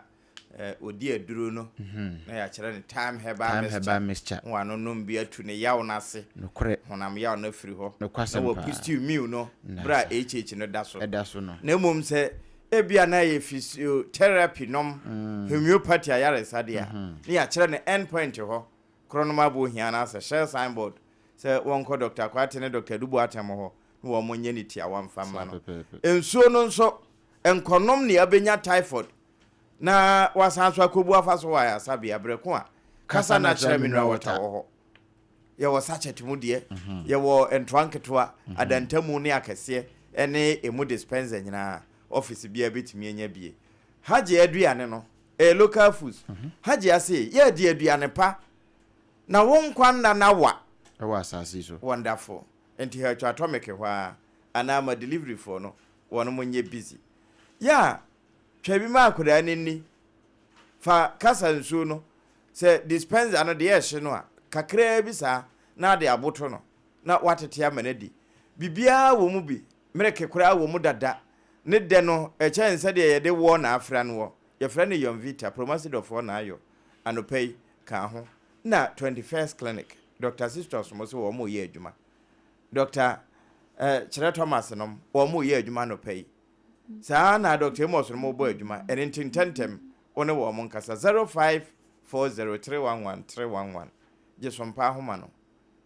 a, ɔdi aduro no mhm. na yɛakyerɛ no time herbal time herbal mixture na wanonom bi atu ne yaw no ase. Nokorɛ. Honam yaw no afiri hɔ. Nokwasɛm paa. Na wapustiw meal no berɛ a HH no da so. Ɛda so no. Na mmom sɛ ebia na ɛyɛ physiotherapy nom, mm. homeopathy ayaresa deɛ a, mm-hmm. na yɛakyerɛ no end point hɔ, korɔnom aboɔ hia anaasɛ shell signboard sɛ wɔnkɔ Dɔkta Kwarteng ne Dɔkta Adu Boateng hɔ na wɔnyɛ no tiawa mfa mma no. Nsuo no nso, nkɔnom nea abɛnya typhoid na wasan so akɔbu afa so wɔ ayasabea berɛ ko a Kasa Natural Mineral Water wɔ hɔ. Yɛwɔ sachet mu deɛ, mhm. yɛwɔ ntoa nketewa, mhm. adantamu ne akɛseɛ ne emu dispenser nyinaa. Office biara bɛtumi anya bie. Hagye aduane no, ɛyɛ local foods. Mhm. Hagye ase, yɛadi aduane pa Na wo nkwa nna no awa. Wɔ asase yi so. Wonderful. Nti ha twa atomic hɔ ara anaa ma delivery foɔ no wɔnom nyɛ busy. Yeah, twa bi ma akwadaa no nni. Fa kasa nsuo no, sɛ dispenser no deɛ ɛhye no a, kakraa bi saa na ade aboto no na woatete ama no adi. Biribiara wɔ mu bi, mereke koraa wɔ mu dada. Ne dɛ no ɛkyɛn sɛdeɛ yɛde woɔ na afra noɔ. Yɛfrɛ no Yonvita, Promasidor foɔ na ayɔ. Anɔpa yi, ka ho. Na 21st Clinic, Doctor Sistos mo se wɔn reyɛ adwuma. Doctor eh, Kyerɛ Thomas nom, wɔn reyɛ adwuma anɔpa yi. Saa na Doctor Amos nom rebɔ adwuma. Ɛno nti ntɛntɛm, wo ne wɔn nkasa. 0540311311, gye so mpa ahoma no.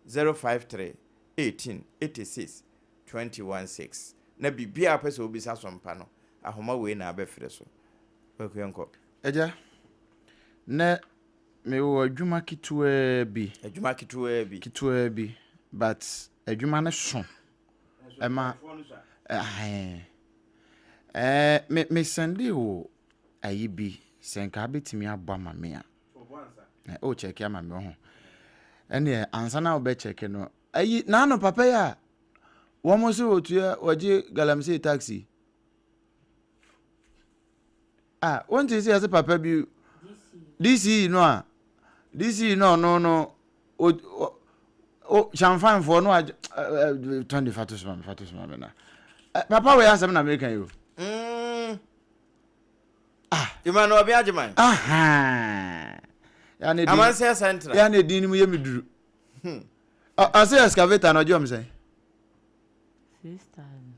053 18 86 21 6. Na biribiara a wopɛ sɛ wobisa so mpa no, ahoma wei na abɛfrɛ so. Kwaku yɛnkɔ. Agya, nnɛ mewɔ adwuma ketewaa bi. Adwuma ketewaa bi. Ketewaa bi, but adwuma no so. Ɛma, ɛhɛn. Ɛɛ, me me sɛndee wo. ayi bi sɛ nka abɛtumi abɔ ama me a. Na o kyɛke ama me ho. Ɛneɛ ansa na wobɛ kyɛke no ayi n'ano papa yi a wɔn so wɔtua wɔgye galamsey taxi. Ah, wonte sɛ yɛsɛ papa bi DC no a DC no ɔno no o o kyamfanfoɔ no a tɔn de fa to soma me fa to soma me na papa wei asɛm na meka yi o. Mm. Ah. Emmanuel Obi Agyeman. Aha. Amansan Central. Ya na edin no mu yɛ me duru. Hmm. Ɔsɛ excavator na ɔgye ɔm sɛn?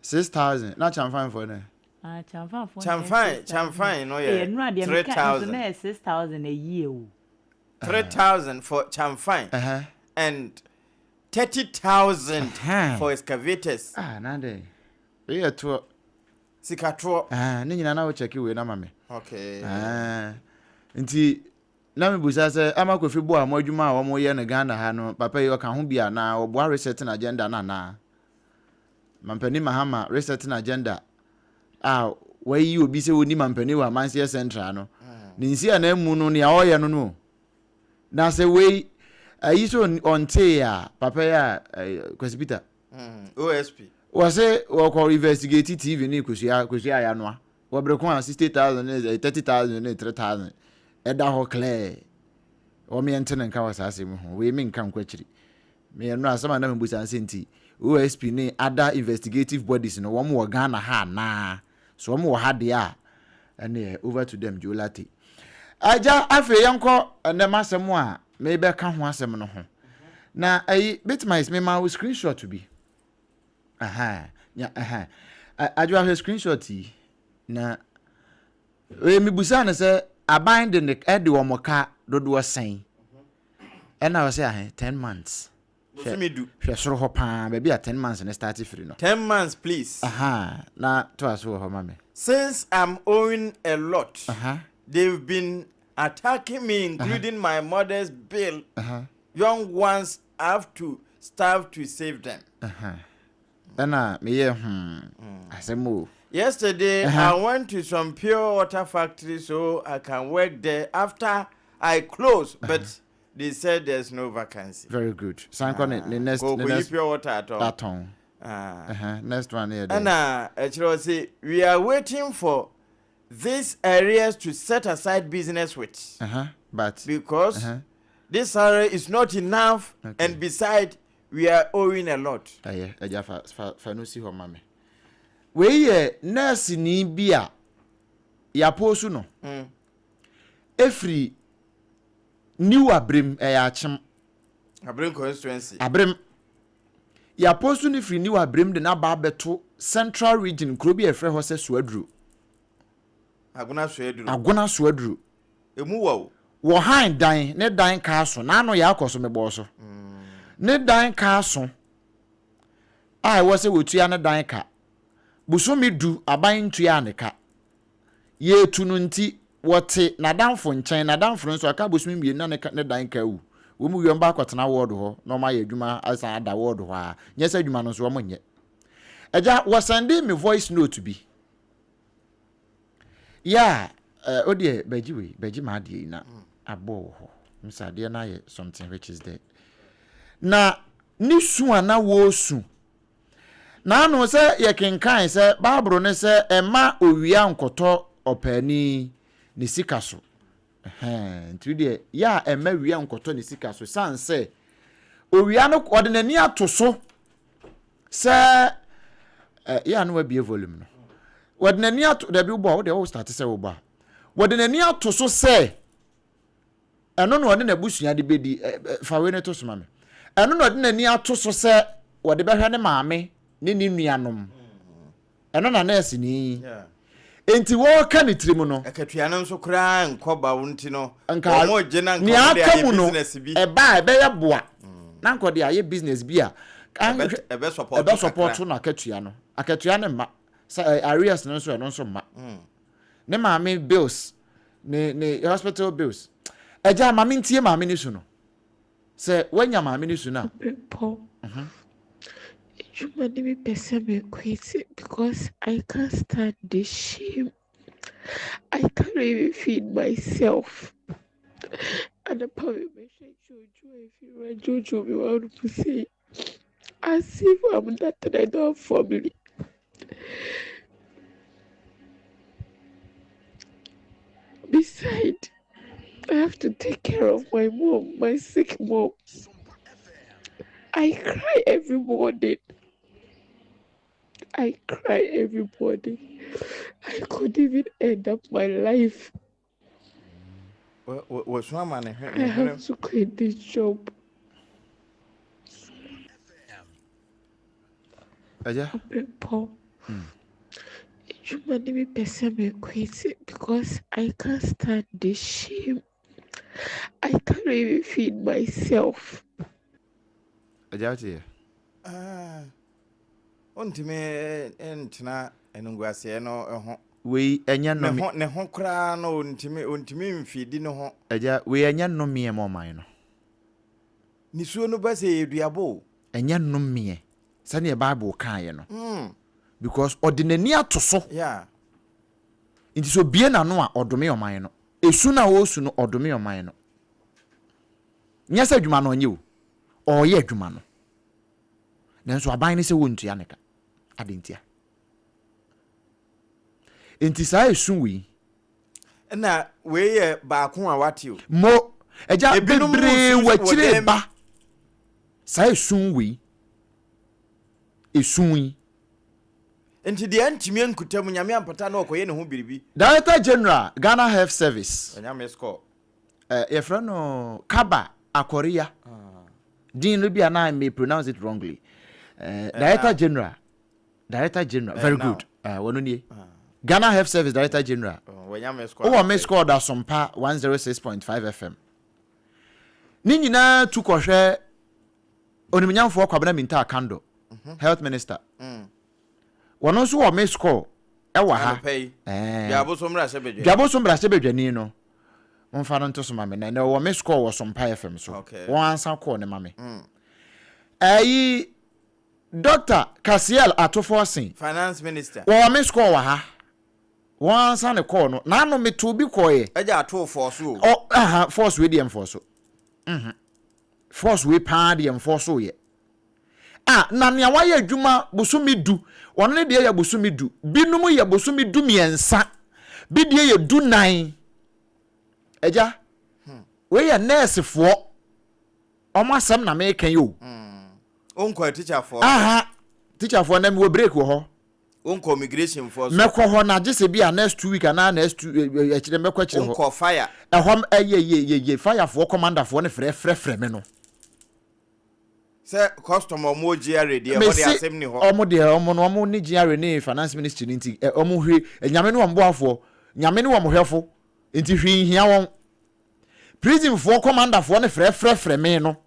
6000 na kyamfanfoɔ no. Ah, Chamfanfoɔ Chamfan, Chamfan no yɛ 3000. Na yɛ 6000 a year o. 3000 for Chamfan uh -huh. and 30000 uh -huh. for excavators. Ah, na de. Wei yɛ toɔ. Sikatoɔ. Ah, ne nyinaa na wo check wei na ma me. Okay. Ah, nti na mebusa sɛ ama Kofi boa mo adwuma a wɔn yɛ no Ghana ha no papa yi ɔka ho bi a na ɔboa resetting agenda no anaa? Mampanin Mahama resetting agenda a wayi obi sɛ ɔni mampanin wɔ Amanseɛ Central no, ne nsi ananmu no nea ɔreyɛ no no. Na sɛ wei ayi sɛ ɔntee a papa yi a Kwasi Peter. Mm, OSP. Wɔse wɔkɔ investigate TV ne kosua kosua a yɛanoa. Wɔbere ko a 60,000 ne 30,000 ne 3,000 ɛda hɔ clear. Wɔn yɛnte ne nka wɔ saa asɛm ho. Wei menka nkɔ akyiri. Me ɛno asɛm a na mebusa nsɛ nti OSP ne other investigative bodies no wɔn wɔ Ghana ha anaa? So wɔn wɔ ha deɛ a ɛneɛ over to them Joe Latte. Agya afei yɛnkɔ ɛnɛ m'asɛm a mebɛka ho asɛm no ho. Na ayi Bitmice mema wo screenshot bi. Aha, nya aha. Adwo ahwɛ screenshot yi na wei mebusa no sɛ aban de ne ɛde wɔn ka dodoɔ sɛn? Ɛna ɔsɛ ahe 10 months. Bosome du. Hwɛ soro hɔ paa baabi a 10 months no start firi no. 10 months please. Aha na toa so wɔ hɔ ma me. Since I'm owing a lot, uh -huh. they've been attacking me including uh -huh. my mother's bill. Uh -huh. Young ones have to starve to save them. Ɛna meyɛ hmm asɛm o. Yesterday uh -huh. I went to some pure water factory so I can work there after I close, uh -huh. but they said there's no vacancy. Very good. San kɔ ne ne next ne next pure water atɔn. Atɔn. Uh -huh. Next one yɛ dɛ. Ɛna ɛkyerɛ sɛ we are waiting for these areas to set aside business with. Uh -huh. But because uh -huh. this salary is not enough okay. and beside we are owing a lot. Ɛyɛ ɛgya fa fa fa no si hɔ ma me. Wei yɛ nɛɛseni bi a yɛapoosu no mm. efiri New Abrem ɛyɛ Akyem. Abrem constituency. Abrem. Yɛapoosu no firi New Abrem de n'aba abɛto Central Region kuro bi a yɛfrɛ hɔ sɛ Soaduro. Agona Soaduro. Agona Soaduro. Emu wɔ o. Wɔ han dan, ne dan kaa so, n'ano yɛ akɔ so mebɔɔ so. Ne dan kaa so a ɛwɔ sɛ wɔtua ne dan ka. Bosome du aban ntuaa ne ka. Yɛretu no nti, wɔte n'adamfo nkyɛn, n'adamfo no nso aka bosome mmienu na ne, ne dan ka awu. Wɔn wie wɔn ba akɔtena wɔɔdo hɔ na wɔn ayɛ adwuma asan ada wɔɔdo hɔ ara. Nyɛ sɛ adwuma no nso wɔn nyɛ. Agya, wɔsɛnde me voice note bi. Yeah, eh, o deɛ bɛgye wei, bɛgye m'adeɛ yi na abɔ wɔ hɔ. Msa adeɛ no ayɛ something which is there. Na ne su a na wɔresu. N'ano sɛ yɛkenkan sɛ Bible no sɛ ɛma owia nkɔtɔ ɔpaani ne sika so. Ɛhɛn, nti deɛ yɛ a ɛma wia nkɔtɔ ne sika so san sɛ owia no ɔde n'ani ato so Sɛ ɛ yɛ a na wabie volume no. Wɔde n'ani ato dabi wobɔ a wode wo start sɛ wobɔ a. Wɔde n'ani ato so sɛ ɛno na ɔne n'abusua de bɛdi fa wei no to so ma me. Ɛno na ɔde n'ani ato so sɛ wɔde bɛhwɛ ne maame ne ne nuanom. Ɛno na nɛɛse ni. Enti wɔreka ne tirim no. Akatua no nso koraa nkɔ ba wo nti no. Nka wɔn gye na nka nea wɔn de aka ayɛ mu no business bi. ɛba a ɛbɛyɛ boa na nka ɔde ayɛ business bi a Ɛbɛ ɛbɛ support ɛbɛ support kakra. no akatua no. Akatua no mma. Sɛ ɛ arrears no nso ɛno nso mma. Ne maame bills ne ne hospital bills. Agya ma mentie maame no su no. Sɛ woanya maame no su no a. Bepɔ. Adwuma no mepɛ sɛ me quit because I can't stand the shame. I can't even feed myself. Anɔpa mebɛhwɛ Jojo efiewura Jojo mi wɔ hɔ sei. As if I'm nothing, I don't have family. Beside, I have to take care of my mom, my sick mom. I cry every morning. I cry every morning. I could even end up my life. I have to quit this job. Agya. Ɔbrɛmpɔn. Adwuma no mepɛ sɛ me quit because I can't stand the shame. I can't even feed myself. Agya wote yɛ? Ah, ontumi ntena animguaseɛ no ho. Wei ɛnyɛ nnome. Ne ho ne ho koraa no ontumi ontumi mfidi ne ho. Agya, wei ɛnyɛ nnomeɛ ma ɔman no. Nisuo no ba sɛ ɛyɛ duabɔ o. Ɛnyɛ nnomeɛ sɛdeɛ Bible kaeɛ no. Because ɔde n'ani ato so. Yeah. Nti sɛ obue n'ano a, ɔdome ɔman no. Esu no a ɔresu no, ɔdome ɔman no. Nyɛ sɛ adwuma no ɔnyɛ o. Ɔreyɛ adwuma no. Nanso aban no sɛ wɔntua ne ka. Adɛn ntia? Nti saa esu wei. Ɛna wei yɛ baako a wate o. Mo, agya bebree wɔ akyire ba. Saa esu wei. Esu yi. Nti deɛ antumi ankuta mu, Nyame ampata na ɔkɔyɛ ne ho biribi. Director General, Ghana Health Service. Wanya miss call. Eh, yɛfrɛ no Kaba Akoriya. Din no bi a na I may pronounce it wrongly. Eh, Director General. Director General, very good. Eh, wɔno nie. Ghana Health Service Director General. Wanya miss call. Wowɔ miss call da Sompa 106.5 FM. Ne nyinaa tu kɔhwɛ Onimnyamfoɔ Kwabena Mintah Akandoh, Health Minister. Wɔno nso wɔ miss call ɛwɔ ha. Anɔpa yi. Ɛɛ. Dwaboso mmarahyɛbadwani. Dwaboso mmarahyɛbadwani no, momfa no nto so ma me. Na ɛnɛ ɔwɔ miss call wɔ Sompa FM so. Okay. Wɔn ansa call no ma me. Ɛyi, Doctor Cassiel Ato Forson. Finance Minister. Wɔwɔ miss call wɔ ha. Wɔn ansa ne call no. N'ano metoo bi kɔɔeɛ. Ɛgya ato force o. Ɔ, aha, force wei deɛ mfɔɔ so. Mhm. Force wei paa deɛ mfɔɔ so yɛ. Ah, na nea wayɛ adwuma bosome du, ɔno ne deɛ yɛ bosome du, binom yɛ bosome du mmiɛnsa, bi deɛ yɛ du nan. Agya, wei yɛ nɛɛsefoɔ, wɔn asɛm na meka yi o. Wonkɔ tikyafoɔ. Aha, tikyafoɔ na mewɔ break wɔ hɔ. Wonkɔ immigration foɔ so. Mɛkɔ hɔ na gye sɛ bi a next 2 week anaa next 2 akyire mɛkɔ akyire hɔ. Wonkɔ fire. Ɛhɔ ɛyɛ yɛ yɛ yɛ firefoɔ commanderfoɔ no frɛfrɛfrɛ me no. Sɛ custom ɔmo wɔ GRA deɛ ɛhɔ deɛ asɛm ni hɔ. Ɔmo deɛ ɔmo no ɔmo ne GRA ne finance ministry no nti ɔmo hwee Nyame ne wɔn boafoɔ Nyame ne wɔn hwɛfo nti hwee nhia wɔn. Prison foɔ commander foɔ no frɛfrɛfrɛ me no.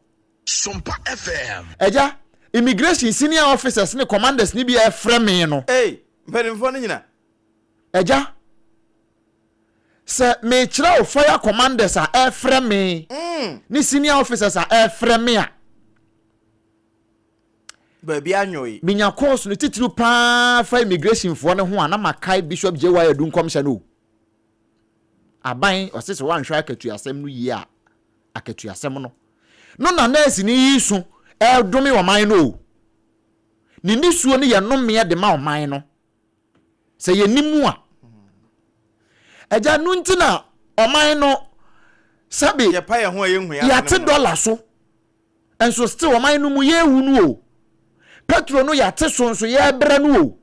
Sompa FM. Agya, immigration senior officers ne commanders no bi ɛfrɛ me no. Ei, mpanimfoɔ no nyina. Agya, Sɛ mekyerɛ wo fire commanders a ɛrefrɛ me ne senior officers a ɛrefrɛ me a. Baabi anwoe. Menya course no titiriw paa fa immigration foɔ no ho a na makae Bishop JY Adu nkɔmhyɛ no o. Aban ɔse sɛ woanhwɛ akatuasɛm no yie a akatuasɛm no no na nurse ni yi so ɛredome ɔman no o. Ne nisuo no yɛ nomeɛ de ma ɔman no. Sɛ yɛnni mu a, agya no nti na ɔman no sɛbe yɛate dɔla so nso still ɔman no mu yɛrewu no o. Petro no yɛate so nso yɛrebrɛ no o.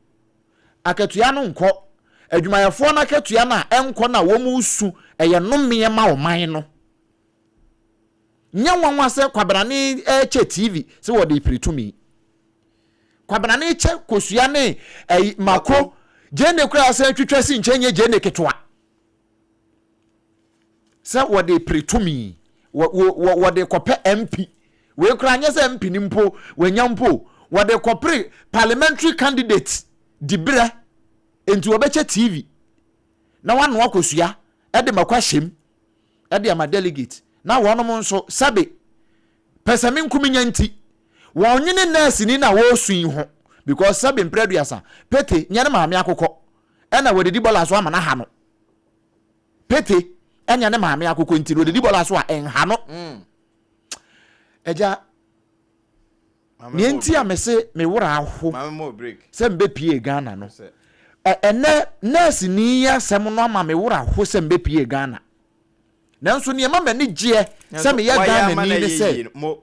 Akatua no nkɔ. Adwumayɛfoɔ no akatua no a ɛnkɔ no a wɔn resu ɛyɛ nnomeɛ ma ɔman no. Nyɛ nwanwa sɛ kwabrane rekyɛ TV sɛ wɔde repere tumi. Kwabena ne kyɛ kosua ne ɛyi mako gyeene koraa sɛ twitwa si nkyɛn nyɛ gyeene ketewa sɛ wɔde pere tumi wɔ wɔ wɔde kɔpɛ MP wei koraa nyɛ sɛ MP ni mpo wɔanya mpo wɔde kɔpere parliamentary candidate diberɛ nti wɔbɛkyɛ TV na wanoa kosua ɛde mako ahyɛm de ama delegate na wɔnom nso sɛbe pɛsɛmenkominya nti wɔnwene nɛɛseni no a wɔresu yi ho because sɛbe mprɛ aduasa pete nyɛ ne maame akokɔ ɛna wɔdidi bɔla so ama no aha no. Pete ɛnyɛ ne maame akokɔ nti no odidi bɔla so a ɛnha no. Agya, nea nti a mese me werɛ aho sɛ mbɛpie Ghana no, ɛnɛ nurse ni yi asɛm no ama me werɛ aho sɛ mbɛpie Ghana. Nanso nea ɛma m'ani gyeɛ sɛ meyɛ Ghanani ne sɛ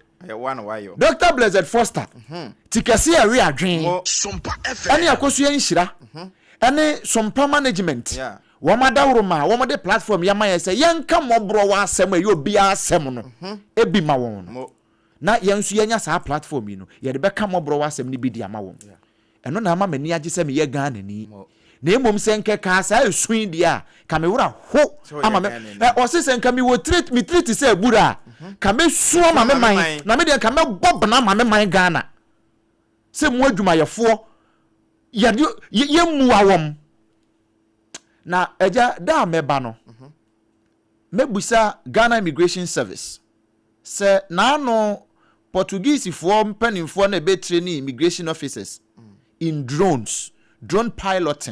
Dr. Blessed Foster, ti kɛse a ɛwe adwene, ɛne Akosua Nhyira, ɛne Sompa Management, wɔn adaworo ma wɔn de platform yɛ ama yɛn sɛ yɛnka mmɔborɔ wɔ asɛm a ɛyɛ obiara asɛm no ebi ma wɔn no, na yɛn nso yɛnya saa platform yi no, yɛde bɛka mmɔborɔ wɔ asɛm no bi de ama wɔn. Ɛno na ama m'ani agye sɛ meyɛ Ghanani. Na mmom sɛ nkɛkaa saa esu yi deɛ a, ka me werɛ ho ama me. Ɛ ɔse sɛ nka mewɔ tiri, me tiri te sɛ abura a, ka mɛsu ama me man, na me deɛ nka mɛbɔ bena ama me man Ghana. Sɛ mu adwumayɛfoɔ, yɛde, yɛmmua wɔn. Na agya, da a mɛba no, mɛbusa Ghana Immigration Service sɛ n'ano Portuguesefoɔ mpanimfoɔ na ɛbɛtrain immigration officers in drones, drone piloting.